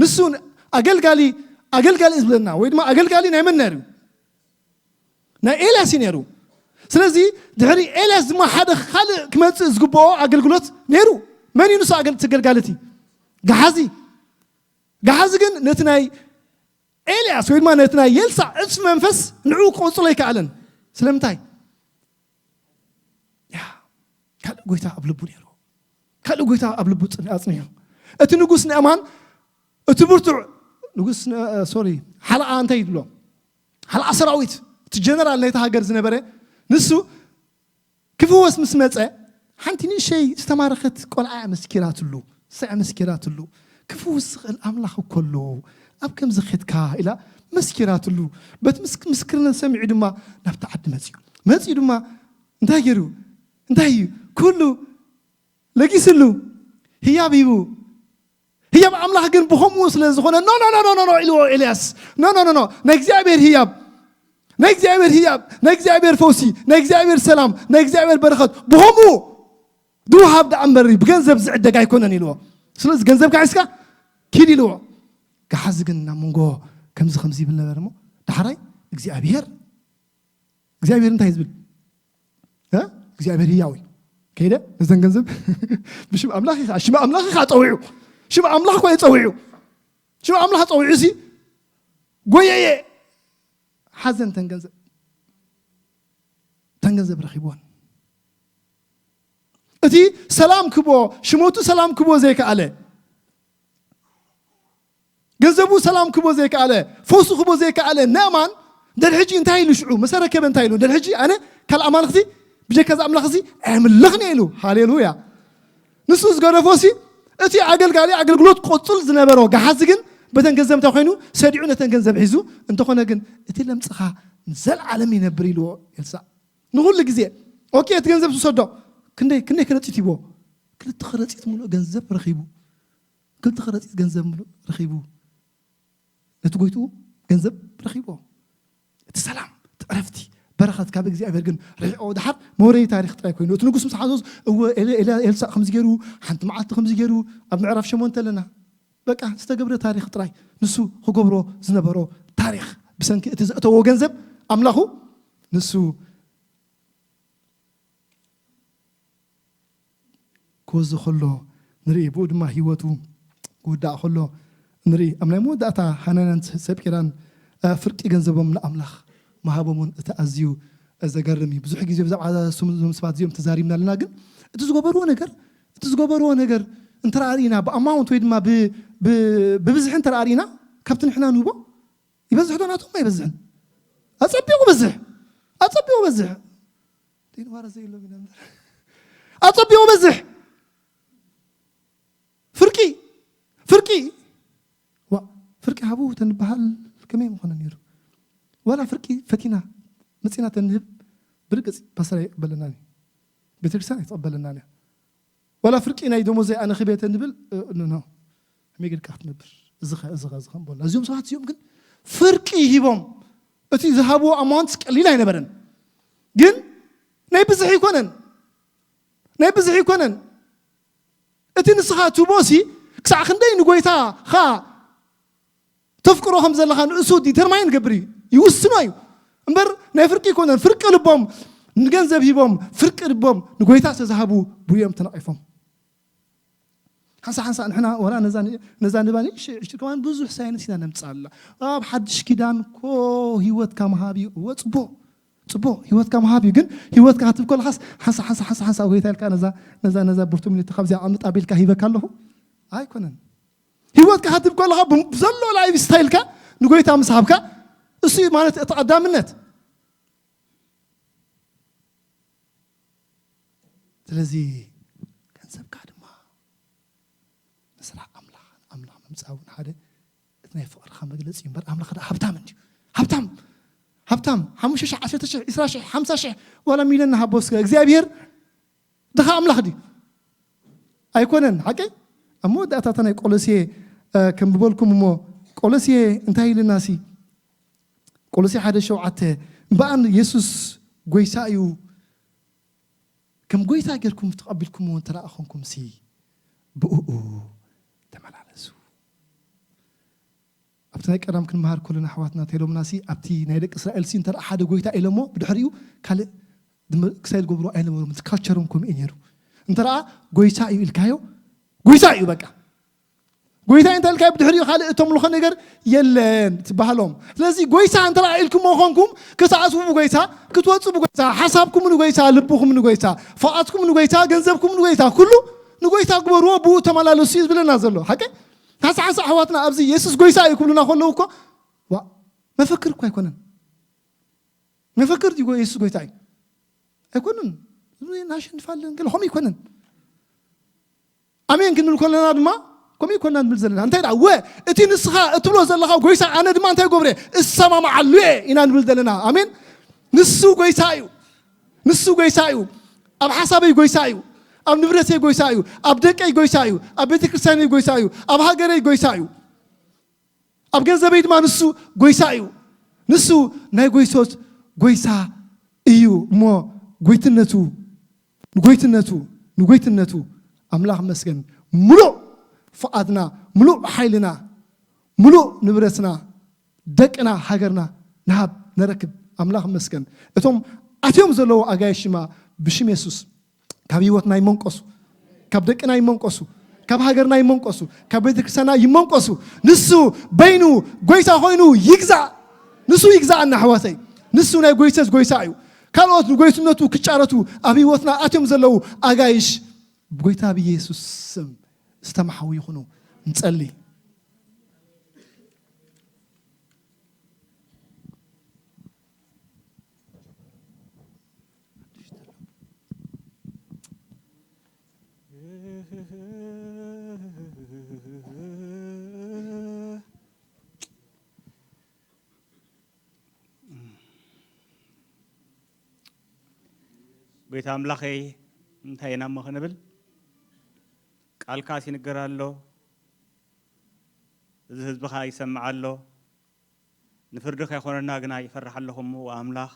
ንሱ ኣገልጋሊ ኣገልጋሊ ዝብለና ወይ ድማ ኣገልጋሊ ናይ መን ነይሩ ናይ ኤልያስ እዩ ነይሩ ስለዚ ድሕሪ ኤልያስ ድማ ሓደ ካልእ ክመፅእ ዝግብኦ ኣገልግሎት ነይሩ መን እዩ ንሱ ኣገልቲ ተገልጋልቲ ገሓዚ ገሓዚ ግን ነቲ ናይ ኤልያስ ወይ ድማ ነቲ ናይ የልሳዕ ዕፅፊ መንፈስ ንዕኡ ክቕፅሎ ኣይከኣለን ስለምንታይ ካልእ ጎይታ ኣብ ልቡ ነይሩ ካልእ ጎይታ ኣብ ልቡ ኣፅኒሑ እቲ ንጉስ ንእማን እቲ ብርቱዕ ንጉስ ሶሪ ሓለቓ እንታይ ይብሎ ሓለቓ ሰራዊት እቲ ጀነራል ናይቲ ሃገር ዝነበረ ንሱ ክፍወስ ምስ መፀ ሓንቲ ንእሸይ ዝተማረኸት ቆልዓ መስኪራትሉ ሰዕ መስኪራትሉ ክፍውስ ዝኽእል ኣምላኽ እኮ ኣሎ ኣብ ከምዚ ኬድካ ኢላ መስኪራትሉ በቲ ምስክርነት ሰሚዑ ድማ ናብቲ ዓዲ መፅኡ መፅኡ ድማ እንታይ ገይሩ እንታይ እዩ ኩሉ ለጊስሉ ህያብ ሂቡ ህያብ ኣምላኽ ግን ብኸምኡ ስለ ዝኾነ፣ ኖ ኖ ኖ ኖ ኖ ኢልዎ ኤልያስ። ኖ ኖ ኖ ኖ ናይ እግዚኣብሔር ህያብ፣ ናይ እግዚኣብሔር ህያብ፣ ናይ እግዚኣብሔር ፈውሲ፣ ናይ እግዚኣብሔር ሰላም፣ ናይ እግዚኣብሔር በረኸት ብኸምኡ ድውሃብ ደኣ እምበር ብገንዘብ ዝዕደግ ኣይኮነን ኢልዎ። ስለዚ ገንዘብካ ሒዝካ ኪድ ኢልዎ። ገሓዚ ግን ናብ መንጎ ከምዚ ከምዚ ይብል ነበር እሞ፣ ዳሕራይ እግዚኣብሔር እግዚኣብሔር እንታይ ዝብል እግዚኣብሔር ህያው እዩ። ከይደ ነዘን ገንዘብ ብሽም ኣምላኽ ኢኻ ሽም ኣምላኽ ኢኻ ፀዊዑ ሽም ኣምላኽ ኮ ፀዊዑ ሽም ኣምላኽ ፀዊዑ ሲ ጎየየ ሓዘን ተን ገንዘብ ተን ገንዘብ ረኺብዎን። እቲ ሰላም ክቦ ሽሞቱ ሰላም ክቦ ዘይከኣለ ገንዘቡ ሰላም ክቦ ዘይከኣለ ፈውሱ ክቦ ዘይከኣለ ነእማን ደድሕጂ እንታይ ኢሉ ሽዑ መሰረከበ እንታይ ኢሉ ደድሕጂ ኣነ ካልእ ኣማልኽቲ ብጀካ እዚ ኣምላኽ እዚ ኣየምልኽን እየ ኢሉ። ሃሌሉያ። ንሱ ዝገደፎ ሲ እቲ ኣገልጋሊ ኣገልግሎት ቆፅል ዝነበሮ ገሓዚ ግን በተን ገንዘብ እንታይ ኮይኑ ሰዲዑ ነተን ገንዘብ ሒዙ እንተኾነ ግን እቲ ለምፅኻ ንዘለዓለም ይነብር ኢልዎ ኤልሳዕ ንኩሉ ግዜ። ኦኬ እቲ ገንዘብ ትውሰዶ። ክንደይ ክንደይ ከረፂት ሂቦ ክልተ ከረፂት ምሉእ ገንዘብ ረኺቡ ክልተ ከረፂት ገንዘብ ምሉእ ረኺቡ ነቲ ጎይትኡ ገንዘብ ረኺቦ። እቲ ሰላም እቲ ዕረፍቲ በረኸት ካብ እግዚኣብሔር ግን ርሒቆ ድሓር መወረይ ታሪክ ጥራይ ኮይኑ እቲ ንጉስ ምስ ሓዞስ እወ ኤልሳእ ከምዚ ገይሩ ሓንቲ መዓልቲ ከምዚ ገይሩ ኣብ ምዕራፍ ሸሞንተ ኣለና። በቃ ዝተገብረ ታሪክ ጥራይ ንሱ ክገብሮ ዝነበሮ ታሪክ ብሰንኪ እቲ ዘእተዎ ገንዘብ ኣምላኹ ንሱ ክወዚ ከሎ ንርኢ። ብኡ ድማ ህይወቱ ክውዳእ ከሎ ንርኢ። ኣብ ናይ መወዳእታ ሃናንያን ሰጲራን ፍርቂ ገንዘቦም ንኣምላኽ ምሃቦምን እቲ ኣዝዩ ዘገርም እዩ። ብዙሕ ግዜ ብዛዕባ እዞም ሰባት እዚኦም ተዛሪብና ኣለና፣ ግን እቲ ዝገበርዎ ነገር እቲ ዝገበርዎ ነገር እንተ ርኢና ብኣማውንት ወይ ድማ ብብዝሒ እንተ ርኢና ካብቲ ንሕና ንህቦ ይበዝሕ ዶ ናቶም ኣይበዝሕን? ኣጸቢቑ በዝሕ ኣጸቢቑ በዝሕ ዘይንባረ ዘየሎም ኢና እምበር ኣጸቢቑ በዝሕ ፍርቂ ፍርቂ ዋ ፍርቂ ሃቡ ተንበሃል ከመይ ምኾነ ነይሩ? ዋላ ፍርቂ ፈቲና መጺና ተንህብ ብርግጽ ፓስተር ኣይቅበለናን እዩ። ቤተክርስትያን ኣይትቐበለናን እያ። ዋላ ፍርቂ ናይ ደሞዘይ ኣነ ክቤ ተንብል ኖ ከመይ ጌርካ ክትነብር እዚ ኸ እዚ ኸ እዚ ኸ ንበሎ። እዚኦም ሰባት እዚኦም ግን ፍርቂ ሂቦም እቲ ዝሃብዎ ኣማውንት ቀሊል ኣይነበረን። ግን ናይ ብዝሒ ኣይኮነን ናይ ብዝሒ ኣይኮነን። እቲ ንስኻ ትቦሲ ክሳዕ ክንደይ ንጎይታ ኻ ተፍቅሮ ከም ዘለኻ ንእሱ ዲተርማይን ገብር እዩ ይውስኖ እዩ እምበር ናይ ፍርቂ ይኮነን። ፍርቂ ልቦም ንገንዘብ ሂቦም ፍርቂ ልቦም ንጎይታ ዝተዛሃቡ ብዮም ተነቂፎም። ሓንሳ ሓንሳ ንሕና ወላ ነዛ ንባ ንእሽተይ ዕሽቲ ከማን ብዙሕ ሳይንስ ኢና ነምፅእ ኣላ። ኣብ ሓድሽ ኪዳን እኮ ህይወትካ ምሃብ እዩ። እወ ፅቡቅ ፅቡቅ ህይወትካ ምሃብ እዩ። ግን ህይወትካ ክትብ ከለካስ ሓንሳ ሓንሳ ሓንሳ ሓንሳ ጎይታ ኢልካ ነዛ ነዛ ነዛ ብርቱ ሚኒት ካብዚኣ ኣምልጥ ኣቢልካ ሂበካ ኣለኹ ኣይኮነን። ህይወትካ ክትብ ከለካ ብዘሎ ላይፍ ስታይልካ ንጎይታ ምስ ሃብካ እሱ እዩ ማለት እቲ ቀዳምነት። ስለዚ ገንዘብካ ድማ ንስራሕ ኣምላኽ ኣምላኽ ምምፃእ እውን ሓደ እቲ ናይ ፍቕርካ መግለፂ እዩ እምበር ኣምላኽ ደኣ ሃብታም እንድዩ። ሃብታም ሃብታም ሓሙሽተ ሽሕ ዓሰርተ ሽሕ ዕስራ ሽሕ ሓምሳ ሽሕ ዋላ ሚልዮን ንሃቦ ስጋ እግዚኣብሔር ድኻ ኣምላኽ ድዩ ኣይኮነን ሓቂ። ኣብ መወዳእታ እታ ናይ ቆሎሴ ከምብበልኩም እሞ ቆሎሴ እንታይ ኢልና ሲ ቆሎሴ ሓደ ሸውዓተ እምበኣር የሱስ ጎይታ እዩ። ከም ጎይታ ጌርኩም ተቐቢልኩምዎ እንተ ደኣ ኾንኩም ሲ ብእኡ ተመላለሱ። ኣብቲ ናይ ቀዳም ክንመሃር ከለና ኣሕዋትና እንታይ ኢሎምና ሲ ኣብቲ ናይ ደቂ እስራኤል ሲ እንተ ደኣ ሓደ ጎይታ ኢሎሞ ብድሕሪኡ ካልእ ክሳይ ዝገብሩ ኣይነበሮም። እቲ ካልቸሮም ከምኡ እዩ ነይሩ። እንተ ደኣ ጎይታ እዩ ኢልካዮ ጎይታ እዩ በቃ። ጎይታ እንታይ ኢልካ ብድሕሪኡ ካልእ እተምልኾ ነገር የለን ትበሃሎም። ስለዚ ጎይታ እንተ ደኣ ኢልኩሞ ኾንኩም ክትኣትዉ ብጎይታ ክትወፁ ብጎይታ ሓሳብኩም ንጎይታ ልብኹም ንጎይታ ፍቓድኩም ንጎይታ ገንዘብኩም ንጎይታ ኩሉ ንጎይታ ግበርዎ ብኡ ተመላለሱ እዩ ዝብለና ዘሎ ሓቂ። ሓንሳ ሓንሳ ኣሕዋትና ኣብዚ የሱስ ጎይታ እዩ ክብሉና ከለዉ እኮ ዋ መፈክር እኮ ኣይኮነን። መፈክር እዩ የሱስ ጎይታ እዩ ኣይኮነን። እናሸንፋለን ገለ ከምኡ ኣይኮነን። ኣሜን ክንብል ከለና ድማ ከምኡ ኣይኮና ንብል ዘለና እንታይ ደኣ ወ እቲ ንስኻ እትብሎ ዘለኻ ጎይታ ኣነ ድማ እንታይ ገብረ እሰማማዓሉ እየ ኢና ንብል ዘለና። ኣሜን ንሱ ጎይታ እዩ። ንሱ ጎይታ እዩ። ኣብ ሓሳበይ ጎይታ እዩ። ኣብ ንብረተይ ጎይታ እዩ። ኣብ ደቀይ ጎይታ እዩ። ኣብ ቤተ ክርስቲያነይ ጎይታ እዩ። ኣብ ሃገረይ ጎይታ እዩ። ኣብ ገንዘበይ ድማ ንሱ ጎይታ እዩ። ንሱ ናይ ጎይቶት ጎይታ እዩ። እሞ ጎይትነቱ ንጎይትነቱ ንጎይትነቱ ኣምላኽ መስገን። ምሉእ ፍቓድና፣ ምሉእ ሓይልና፣ ምሉእ ንብረትና፣ ደቅና፣ ሃገርና ንሃብ፣ ነረክብ። ኣምላኽ መስገን። እቶም ኣትዮም ዘለዉ ኣጋይሽ ድማ ብሽም የሱስ ካብ ህይወትና ይመንቀሱ፣ ካብ ደቅና ይመንቀሱ፣ ካብ ሃገርና ይመንቀሱ፣ ካብ ቤተክርስትያንና ይመንቀሱ። ንሱ በይኑ ጎይታ ኮይኑ ይግዛእ። ንሱ ይግዛእና ኣሕዋተይ። ንሱ ናይ ጎይተት ጎይታ እዩ። ካልኦት ንጎይትነቱ ክጫረቱ ኣብ ህይወትና ኣትዮም ዘለዉ ኣጋይሽ ብጎይታ ብየሱስ ስም ዝተማሓዉ ይኹኑ። ንጸሊ። ጎይታ ኣምላኸይ፣ እንታይ ኢና እሞ ክንብል? ቃልካስ ይንገር ኣሎ፣ እዚ ህዝብኻ ይሰምዕ ኣሎ። ንፍርዲ ከይኮነና ግና ይፈርሕ ኣለኹ እሞ፣ ኣምላኽ፣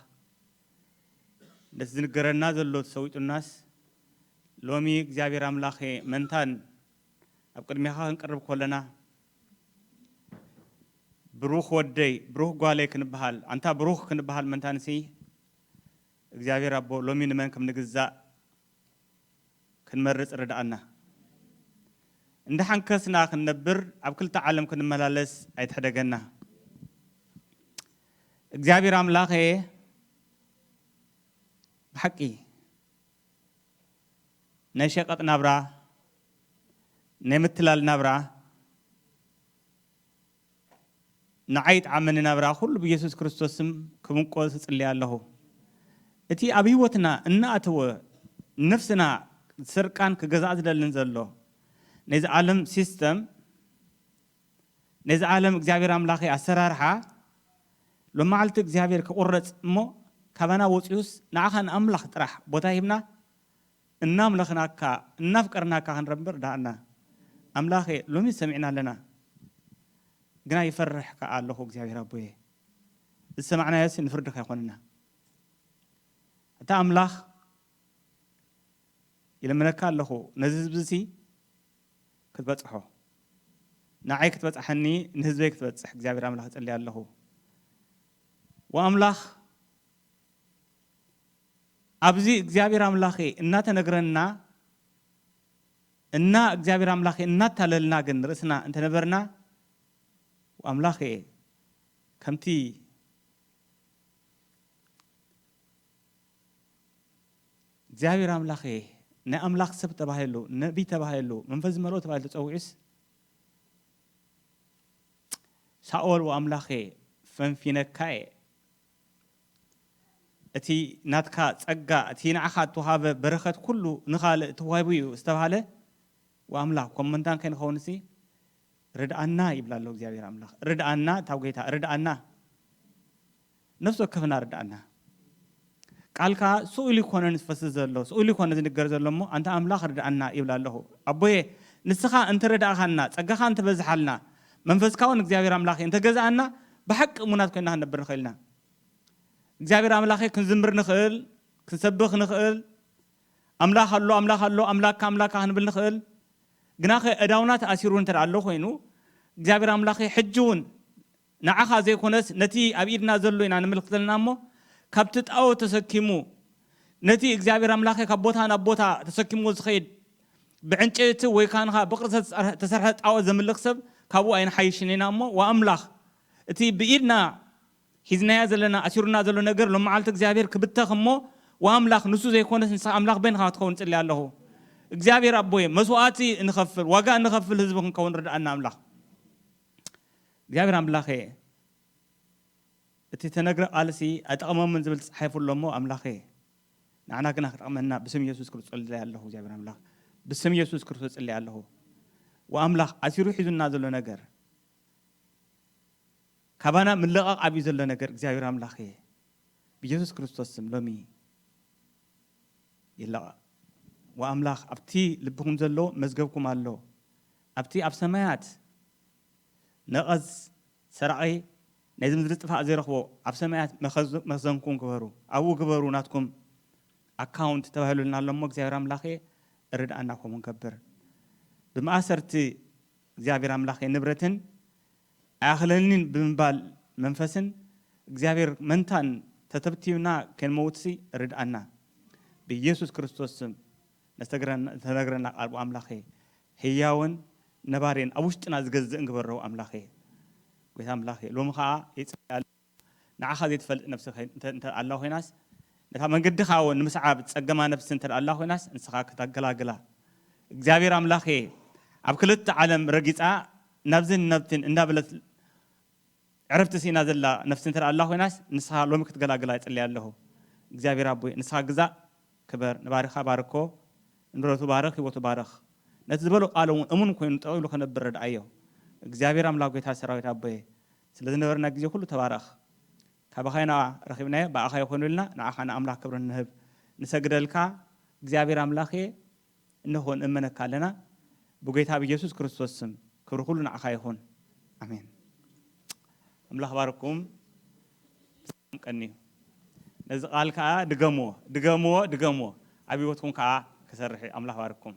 ነቲ ዝንገረና ዘሎ ተሰዊጡናስ፣ ሎሚ እግዚኣብሔር ኣምላኸ መንታን ኣብ ቅድሜኻ ክንቀርብ ከለና፣ ብሩኽ ወደይ፣ ብሩኽ ጓለይ ክንበሃል፣ ኣንታ ብሩኽ ክንበሃል መንታንሲ፣ እግዚኣብሔር ኣቦ፣ ሎሚ ንመን ከም ንግዛእ ክንመርጽ ርድኣና። እንዳ ሓንከስና ክንነብር፣ ኣብ ክልተ ዓለም ክንመላለስ ኣይትሕደገና። እግዚኣብሔር ኣምላኸ፣ ብሓቂ ናይ ሸቐጥ ናብራ፣ ናይ ምትላል ናብራ፣ ንዓይ ይጥዓመኒ ናብራ ኩሉ ብየሱስ ክርስቶስ ስም ክምንቆ እጽሊ ኣለኹ። እቲ ኣብ ህይወትና እናኣተወ ነፍስና ስርቃን ክገዛእ ዝደልን ዘሎ ነዚ ዓለም ሲስተም፣ ነዚ ዓለም እግዚኣብሔር ኣምላኸ ኣሰራርሓ፣ ሎመዓልቲ እግዚኣብሔር ክቑረጽ እሞ ካባና ወፂኡስ ንዓኻ ንኣምላኽ ጥራሕ ቦታ ሂብና እናምለኽናካ እናፍቀርናካ ክንረብር ዳእና። ኣምላኸ ሎሚ ሰሚዕና ኣለና፣ ግና ይፈርሕ ከኣ ኣለኹ እግዚኣብሔር ኣቦየ። ዝሰማዕናዮስ ንፍርዲ ከይኮንና። ኣታ ኣምላኽ ይልምነካ ኣለኹ፣ ነዚ ህዝቢ እዚ ክትበጽሖ፣ ንዓይ ክትበጽሓኒ፣ ንህዝበይ ክትበጽሕ እግዚኣብሔር ኣምላኽ እጽሊ ኣለኹ። ወኣምላኽ ኣብዚ እግዚኣብሔር ኣምላኸ እናተነግረና እና እግዚኣብሔር ኣምላኸ እናታለልና ግን ርእስና እንተነበርና፣ ኣምላኸ ከምቲ እግዚኣብሔር ኣምላኸ ናይ ኣምላኽ ሰብ ተባሂሉ፣ ነቢይ ተባሂሉ፣ መንፈስ ዝመልኦ ተባሂሉ ተጸዊዑስ፣ ሳኦል ወኣምላኸ ፈንፊነካ እየ፣ እቲ ናትካ ጸጋ፣ እቲ ንዓኻ እተዋህበ በረኸት ኩሉ ንኻልእ ተዋሂቡ እዩ ዝተባህለ፣ ወኣምላኽ፣ ከም መንታን ከይንኸውንሲ ርድኣና ይብላ ኣሎ እግዚኣብሔር ኣምላኽ። ርድኣና፣ እታ ጐይታ፣ ርድኣና። ነፍሲ ወከፍና ርድኣና። ቃልካ ስኡል ይኮነን ዝፈስስ ዘሎ፣ ስኡል ይኮነ ዝንገር ዘሎ እሞ፣ ኣንታ ኣምላኽ ርድኣና ይብላ ኣለኹ። ኣቦየ፣ ንስኻ እንተረዳእኻና፣ ጸጋኻ እንተበዝሓልና፣ መንፈስካ እውን እግዚኣብሔር ኣምላኽ እንተገዝኣና፣ ብሓቂ እሙናት ኮይና ክንነብር ንኽእል ኢና። እግዚኣብሔር ኣምላኸ ክንዝምር ንኽእል፣ ክንሰብኽ ንኽእል፣ ኣምላኽ ኣሎ፣ ኣምላኽ ኣሎ፣ ኣምላካ፣ ኣምላካ ክንብል ንኽእል። ግናኸ እዳውና ተኣሲሩ እንተ ደኣ ኣሎ ኮይኑ፣ እግዚኣብሔር ኣምላኸ ሕጂ እውን ንዓኻ ዘይኮነስ ነቲ ኣብ ኢድና ዘሎ ኢና ንምልክት ዘለና እሞ፣ ካብቲ ጣኦት ተሰኪሙ፣ ነቲ እግዚኣብሔር ኣምላኸ ካብ ቦታ ናብ ቦታ ተሰኪምዎ ዝኸይድ፣ ብዕንጨይቲ ወይ ካንኻ ብቕርጸ ዝተሰርሐ ጣኦት ዘምልኽ ሰብ ካብኡ ኣይንሓይሽን ኢና እሞ፣ ወኣምላኽ፣ እቲ ብኢድና ሒዝናያ ዘለና፣ ኣሲሩና ዘሎ ነገር ሎም መዓልቲ እግዚኣብሔር ክብተኽ እሞ፣ ወኣምላኽ፣ ንሱ ዘይኮነስ ንስኻ ኣምላኽ በይንኻ ክትኸውን እጽሊ ኣለኹ። እግዚኣብሔር ኣቦየ፣ መስዋእቲ እንኸፍል፣ ዋጋ እንኸፍል ህዝቢ ክንከውን ርድኣና ኣምላኽ። እግዚኣብሔር ኣምላኸ፣ እቲ ተነግረ ቃልሲ ኣይጠቕሞምን ዝብል ተጻሒፉ ኣሎ እሞ፣ ኣምላኸ፣ ንዓና ግና ክጠቕመና ብስም ኢየሱስ ክርስቶስ እጽሊ ኣለኹ። እግዚኣብሔር ኣምላኽ፣ ብስም ኢየሱስ ክርስቶስ እጽሊ ኣለኹ። ወኣምላኽ፣ ኣሲሩ ሒዙና ዘሎ ነገር፣ ካባና ምልቓቕ ኣብዩ ዘሎ ነገር እግዚኣብሔር ኣምላኸ፣ ብኢየሱስ ክርስቶስ ስም ሎሚ ይለቓቕ። ወኣምላኽ ኣብቲ ልብኹም ዘሎ መዝገብኩም ኣሎ። ኣብቲ ኣብ ሰማያት ነቐዝ ሰራቒ ናይዚ ምድሪ ጥፋእ ዘይረኽቦ ኣብ ሰማያት መኸዝ- መኽዘንኩም ግበሩ፣ ኣብኡ ግበሩ ናትኩም ኣካውንት ተባሂሉልና ኣሎ እሞ እግዚኣብሔር ኣምላኸ እርድኣና ከምኡ ንገብር። ብመኣሰርቲ እግዚኣብሔር ኣምላኸ ንብረትን ኣያኽለኒን ብምባል መንፈስን እግዚኣብሔር መንታን ተተብቲብና ከንመውትሲ ርድኣና። ብኢየሱስ ክርስቶስ ስም ነስተግረን- ዝተነግረና ቃል ኣምላኸ ህያውን ነባሬን ኣብ ውሽጥና ዝገዝእን ግበረው ኣምላኸ። ጎይታ ኣምላኸ ሎሚ ኸዓ ይጽልያ ንዓኻ ዘይትፈልጥ ነብሲ ከይ- እንተ- እንተ ኣላ ኮይናስ ነታ መንገዲ ኻዎ ንምስዓብ ጸገማ ነብሲ እንተ ኣላ ኮይናስ ንስኻ ክተገላግላ እግዚኣብሔር ኣምላኸ ኣብ ክልተ ዓለም ረጊጻ ናብዝን ነብትን እንዳበለት ዕረፍቲ ስኢና ዘላ ነፍሲ እንተ ኣላ ኮይናስ ንስኻ ሎሚ ክትገላግላ ይጽልያ ኣለኹ። እግዚኣብሔር ኣቦይ ንስኻ ግዛእ ክበር ንባሪኻ ባርኮ ንብረቱ ባርኽ ህይወቱ ባርኽ ነቲ ዝበሎ ቃል እውን እሙን ኮይኑ ጠው ኢሉ ከነብር ረድኣዮ። እግዚኣብሔር ኣምላኽ ጎይታ ሰራዊት ኣቦየ ስለ ዝነበረና ግዜ ኩሉ ተባረኽ። ካባኻ ኢና ረኺብናዮ ብኣኻ ይኾኑልና ንዓኻ ንኣምላኽ ክብሪ ንህብ ንሰግደልካ እግዚኣብሔር ኣምላኽ እየ። እንኾ ንእመነካ ኣለና ብጎይታ ብኢየሱስ ክርስቶስ ስም ክብሪ ኩሉ ንዓኻ ይኹን። ኣሜን። ኣምላኽ ባርኩም። ሰላም ቀንዩ። ነዚ ቃል ከዓ ድገምዎ ድገምዎ ድገምዎ ኣብ ህይወትኩም ከዓ ክሰርሕ እዩ። ኣምላኽ ባርኩም።